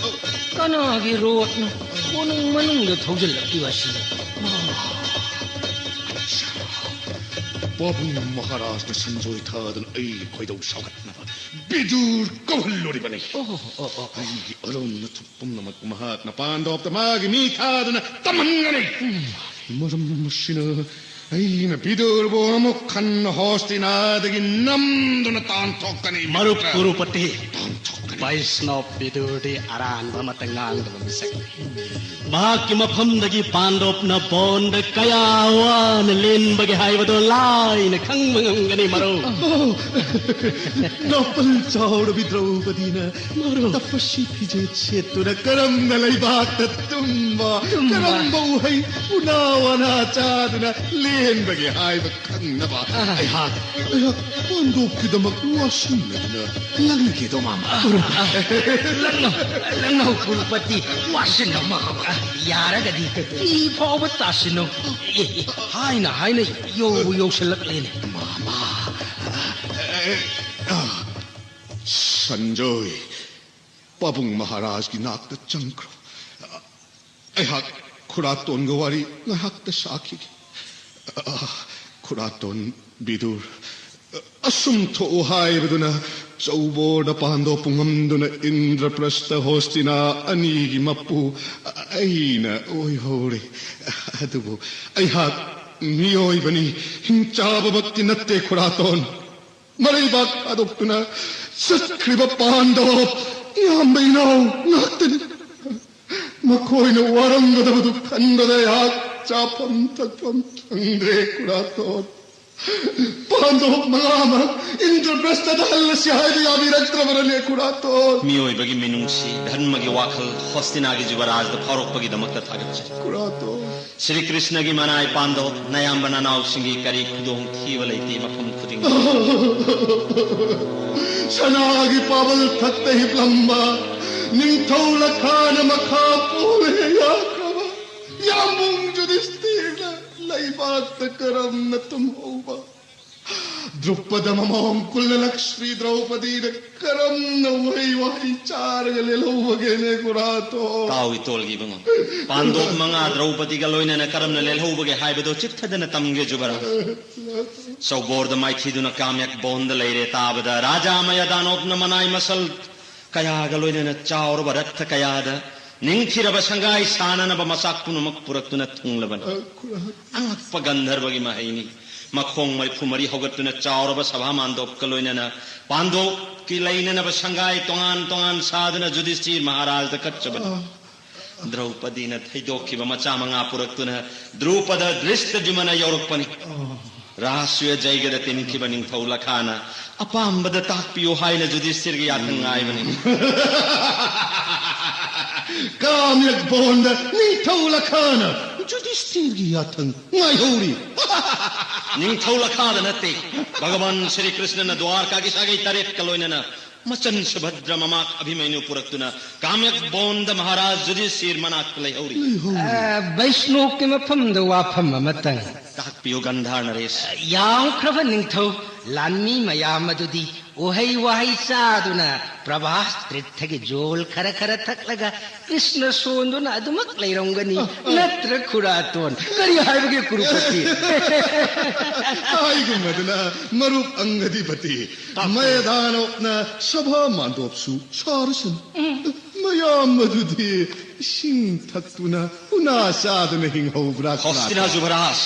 ꯀꯅꯥꯒꯤ ꯔꯣꯠꯅꯣ ꯀꯣꯅꯨꯡ ꯃꯅꯨꯡꯗ ꯊꯧꯖꯤꯜꯂꯛꯂꯤꯕ ꯑꯁꯤꯕꯨ? ꯄꯥꯕꯨꯡ ꯃꯍꯥꯔꯥꯖꯅ ꯁꯟꯖꯣꯏ ꯊꯥꯗꯨꯅ ꯑꯩꯒꯤ ꯈꯣꯏꯗꯧ ꯁꯥꯎꯒꯠꯅꯕ ꯕꯤꯗꯨꯔ ꯀꯧꯍꯜꯂꯨꯔꯤꯕꯅꯤ꯫ ꯑꯣ, ꯑꯣ, ꯑꯣ꯫ ꯑꯩꯒꯤ ꯑꯔꯣꯟꯕ ꯄꯨꯝꯅꯃꯛ ꯃꯍꯥꯛꯅ ꯄꯥꯟꯗꯣꯞꯇ ꯃꯥꯒꯤ ꯃꯤ ꯊꯥꯗꯨꯅ ꯇꯝꯍꯟꯒꯅꯤ꯫ ꯃꯔꯝ ꯑꯁꯤꯅ ꯑꯩꯅ ꯕꯤꯗꯨꯔꯕꯨ ꯑꯃꯨꯛ ꯍꯟꯅ ꯍꯣꯁꯇꯤꯅꯥꯗꯒꯤ ꯅꯝꯗꯨꯅ ꯇꯥꯟꯊꯣꯛꯀꯅꯤ꯫ ꯃꯔꯨꯞ ꯀꯨꯔꯨꯄꯇꯤ, ꯇꯥꯟꯊꯣꯛꯀꯅꯤ꯫ ꯕꯩꯁꯅꯣꯞ ꯕꯤꯗꯨꯔꯗꯤ ꯑꯔꯥꯟꯕ ꯑꯃꯠꯇ ꯉꯥꯡꯗꯕ ꯃꯤꯁꯛꯅꯤ꯫ ꯃꯍꯥꯛꯀꯤ ꯃꯐꯝꯗꯒꯤ ꯄꯥꯟꯗꯣꯞꯅ ꯕꯣꯟꯗ ꯀꯌꯥ ꯋꯥꯅ ꯂꯦꯟꯕꯒꯦ ꯍꯥꯏꯕꯗꯣ ꯂꯥꯏꯅ ꯈꯪꯕ ꯉꯝꯒꯅꯤ, ꯃꯔꯨꯞ꯫ ꯑꯣ, ꯅꯣꯕꯜ ꯆꯥꯎꯔꯕꯤ ꯗ꯭ꯔꯧꯄꯗꯤꯅ ꯃꯔꯨꯞ꯫ ꯇꯞꯄꯁꯤ ꯐꯤꯖꯦꯠ ꯁꯦꯠꯇꯨꯅ ꯀꯔꯝꯅ ꯂꯩꯕꯥꯛꯇ ꯇꯨꯝꯕ, ꯇꯨꯝꯕ꯫ ꯀꯔꯝꯕ ꯎꯍꯩ ꯎꯅꯥ ꯋꯥꯅꯥ ꯆꯥꯗꯨꯅ ꯂꯦꯟꯕꯒꯦ ꯍꯥꯏꯕ ꯈꯪꯅꯕ ꯑꯥ꯫ ꯑꯩꯍꯥꯛ, ꯑꯩꯍꯥꯛ ꯄꯥꯟꯗꯣꯞꯀꯤꯗꯃꯛ ꯋꯥꯁꯤꯟꯅꯗꯨꯅ ꯂꯪꯒꯦꯗꯣ, ꯃꯥꯃ꯫ ꯂꯪꯅꯧ, ꯂꯪꯅꯧ, ꯀꯨꯔꯨꯄꯇꯤ, ꯋꯥꯁꯤꯟꯅꯧ, ꯃꯥꯃ꯫ ꯌꯥꯔꯒꯗꯤ ꯄꯤ ꯐꯥꯎꯕ ꯇꯥꯁꯤꯟꯅꯧ꯫ ꯑꯦ, ꯑꯦ, ꯍꯥꯏꯅ ꯍꯥꯏꯅ ꯌꯧꯕꯨ ꯌꯧꯁꯤꯜꯂꯛꯂꯦꯅꯦ꯫ ꯃꯥꯃ, ꯁꯟꯖꯣꯏ, ꯄꯥꯕꯨꯡ ꯃꯍꯥꯔꯥꯖꯀꯤ ꯅꯥꯛꯇ ꯆꯪꯈ꯭ꯔꯣ꯫ ꯑꯩꯍꯥꯛ ꯈꯨꯔꯥꯇꯣꯟꯒ ꯋꯥꯔꯤ ꯉꯥꯏꯍꯥꯛꯇ ꯁꯥꯈꯤꯒꯦ꯫ ꯑ, ꯈꯨꯔꯥꯇꯣꯟ ꯕꯤꯗꯨꯔ, ꯑꯁꯨꯝ ꯊꯣꯛꯎ ꯍꯥꯏꯕꯗꯨꯅ ꯆꯧꯕꯣꯔꯗ ꯄꯥꯟꯗꯣꯞ ꯄꯨꯡꯉꯝꯗꯨꯅ ꯏꯟꯗ꯭ꯔꯄ꯭ꯔꯁꯇ ꯍꯣꯁꯇꯤꯅꯥ ꯑꯅꯤꯒꯤ ꯃꯄꯨ ꯑꯩꯅ ꯑꯣꯏꯍꯧꯔꯦ꯫ ꯑꯗꯨꯕꯨ ꯑꯩꯍꯥꯛ ꯃꯤꯑꯣꯏꯕꯅꯤ, ꯍꯤꯡꯆꯥꯕꯃꯛꯇꯤ ꯅꯠꯇꯦ ꯈꯨꯔꯥꯇꯣꯟ꯫ ꯃꯔꯩꯕꯥꯛ ꯊꯥꯗꯣꯛꯇꯨꯅ ꯆꯠꯈ꯭ꯔꯤꯕ ꯄꯥꯟꯗꯣꯞ ꯏꯌꯥꯝꯕ ꯏꯅꯥꯎ ꯉꯥꯛꯇꯅꯤ꯫ ꯃꯈꯣꯏꯅ ꯋꯥꯔꯝꯒꯗꯕꯗꯨ ꯈꯟꯕꯗ ꯑꯩꯍꯥꯛ ꯆꯥꯐꯝ ꯊꯛꯐꯝ ꯈꯪꯗ꯭ꯔꯦ ꯈꯨꯔꯥꯇꯣꯟ꯫ ꯄꯥꯟꯗꯣꯞ ꯃꯉꯥꯃꯛ ꯏꯟꯗ꯭ꯔꯄ꯭ꯔꯁꯇꯗ ꯍꯜꯂꯁꯤ ꯍꯥꯏꯕ ꯌꯥꯕꯤꯔꯛꯇ꯭ꯔꯕꯔꯅꯦ ꯈꯨꯔꯥꯇꯣꯟ? ꯃꯤꯑꯣꯏꯕꯒꯤ ꯃꯤꯅꯨꯡꯁꯤ, ꯙꯔꯃꯒꯤ ꯋꯥꯈꯜ ꯍꯣꯁꯇꯤꯅꯥꯒꯤ ꯖꯨꯕꯔꯥꯖꯗ ꯐꯥꯎꯔꯛꯄꯒꯤꯗꯃꯛꯇ ꯊꯥꯒꯠꯆꯔꯤ꯫ ꯈꯨꯔꯥꯇꯣꯟ꯫ ꯁ꯭ꯔꯤ ꯀ꯭ꯔꯤꯁꯅꯒꯤ ꯃꯅꯥꯏ ꯄꯥꯟꯗꯣꯞ, ꯅꯌꯥꯝꯕ ꯅꯅꯥꯎꯁꯤꯡꯒꯤ ꯀꯔꯤ ꯈꯨꯗꯣꯡ ꯊꯤꯕ ꯂꯩꯇꯦ ꯃꯐꯝ ꯈꯨꯗꯤꯡꯗ꯫ ꯁꯅꯥꯒꯤ ꯄꯥꯕꯜ ꯊꯛꯇ ꯍꯤꯞꯂꯝꯕ ꯅꯤꯡꯊꯧ ꯂꯈꯥꯅ ꯃꯈꯥ ꯄꯣꯜꯂꯦ ꯌꯥꯈ꯭ꯔꯕ ꯌꯥꯝꯕꯨꯡ ꯌꯨꯙꯤꯁꯇꯤꯔꯅ ꯂꯩꯕꯥꯛꯇ ꯀꯔꯝꯅ ꯇꯨꯝꯍꯧꯕ? ꯗ꯭ꯔꯨꯄꯗ ꯃꯃꯣꯝ ꯀꯨꯜꯅ ꯂꯛꯁ꯭ꯃꯤ ꯗ꯭ꯔꯧꯄꯗꯤꯗ ꯀꯔꯝꯅ ꯎꯍꯩ ꯋꯥꯍꯩ ꯆꯥꯔꯒ ꯂꯦꯜꯍꯧꯕꯒꯦꯅꯦ ꯈꯨꯔꯥꯇꯣꯟ? ꯇꯥꯎ ꯏꯇꯣꯜꯒꯤ ꯏꯕꯨꯡꯉꯣ꯫ ꯄꯥꯟꯗꯣꯞ ꯃꯉꯥ ꯗ꯭ꯔꯧꯄꯗꯤꯒ ꯂꯣꯏꯅꯅ ꯀꯔꯝꯅ ꯂꯦꯜꯍꯧꯕꯒꯦ ꯍꯥꯏꯕꯗꯣ ꯆꯤꯠꯊꯗꯅ ꯇꯝꯒꯦ ꯖꯨꯕꯔꯥꯖ꯫ ꯆꯧꯕꯣꯔꯗ ꯃꯥꯏꯊꯤꯗꯨꯅ ꯀꯥꯝꯌꯛ ꯕꯣꯟꯗ ꯂꯩꯔꯦ ꯇꯥꯕꯗ ꯔꯥꯖꯥ ꯃꯌꯥꯗꯥꯅꯣꯞꯅ ꯃꯅꯥꯏ ꯃꯁꯜ ꯀꯌꯥꯒ ꯂꯣꯏꯅꯅ ꯆꯥꯎꯔꯕ ꯔꯠꯊ ꯀꯌꯥꯗ ꯅꯤꯡꯊꯤꯔꯕ ꯁꯪꯒꯥꯏ ꯁꯥꯅꯅꯕ ꯃꯆꯥꯛ ꯄꯨꯝꯅꯃꯛ ꯄꯨꯔꯛꯇꯨꯅ ꯊꯨꯡꯂꯕꯅꯤ꯫ ꯑꯉꯛꯄ ꯒꯟꯙꯔꯕꯒꯤ ꯃꯍꯩꯅꯤ꯫ ꯃꯈꯣꯡ ꯃꯔꯤꯐꯨ ꯃꯔꯤ ꯍꯧꯒꯠꯇꯨꯅ ꯆꯥꯎꯔꯕ ꯁꯚꯥ ꯃꯥꯟꯗꯣꯞꯀ ꯂꯣꯏꯅꯅ ꯄꯥꯟꯗꯣꯞꯀꯤ ꯂꯩꯅꯅꯕ ꯁꯪꯒꯥꯏ ꯇꯣꯉꯥꯟ ꯇꯣꯉꯥꯟ ꯁꯥꯗꯨꯅ ꯌꯨꯙꯤꯁꯇꯤꯔ ꯃꯍꯥꯔꯥꯖꯗ ꯀꯠꯆꯕꯅꯤ꯫ ꯗ꯭ꯔꯧꯄꯗꯤꯅ ꯊꯩꯗꯣꯛꯈꯤꯕ ꯃꯆꯥ ꯃꯉꯥ ꯄꯨꯔꯛꯇꯨꯅ ꯗ꯭ꯔꯨꯄꯗ ꯙ꯭ꯔꯤꯁꯇ ꯖꯨꯃꯅ ꯌꯧꯔꯛꯄꯅꯤ꯫ ꯔꯥꯁ꯭ꯔꯤꯌ ꯖꯩꯒꯗ ꯇꯤꯟꯈꯤꯕ ꯅꯤꯡꯊꯧ ꯂꯈꯥꯅ ꯑꯄꯥꯝꯕꯗ ꯇꯥꯛꯄꯤꯌꯨ ꯍꯥꯏꯅ ꯌꯨꯙꯤꯁꯇꯤꯔꯒꯤ ꯌꯥꯊꯪ ꯉꯥꯏꯕꯅꯤ꯫ ꯀꯥꯝꯌꯛ ꯕꯣꯟꯗ ꯅꯤꯡꯊꯧ ꯂꯈꯥꯅ ꯌꯨꯙꯤꯁꯇꯤꯔꯒꯤ ꯌꯥꯊꯪ ꯉꯥꯏꯍꯧꯔꯤ꯫ ꯅꯤꯡꯊꯧ ꯂꯈꯥꯗ ꯅꯠꯇꯦ, ꯚꯒꯋꯥꯟ ꯁ꯭ꯔꯤ ꯀ꯭ꯔꯤꯁꯅꯅ ꯗ꯭ꯋꯥꯔꯀꯥꯒꯤ ꯁꯥꯒꯩ ꯇꯔꯦꯠꯀ ꯂꯣꯏꯅꯅ ꯃꯆꯟ ꯁꯨꯚꯗ꯭ꯔ ꯃꯃꯥꯛ ꯑꯚꯤꯃꯩꯅꯨ ꯄꯨꯔꯛꯇꯨꯅ ꯀꯥꯝꯌꯛ ꯕꯣꯟꯗ ꯃꯍꯥꯔꯥꯖ ꯌꯨꯙꯤꯁꯇꯤꯔ ꯃꯅꯥꯛꯇ ꯂꯩꯍꯧꯔꯤ꯫ ꯂꯩꯍꯧꯔꯤ꯫ ꯑ, ꯕꯩꯁ꯭ꯅꯣꯛꯀꯤ ꯃꯐꯝꯗ ꯋꯥꯐꯝ ꯑꯃꯇꯪ꯫ ꯇꯥꯛꯄꯤꯌꯨ ꯒꯟꯙꯥꯔ ꯅꯔꯦꯁ꯫ ꯌꯥꯝꯈ꯭ꯔꯕ ꯅꯤꯡꯊꯧ ꯂꯥꯟꯃꯤ ꯃꯌꯥꯝ ꯑꯗꯨꯗꯤ ꯎꯍꯩ ꯋꯥꯍꯩ ꯆꯥꯗꯨꯅ ꯄ꯭ꯔꯚꯥꯁ ꯇꯤꯔꯊꯒꯤ ꯖꯣꯜ ꯈꯔ ꯈꯔ ꯊꯛꯂꯒ ꯀ꯭ꯔꯤꯁꯅ ꯁꯣꯟꯗꯨꯅ ꯑꯗꯨꯃꯛ ꯂꯩꯔꯝꯒꯅꯤ꯫ ꯑ, ꯑ꯫ ꯅꯠꯇ꯭ꯔ ꯈꯨꯔꯥꯇꯣꯟ? ꯀꯔꯤ ꯍꯥꯏꯕꯒꯦ ꯀꯨꯔꯨꯄꯇꯤ? ꯍꯥꯏꯒꯨꯝꯃꯗꯨꯅ ꯃꯔꯨꯞ ꯑꯪꯒꯗꯤꯄꯇꯤ, ꯇꯥꯛꯄꯤꯌꯨ꯫ ꯃꯌꯥꯗꯥꯅꯣꯞꯅ ꯁꯚꯥ ꯃꯥꯟꯗꯣꯞꯁꯨ ꯁꯥꯔꯁꯅꯨ꯫ ꯎꯝ꯫ ꯃꯌꯥꯝ ꯑꯗꯨꯗꯤ ꯏꯁꯤꯡ ꯊꯛꯇꯨꯅ ꯎꯅꯥ ꯆꯥꯗꯨꯅ ꯍꯤꯡꯍꯧꯕ꯭ꯔꯥ, ꯍꯣꯁꯇꯤꯅꯥ ꯈꯨꯔꯥꯇꯣꯟ? ꯖꯨꯕꯔꯥꯖ,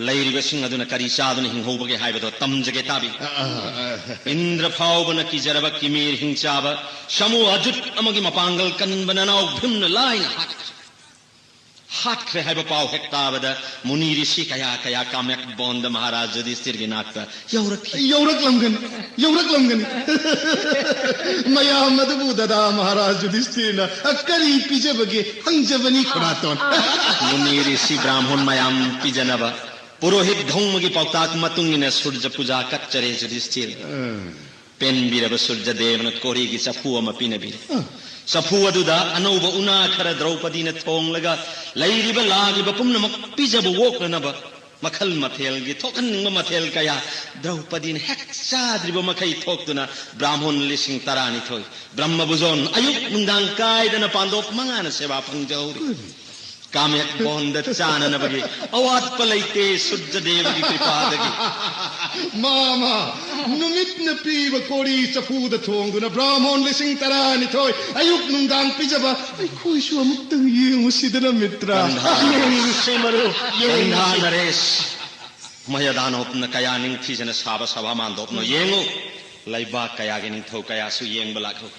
ꯂꯩꯔꯤꯕꯁꯤꯡ ꯑꯗꯨꯅ ꯀꯔꯤ ꯆꯥꯗꯨꯅ ꯍꯤꯡꯍꯧꯕꯒꯦ ꯍꯥꯏꯕꯗꯣ ꯇꯝꯖꯒꯦ ꯇꯥꯕꯤꯌꯨ꯫ ꯑ, ꯑ, ꯑ꯫ ꯏꯟꯗ꯭ꯔ ꯐꯥꯎꯕꯅ ꯀꯤꯖꯔꯕ ꯀꯤꯃꯤꯔ ꯍꯤꯡꯆꯥꯕ ꯁꯥꯃꯨ ꯑꯖꯨꯠ ꯑꯃꯒꯤ ꯃꯄꯥꯡꯒꯜ ꯀꯟꯕ ꯅꯅꯥꯎ ꯚꯤꯝꯅ ꯂꯥꯏꯅ ꯍꯥꯠꯈ꯭ꯔꯦ꯫ ꯍꯥꯠꯈ꯭ꯔꯦ ꯍꯥꯏꯕ ꯄꯥꯎ ꯍꯦꯛ ꯇꯥꯕꯗ ꯃꯨꯅꯤ ꯔꯤꯁꯤ ꯀꯌꯥ ꯀꯌꯥ ꯀꯥꯃꯦꯛ ꯕꯣꯟꯗ ꯃꯍꯥꯔꯥꯖ ꯌꯨꯙꯤꯁꯊꯤꯔꯒꯤ ꯅꯥꯛꯇ ꯌꯧꯔꯛꯈꯤ꯫ ꯌꯧꯔꯛꯂꯝꯒꯅꯤ, ꯌꯧꯔꯛꯂꯝꯒꯅꯤ꯫ ꯃꯌꯥꯝ ꯑꯗꯨꯕꯨ ꯗꯗꯥ ꯃꯍꯥꯔꯥꯖ ꯌꯨꯙꯤꯁꯊꯤꯔꯅ ꯀꯔꯤ ꯄꯤꯖꯕꯒꯦ ꯍꯪꯖꯕꯅꯤ, ꯈꯨꯔꯥꯇꯣꯟ꯫ ꯃꯨꯅꯤ ꯔꯤꯁꯤ ꯕ꯭ꯔꯥꯍꯃꯣꯟ ꯃꯌꯥꯝ ꯄꯤꯖꯅꯕ ꯄꯨꯔꯣꯍꯤꯠ ꯙꯧꯃꯒꯤ ꯄꯥꯎꯇꯥꯛ ꯃꯇꯨꯡ ꯏꯟꯅ ꯁꯨꯔꯖ ꯄꯨꯖꯥ ꯀꯠꯆꯔꯦ ꯌꯨꯙꯤꯁꯊꯤꯔ꯫ ꯎꯝ꯫ ꯄꯦꯟꯕꯤꯔꯕ ꯁꯨꯔꯖ ꯗꯦꯕꯅ ꯀꯣꯔꯤꯒꯤ ꯆꯐꯨ ꯑꯃ ꯄꯤꯅꯕꯤꯔꯦ꯫ ꯎꯝ꯫ ꯆꯐꯨ ꯑꯗꯨꯗ ꯑꯅꯧꯕ ꯎꯅꯥ ꯈꯔ ꯗ꯭ꯔꯧꯄꯗꯤꯅ ꯊꯣꯡꯂꯒ ꯂꯩꯔꯤꯕ ꯂꯥꯛꯂꯤꯕ ꯄꯨꯝꯅꯃꯛ ꯄꯤꯖꯕ ꯑꯣꯛꯅꯅꯕ ꯃꯈꯜ ꯃꯊꯦꯜꯒꯤ ꯊꯣꯛꯍꯟꯅꯤꯡꯕ ꯃꯊꯦꯜ ꯀꯌꯥ ꯗ꯭ꯔꯧꯄꯗꯤꯅ ꯍꯦꯛ ꯆꯥꯗ꯭ꯔꯤꯕ ꯃꯈꯩ ꯊꯣꯛꯇꯨꯅ ꯕ꯭ꯔꯥꯍꯃꯣꯟ ꯂꯤꯁꯤꯡ ꯇꯔꯥꯅꯤꯊꯣꯏ ꯕ꯭ꯔꯍꯃꯕꯨꯖꯣꯟ ꯑꯌꯨꯛ ꯅꯨꯡꯗꯥꯡ ꯀꯥꯏꯗꯅ ꯄꯥꯟꯗꯣꯞ ꯃꯉꯥꯅ ꯁꯦꯕꯥ ꯐꯪꯖꯍꯧꯔꯤ꯫ ꯀꯥꯃꯦꯛ ꯕꯣꯟꯗ ꯆꯥꯅꯅꯕꯒꯤ ꯑꯋꯥꯠꯄ ꯂꯩꯇꯦ ꯁꯨꯔꯖ ꯗꯦꯕꯒꯤ ꯀ꯭ꯔꯤꯄꯥꯗꯒꯤ꯫ ꯃꯥꯃ, ꯅꯨꯃꯤꯠꯅ ꯄꯤꯕ ꯀꯣꯔꯤ ꯆꯐꯨꯗ ꯊꯣꯡꯗꯨꯅ ꯕ꯭ꯔꯥꯍꯃꯣꯟ ꯂꯤꯁꯤꯡ ꯇꯔꯥꯅꯤꯊꯣꯏ ꯑꯌꯨꯛ ꯅꯨꯡꯗꯥꯡ ꯄꯤꯖꯕ ꯑꯩꯈꯣꯏꯁꯨ ꯑꯃꯨꯛꯇꯪ ꯌꯦꯡꯉꯨꯁꯤꯗꯅ, ꯃꯤꯇ꯭ꯔ꯫ ꯒꯟꯙꯥ꯫ ꯌꯦꯡꯉꯨꯁꯤ ꯃꯔꯨꯞ, ꯒꯟꯙꯥ ꯌꯦꯡꯉꯨꯁꯤ꯫ ꯅꯔꯦꯁ, ꯃꯌꯥꯗꯥꯅꯣꯞꯅ ꯀꯌꯥ ꯅꯤꯡꯊꯤꯖꯅ ꯁꯥꯕ ꯁꯚꯥ ꯃꯥꯟꯗꯣꯞꯅꯣ ꯌꯦꯡꯉꯨ꯫ ꯂꯩꯕꯥꯛ ꯀꯌꯥꯒꯤ ꯅꯤꯡꯊꯧ ꯀꯌꯥꯁꯨ ꯌꯦꯡꯕ ꯂꯥꯛꯍꯧꯏ꯫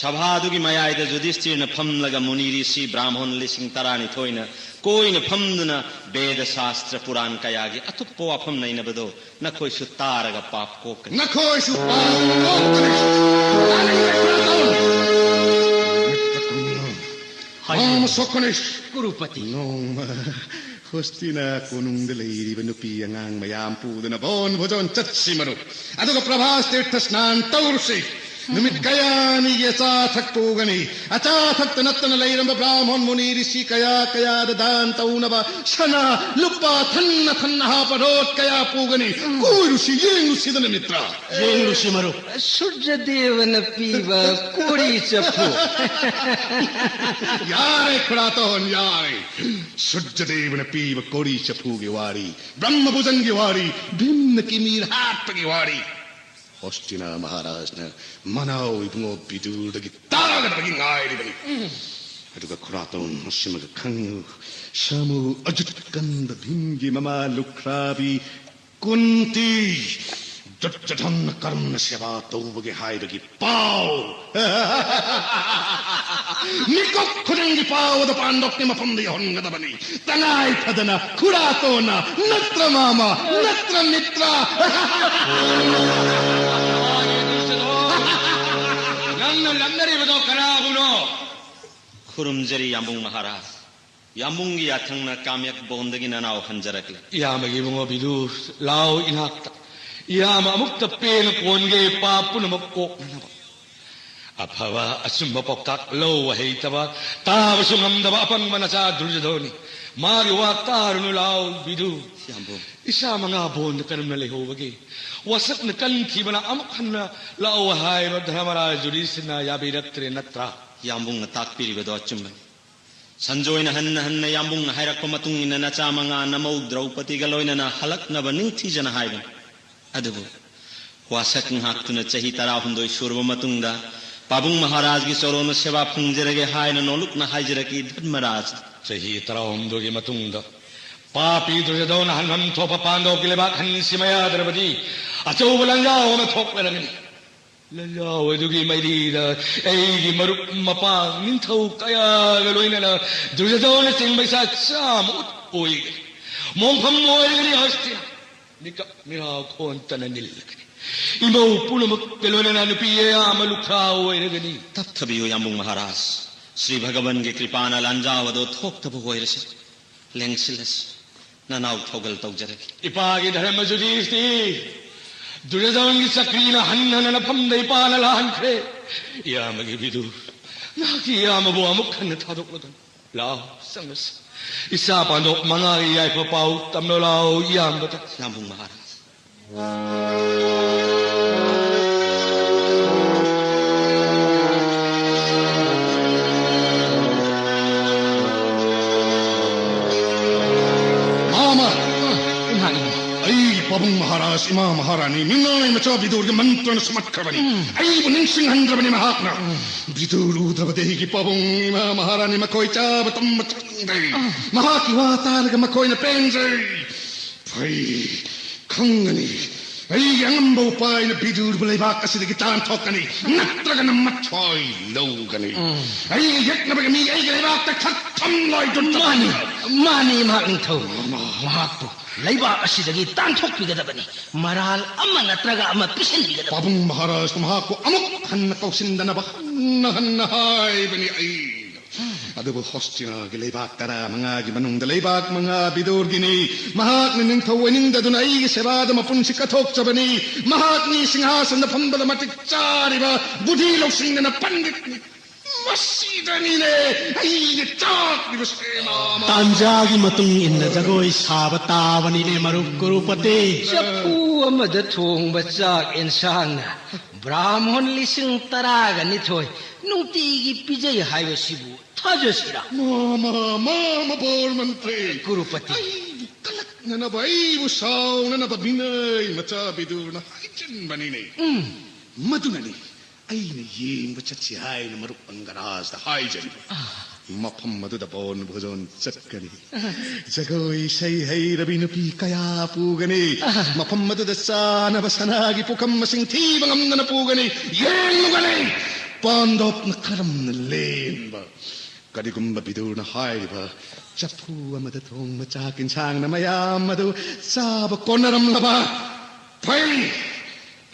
ꯁꯚꯥ ꯑꯗꯨꯒꯤ ꯃꯌꯥꯏꯗ ꯌꯨꯙꯤꯁꯊꯤꯔꯅ ꯐꯝꯂꯒ ꯃꯨꯅꯤ ꯔꯤꯁꯤ ꯕ꯭ꯔꯥꯍꯃꯣꯟ ꯂꯤꯁꯤꯡ ꯇꯔꯥꯅꯤꯊꯣꯏꯅ ꯀꯣꯏꯅ ꯐꯝꯗꯨꯅ ꯕꯦꯗ ꯁꯥꯁꯇ꯭ꯔ ꯄꯨꯔꯥꯟ ꯀꯌꯥꯒꯤ ꯑꯊꯨꯞꯄ ꯋꯥꯐꯝ ꯅꯩꯅꯕꯗꯣ ꯅꯈꯣꯏꯁꯨ ꯇꯥꯔꯒ ꯄꯥꯞ ꯀꯣꯛꯀꯅꯤ꯫ ꯅꯈꯣꯏꯁꯨ ꯄꯥꯞ ꯀꯣꯛꯀꯅꯤ꯫ ꯇꯥꯅꯤꯡꯗꯦ, ꯈꯨꯔꯥꯇꯣꯟ꯫ ꯍꯥꯏꯌꯨ꯫ ꯅꯣꯡꯃ ꯁꯣꯛꯀꯅꯤ꯫ ꯀꯨꯔꯨꯄꯇꯤ꯫ ꯅꯣꯡꯃ ꯍꯣꯁꯇꯤꯅꯥ ꯀꯣꯅꯨꯡꯗ ꯂꯩꯔꯤꯕ ꯅꯨꯄꯤ ꯑꯉꯥꯡ ꯃꯌꯥꯝ ꯄꯨꯗꯨꯅ ꯕꯣꯟ ꯚꯣꯖꯣꯟ ꯆꯠꯁꯤ ꯃꯔꯨꯞ꯫ ꯑꯗꯨꯒ ꯄ꯭ꯔꯚꯥꯁ ꯇꯤꯔꯊ ꯁ꯭ꯅꯥꯟ ꯇꯧꯔꯨꯁꯤ꯫ ꯅꯨꯃꯤꯠ ꯀꯌꯥꯅꯤꯒꯤ ꯑꯆꯥ ꯑꯊꯛ ꯄꯨꯒꯅꯤ꯫ ꯑꯆꯥ ꯑꯊꯛꯇ ꯅꯠꯇꯅ ꯂꯩꯔꯝꯕ ꯕ꯭ꯔꯥꯍꯃꯣꯟ ꯃꯨꯅꯤ ꯔꯤꯁꯤ ꯀꯌꯥ ꯀꯌꯥꯗ ꯗꯥꯟ ꯇꯧꯅꯕ ꯁꯅꯥ ꯂꯨꯄꯥ ꯊꯟꯅ ꯊꯟꯅ ꯍꯥꯞꯄ ꯔꯣꯠ ꯀꯌꯥ ꯄꯨꯒꯅꯤ꯫ ꯀꯣꯏꯔꯨꯁꯤ, ꯌꯦꯡꯂꯨꯁꯤꯗꯅ, ꯃꯤꯇ꯭ꯔ꯫ ꯌꯦꯡꯂꯨꯁꯤ, ꯃꯔꯨꯞ꯫ ꯁꯨꯔꯖꯗꯦꯕꯅ ꯄꯤꯕ ꯀꯣꯔꯤ ꯆꯐꯨ꯫ ꯌꯥꯔꯦ, ꯈꯨꯔꯥꯇꯣꯟ, ꯌꯥꯔꯦ꯫ ꯁꯨꯔꯖꯗꯦꯕꯅ ꯄꯤꯕ ꯀꯣꯔꯤ ꯆꯐꯨꯒꯤ ꯋꯥꯔꯤ, ꯕ꯭ꯔꯍ꯭ꯃ ꯚꯨꯖꯪꯒꯤ ꯋꯥꯔꯤ, ꯚꯤꯝꯅ ꯀꯤꯃꯤꯔ ꯍꯥꯠꯄꯒꯤ ꯋꯥꯔꯤ꯫ ꯍꯣꯁꯇꯤꯅꯥ ꯃꯍꯥꯔꯥꯖꯅ ꯃꯅꯥꯎ ꯏꯕꯨꯡꯉꯣ ꯕꯤꯗꯨꯔꯗꯒꯤ ꯇꯥꯒꯗꯕꯒꯤ ꯉꯥꯏꯔꯤꯕꯅꯤ꯫ ꯑꯗꯨꯒ ꯈꯨꯔꯥꯇꯣꯟ ꯃꯁꯤꯃꯒ ꯈꯪꯉꯨ, ꯁꯥꯃꯨ ꯑꯖꯨꯠ ꯀꯟꯕ ꯚꯤꯝꯒꯤ ꯃꯃꯥ ꯂꯨꯈ꯭ꯔꯥꯕꯤ ꯀꯨꯟꯇꯤ ꯗꯨꯔꯖꯣꯙꯟꯅ ꯀꯔꯝꯅ ꯁꯦꯕꯥ ꯇꯧꯕꯒꯦ ꯍꯥꯏꯕꯒꯤ ꯄꯥꯎ꯫ ꯃꯤꯀꯨꯞ ꯈꯨꯗꯤꯡꯒꯤ ꯄꯥꯎ ꯑꯗꯨ ꯄꯥꯟꯗꯣꯞꯀꯤ ꯃꯐꯝꯗ ꯌꯧꯍꯟꯒꯗꯕꯅꯤ꯫ ꯇꯉꯥꯏ ꯐꯗꯅ ꯈꯨꯔꯥꯇꯣꯟꯅ, ꯅꯠꯇ꯭ꯔ ꯃꯥꯃ, ꯅꯠꯇ꯭ꯔ ꯃꯤꯇ꯭ꯔ꯫ ꯅꯪꯅ ꯂꯛꯅꯔꯤꯕꯗꯣ ꯀꯅꯥꯕꯨꯅꯣ? ꯈꯨꯔꯨꯝꯖꯔꯤ ꯌꯥꯝꯕꯨꯡ ꯃꯍꯥꯔꯥꯖ꯫ ꯌꯥꯝꯕꯨꯡꯒꯤ ꯌꯥꯊꯪꯅ ꯀꯥꯃ꯭ꯌꯛ ꯕꯣꯟꯗꯒꯤ ꯅꯅꯥꯎ ꯍꯟꯖꯔꯛꯂꯦ꯫ ꯏꯌꯥꯝꯕꯒꯤ ꯏꯕꯨꯡꯉꯣ ꯕꯤꯗꯨ, ꯂꯥꯎ ꯏꯅꯥꯛꯇ꯫ ꯏꯌꯥꯝꯕ ꯑꯃꯨꯛꯇ ꯄꯦꯟꯅ ꯀꯣꯟꯒꯦ, ꯄꯥꯞ ꯄꯨꯝꯅꯃꯛ ꯀꯣꯛꯅꯅꯕ꯫ ꯑꯐꯕ ꯑꯆꯨꯝꯕ ꯄꯥꯎꯇꯥꯛ ꯂꯧꯕ ꯍꯩꯇꯕ, ꯇꯥꯕꯁꯨ ꯉꯝꯗꯕ ꯑꯄꯪꯕ ꯅꯆꯥ ꯗꯨꯔꯖꯣꯙꯣꯟꯅꯤ꯫ ꯃꯥꯒꯤ ꯋꯥ ꯇꯥꯔꯨꯅꯨ, ꯂꯥꯎ ꯕꯤꯗꯨ꯫ ꯌꯥꯝꯕꯨꯡ꯫ ꯏꯆꯥ ꯃꯉꯥ ꯕꯣꯟꯗ ꯀꯔꯝꯅ ꯂꯩꯍꯧꯕꯒꯦ? ꯋꯥꯁꯛꯅ ꯀꯟꯈꯤꯕꯅ ꯑꯃꯨꯛ ꯍꯟꯅ ꯂꯥꯛꯑꯣ ꯍꯥꯏꯕ ꯙꯔꯃꯔꯥꯖ ꯌꯨꯙꯤꯁꯊꯤꯔꯅ ꯌꯥꯕꯤꯔꯛꯇ꯭ꯔꯦ ꯅꯠꯇ꯭ꯔꯥ? ꯌꯥꯝꯕꯨꯡꯅ ꯇꯥꯛꯄꯤꯔꯤꯕꯗꯣ ꯑꯆꯨꯝꯕꯅꯤ꯫ ꯁꯟꯖꯣꯏꯅ ꯍꯟꯅ ꯍꯟꯅ ꯌꯥꯝꯕꯨꯡꯅ ꯍꯥꯏꯔꯛꯄ ꯃꯇꯨꯡ ꯏꯟꯅ ꯅꯆꯥ ꯃꯉꯥ ꯅꯃꯧ ꯗ꯭ꯔꯧꯄꯗꯤꯒ ꯂꯣꯏꯅꯅ ꯍꯜꯂꯛꯅꯕ ꯅꯤꯡꯊꯤꯖꯅ ꯍꯥꯏꯕꯅꯤ꯫ ꯑꯗꯨꯕꯨ ꯋꯥꯁꯛ ꯉꯥꯛꯇꯨꯅ ꯆꯍꯤ ꯇꯔꯥꯍꯨꯝꯗꯣꯏ ꯁꯨꯔꯕ ꯃꯇꯨꯡꯗ ꯄꯥꯕꯨꯡ ꯃꯍꯥꯔꯥꯖꯒꯤ ꯆꯣꯔꯣꯟꯅ ꯁꯦꯕꯥ ꯐꯪꯖꯔꯒꯦ ꯍꯥꯏꯅ ꯅꯣꯂꯨꯛꯅ ꯍꯥꯏꯖꯔꯛꯏ ꯙꯔꯃꯔꯥꯖ꯫ ꯆꯍꯤ ꯇꯔꯥꯍꯨꯝꯗꯣꯏꯒꯤ ꯃꯇꯨꯡꯗ ꯄꯥꯄꯤ ꯗꯨꯔꯖꯣꯙꯣꯟꯅ ꯍꯟꯐꯝ ꯊꯣꯛꯄ ꯄꯥꯟꯗꯣꯞꯀꯤ ꯂꯩꯕꯥꯛ ꯍꯟꯁꯤ ꯃꯌꯥꯗ꯭ꯔꯕꯗꯤ ꯑꯆꯧꯕ ꯂꯥꯟꯖꯥꯎ ꯑꯃ ꯊꯣꯛꯂꯔꯒꯅꯤ꯫ ꯂꯥꯟꯖꯥꯎ ꯑꯗꯨꯒꯤ ꯃꯥꯏꯔꯤꯗ ꯑꯩꯒꯤ ꯃꯔꯨꯞ ꯃꯄꯥꯡ ꯅꯤꯡꯊꯧ ꯀꯌꯥꯒ ꯂꯣꯏꯅꯅ ꯗꯨꯔꯖꯣꯙꯣꯟꯅꯆꯤꯡꯕ ꯏꯆꯥ ꯆꯥꯝꯃ ꯎꯠ ꯑꯣꯏꯒꯅꯤ꯫ ꯃꯣꯡꯐꯝ ꯑꯣꯏꯔꯒꯅꯤ ꯍꯣꯁꯇꯤꯅꯥ꯫ ꯃꯤꯀꯞ ꯃꯤꯔꯥꯎ ꯈꯣꯟꯇꯅ ꯅꯤꯜꯂꯒꯅꯤ꯫ ꯏꯃꯧ ꯄꯨꯝꯅꯃꯛꯀ ꯂꯣꯏꯅꯅ ꯅꯨꯄꯤ ꯑꯌꯥꯝꯕ ꯂꯨꯈ꯭ꯔꯥ ꯑꯣꯏꯔꯒꯅꯤ꯫ ꯇꯞꯊꯕꯤꯌꯨ ꯌꯥꯝꯕꯨꯡ ꯃꯍꯥꯔꯥꯖ꯫ ꯁ꯭ꯔꯤ ꯚꯒꯕꯟꯒꯤ ꯀ꯭ꯔꯤꯄꯥꯅ ꯂꯥꯟꯖꯥꯎ ꯑꯗꯣ ꯊꯣꯛꯇꯕ ꯑꯣꯏꯔꯁꯤ꯫ ꯂꯦꯡꯁꯤꯜꯂꯁꯤ꯫ ꯅꯅꯥꯎ ꯊꯧꯒꯜ ꯇꯧꯖꯔꯒꯦ꯫ ꯏꯄꯥꯒꯤ ꯙꯔꯃ ꯌꯨꯙꯤꯁꯊꯤꯔ, ꯗꯨꯔꯌꯣꯙꯟꯒꯤ ꯆꯀ꯭ꯔꯤꯅ ꯍꯟ ꯍꯟꯅ ꯅꯐꯝꯗ ꯏꯄꯥꯅ ꯂꯥꯛꯍꯟꯈ꯭ꯔꯦ꯫ ꯏꯌꯥꯝꯕꯒꯤ ꯕꯤꯗꯨꯔ, ꯅꯍꯥꯛꯀꯤ ꯏꯌꯥꯝꯕꯕꯨ ꯑꯃꯨꯛ ꯍꯟꯅ ꯊꯥꯗꯣꯛꯂꯗꯅ꯫ ꯂꯥꯎ, ꯆꯪꯂꯁꯤ꯫ ꯏꯆꯥ ꯄꯥꯟꯗꯣꯞ ꯃꯉꯥꯒꯤ ꯌꯥꯏꯐ ꯄꯥꯎ ꯇꯝꯂꯣ ꯂꯥꯎ, ꯏꯌꯥꯝꯕꯗ, ꯅꯥꯃꯨꯡ ꯃꯍꯥꯔꯥꯖ꯫ ꯃꯥꯃ! ꯏꯃꯥ, ꯏꯃꯥ꯫ ꯑꯩꯒꯤ ꯄꯥꯕꯨꯡ ꯃꯍꯥꯔꯥꯖ, ꯏꯃꯥ ꯃꯍꯥꯔꯥꯅꯤ, ꯃꯤꯅꯥꯏ ꯃꯆꯥ ꯕꯤꯗꯨꯔꯒꯤ ꯃꯟꯇ꯭ꯔꯅ ꯁꯨꯃꯠꯈ꯭ꯔꯕꯅꯤ꯫ ꯎꯝ꯫ ꯑꯩꯕꯨ ꯅꯤꯡꯁꯤꯡꯍꯟꯗ꯭ꯔꯕꯅꯤ ꯃꯍꯥꯛꯅ꯫ ꯎꯝ꯫ ꯕꯤꯗꯨꯔ ꯎꯗ꯭ꯔꯕꯗꯤ ꯑꯩꯒꯤ ꯄꯥꯕꯨꯡ ꯏꯃꯥ ꯃꯍꯥꯔꯥꯅꯤ ꯃꯈꯣꯏ ꯆꯥꯕ ꯇꯝꯕ ꯆꯪꯗꯦ꯫ ꯎꯝ꯫ ꯃꯍꯥꯛꯀꯤ ꯋꯥ ꯇꯥꯔꯒ ꯃꯈꯣꯏꯅ ꯄꯦꯟꯖꯩ꯫ ꯐꯩ, ꯈꯪꯒꯅꯤ꯫ ꯑꯩꯒꯤ ꯑꯉꯝꯕ ꯎꯄꯥꯏꯅ ꯕꯤꯗꯨꯔꯕꯨ ꯂꯩꯕꯥꯛ ꯑꯁꯤꯗꯒꯤ ꯇꯥꯟꯊꯣꯛꯀꯅꯤ, ꯅꯠꯇ꯭ꯔꯒꯅ ꯃꯊꯣꯏ ꯂꯧꯒꯅꯤ꯫ ꯎꯝ꯫ ꯑꯩꯒ ꯌꯦꯛꯅꯕꯒꯤ ꯃꯤ ꯑꯩꯒꯤ ꯂꯩꯕꯥꯛꯇ ꯈꯛ ꯊꯝꯂꯣꯏ, ꯗꯨꯠꯇ ꯃꯥꯅꯤ, ꯄꯥꯟꯗ꯫ ꯃꯥꯅꯤ, ꯏꯃꯥ ꯅꯤꯡꯊꯧ꯫ ꯃꯥꯃ꯫ ꯃꯍꯥꯛꯄꯨ ꯂꯩꯕꯥꯛ ꯑꯁꯤꯗꯒꯤ ꯇꯥꯟꯊꯣꯛꯄꯤꯒꯗꯕꯅꯤ꯫ ꯃꯔꯥꯜ ꯑꯃ ꯅꯠꯇ꯭ꯔꯒ ꯑꯃ ꯄꯤꯁꯤꯟꯕꯤꯒꯗꯕꯅꯤ꯫ ꯄꯥꯕꯨꯡ ꯃꯍꯥꯔꯥꯖꯅ ꯃꯍꯥꯛꯄꯨ ꯑꯃꯨꯛ ꯍꯟꯅ ꯀꯧꯁꯤꯟꯗꯅꯕ ꯍꯟꯅ ꯍꯟꯅ ꯍꯥꯏꯕꯅꯤ ꯑꯩꯅ꯫ ꯑꯗꯨꯕꯨ ꯍꯣꯁꯇꯤꯅꯥꯒꯤ ꯂꯩꯕꯥꯛ ꯇꯔꯥ ꯃꯉꯥꯒꯤ ꯃꯅꯨꯡꯗ ꯂꯩꯕꯥꯛ ꯃꯉꯥ ꯕꯤꯗꯨꯔꯒꯤꯅꯤ꯫ ꯃꯍꯥꯛꯅ ꯅꯤꯡꯊꯧ ꯑꯣꯏꯅꯤꯡꯗꯗꯨꯅ ꯑꯩꯒꯤ ꯁꯦꯕꯥꯗ ꯃꯄꯨꯟꯁꯤ ꯀꯠꯊꯣꯛꯆꯕꯅꯤ꯫ ꯃꯍꯥꯛꯅꯤ ꯁꯤꯡꯍꯥꯁꯟꯗ ꯐꯝꯕꯗ ꯃꯇꯤꯛ ꯆꯥꯔꯤꯕ, ꯕꯨꯙꯤ ꯂꯧꯁꯤꯡꯗꯅ ꯄꯟꯗꯤꯠꯅꯤ꯫ ꯃꯁꯤꯗꯅꯤꯅꯦ ꯑꯩꯅ ꯆꯥꯛꯂꯤꯕꯁꯦ, ꯃꯥꯃ꯫ ꯇꯥꯟꯖꯥꯒꯤ ꯃꯇꯨꯡ ꯏꯟꯅ ꯖꯒꯣꯏ ꯁꯥꯕ ꯇꯥꯕꯅꯤꯅꯦ, ꯃꯔꯨꯞ ꯀꯨꯔꯨꯄꯇꯤ꯫ ꯆꯐꯨ ꯑꯃꯗ ꯊꯣꯡꯕ ꯆꯥꯛ ꯑꯦꯟꯁꯥꯡꯅ ꯕ꯭ꯔꯥꯍꯃꯣꯟ ꯂꯤꯁꯤꯡ ꯇꯔꯥꯒ ꯅꯤꯊꯣꯏ ꯅꯨꯡꯇꯤꯒꯤ ꯄꯤꯖꯩ ꯍꯥꯏꯕꯁꯤꯕꯨ ꯊꯥꯖꯁꯤꯔꯥ? ꯃꯥꯃ, ꯃꯥꯃ ꯕꯣꯔ ꯃꯟꯇ꯭ꯔꯤ꯫ ꯀꯨꯔꯨꯄꯇꯤ꯫ ꯑꯩꯕꯨ ꯀꯂꯛꯅꯅꯕ, ꯑꯩꯕꯨ ꯁꯥꯎꯅꯅꯕ ꯃꯤꯅꯩ ꯃꯆꯥ ꯕꯤꯗꯨꯔꯅ ꯍꯥꯏꯖꯤꯟꯕꯅꯤꯅꯦ꯫ ꯎꯝ꯫ ꯃꯗꯨꯅꯅꯤ ꯑꯩꯅ ꯌꯦꯡꯕ ꯆꯠꯁꯤ ꯍꯥꯏꯅ ꯃꯔꯨꯞ ꯑꯪꯒꯔꯥꯖꯗ ꯍꯥꯏꯖꯔꯤꯕ꯫ ꯑꯥ꯫ ꯃꯐꯝ ꯑꯗꯨꯗ ꯕꯣꯟ ꯚꯣꯖꯣꯟ ꯆꯠꯀꯅꯤ꯫ ꯑꯥ꯫ ꯖꯒꯣꯏ ꯏꯁꯩ ꯍꯩꯔꯕꯤ ꯅꯨꯄꯤ ꯀꯌꯥ ꯄꯨꯒꯅꯤ꯫ ꯑꯥ꯫ ꯃꯐꯝ ꯑꯗꯨꯗ ꯆꯥꯅꯕ ꯁꯅꯥꯒꯤ ꯄꯨꯈꯝ ꯃꯁꯤꯡ ꯊꯤꯕ ꯉꯝꯗꯅ ꯄꯨꯒꯅꯤ꯫ ꯌꯦꯡꯂꯨꯒꯅꯤ ꯄꯥꯟꯗꯣꯞꯅ ꯀꯔꯝꯅ ꯂꯦꯟꯕ꯫ ꯀꯔꯤꯒꯨꯝꯕ ꯕꯤꯗꯨꯔꯅ ꯍꯥꯏꯔꯤꯕ ꯆꯐꯨ ꯑꯃꯗ ꯊꯣꯡꯕ ꯆꯥꯛ ꯏꯟꯁꯥꯡꯅ ꯃꯌꯥꯝ ꯑꯗꯨ ꯆꯥꯕ ꯀꯣꯟꯅꯔꯝꯂꯕ, ꯐꯩ꯫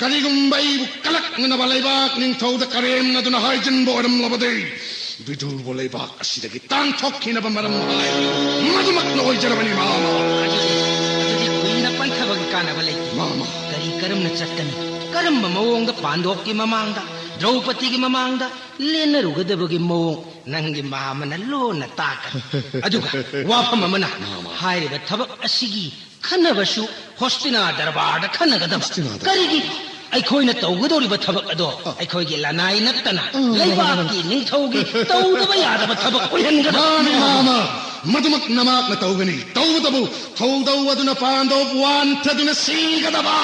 ꯀꯔꯤꯒꯨꯝꯕ ꯑꯩꯕꯨ ꯀꯂꯛꯅꯅꯕ ꯂꯩꯕꯥꯛ ꯅꯤꯡꯊꯧꯗ ꯀꯔꯦꯝꯅꯗꯨꯅ ꯍꯥꯏꯖꯤꯟꯕ ꯑꯣꯏꯔꯝꯂꯕꯗꯤ, ꯕꯤꯗꯨꯔꯕꯨ ꯂꯩꯕꯥꯛ ꯑꯁꯤꯗꯒꯤ ꯇꯥꯟꯊꯣꯛꯈꯤꯅꯕ ꯃꯔꯝ ꯍꯥꯏ ꯃꯗꯨꯃꯛꯅ ꯑꯣꯏꯖꯔꯕꯅꯤ, ꯃꯥꯃ꯫ ꯑꯗꯨꯗꯤ, ꯑꯗꯨꯗꯤ ꯀꯨꯏꯅ ꯄꯟꯊꯕꯒꯤ ꯀꯥꯟꯅꯕ ꯂꯩꯇꯦ꯫ ꯃꯥꯃ꯫ ꯀꯔꯤ ꯀꯔꯝꯅ ꯆꯠꯀꯅꯤ? ꯀꯔꯝꯕ ꯃꯑꯣꯡꯗ ꯄꯥꯟꯗꯣꯞꯀꯤ ꯃꯃꯥꯡꯗ, ꯗ꯭ꯔꯧꯄꯗꯤꯒꯤ ꯃꯃꯥꯡꯗ ꯂꯦꯟꯅꯔꯨꯒꯗꯕꯒꯤ ꯃꯑꯣꯡ ꯅꯪꯒꯤ ꯃꯥꯃꯅ ꯂꯣꯟꯅ ꯇꯥꯛꯀꯅꯤ꯫ ꯑꯗꯨꯒ ꯋꯥꯐꯝ ꯑꯃꯅ, ꯃꯥꯃ꯫ ꯍꯥꯏꯔꯤꯕ ꯊꯕꯛ ꯑꯁꯤꯒꯤ ꯈꯟꯅꯕꯁꯨ ꯍꯣꯁꯇꯤꯅꯥ ꯗꯔꯕꯥꯔꯗ ꯈꯟꯅꯒꯗꯕ꯫ ꯍꯣꯁꯇꯤꯅꯥ ꯗꯔꯕꯥꯔ꯫ ꯀꯔꯤꯒꯤ? ꯑꯩꯈꯣꯏꯅ ꯇꯧꯒꯗꯧꯔꯤꯕ ꯊꯕꯛ ꯑꯗꯣ ꯑ꯫ ꯑꯩꯈꯣꯏꯒꯤ ꯂꯅꯥꯏ ꯅꯠꯇꯅ ꯑ, ꯂꯩꯕꯥꯛꯀꯤ ꯅꯤꯡꯊꯧꯒꯤ ꯇꯧꯗꯕ ꯌꯥꯗꯕ ꯊꯕꯛ ꯑꯣꯏꯍꯟꯒꯗꯕ꯫ ꯃꯥꯅꯤ, ꯃꯥꯃ꯫ ꯃꯗꯨꯃꯛ ꯅꯃꯥꯛꯅ ꯇꯧꯒꯅꯤ꯫ ꯇꯧꯕꯇꯕꯨ ꯊꯧꯗꯧ ꯑꯗꯨꯅ ꯄꯥꯟꯗꯣꯞ ꯋꯥꯟꯊꯗꯨꯅ ꯁꯤꯒꯗꯕ꯫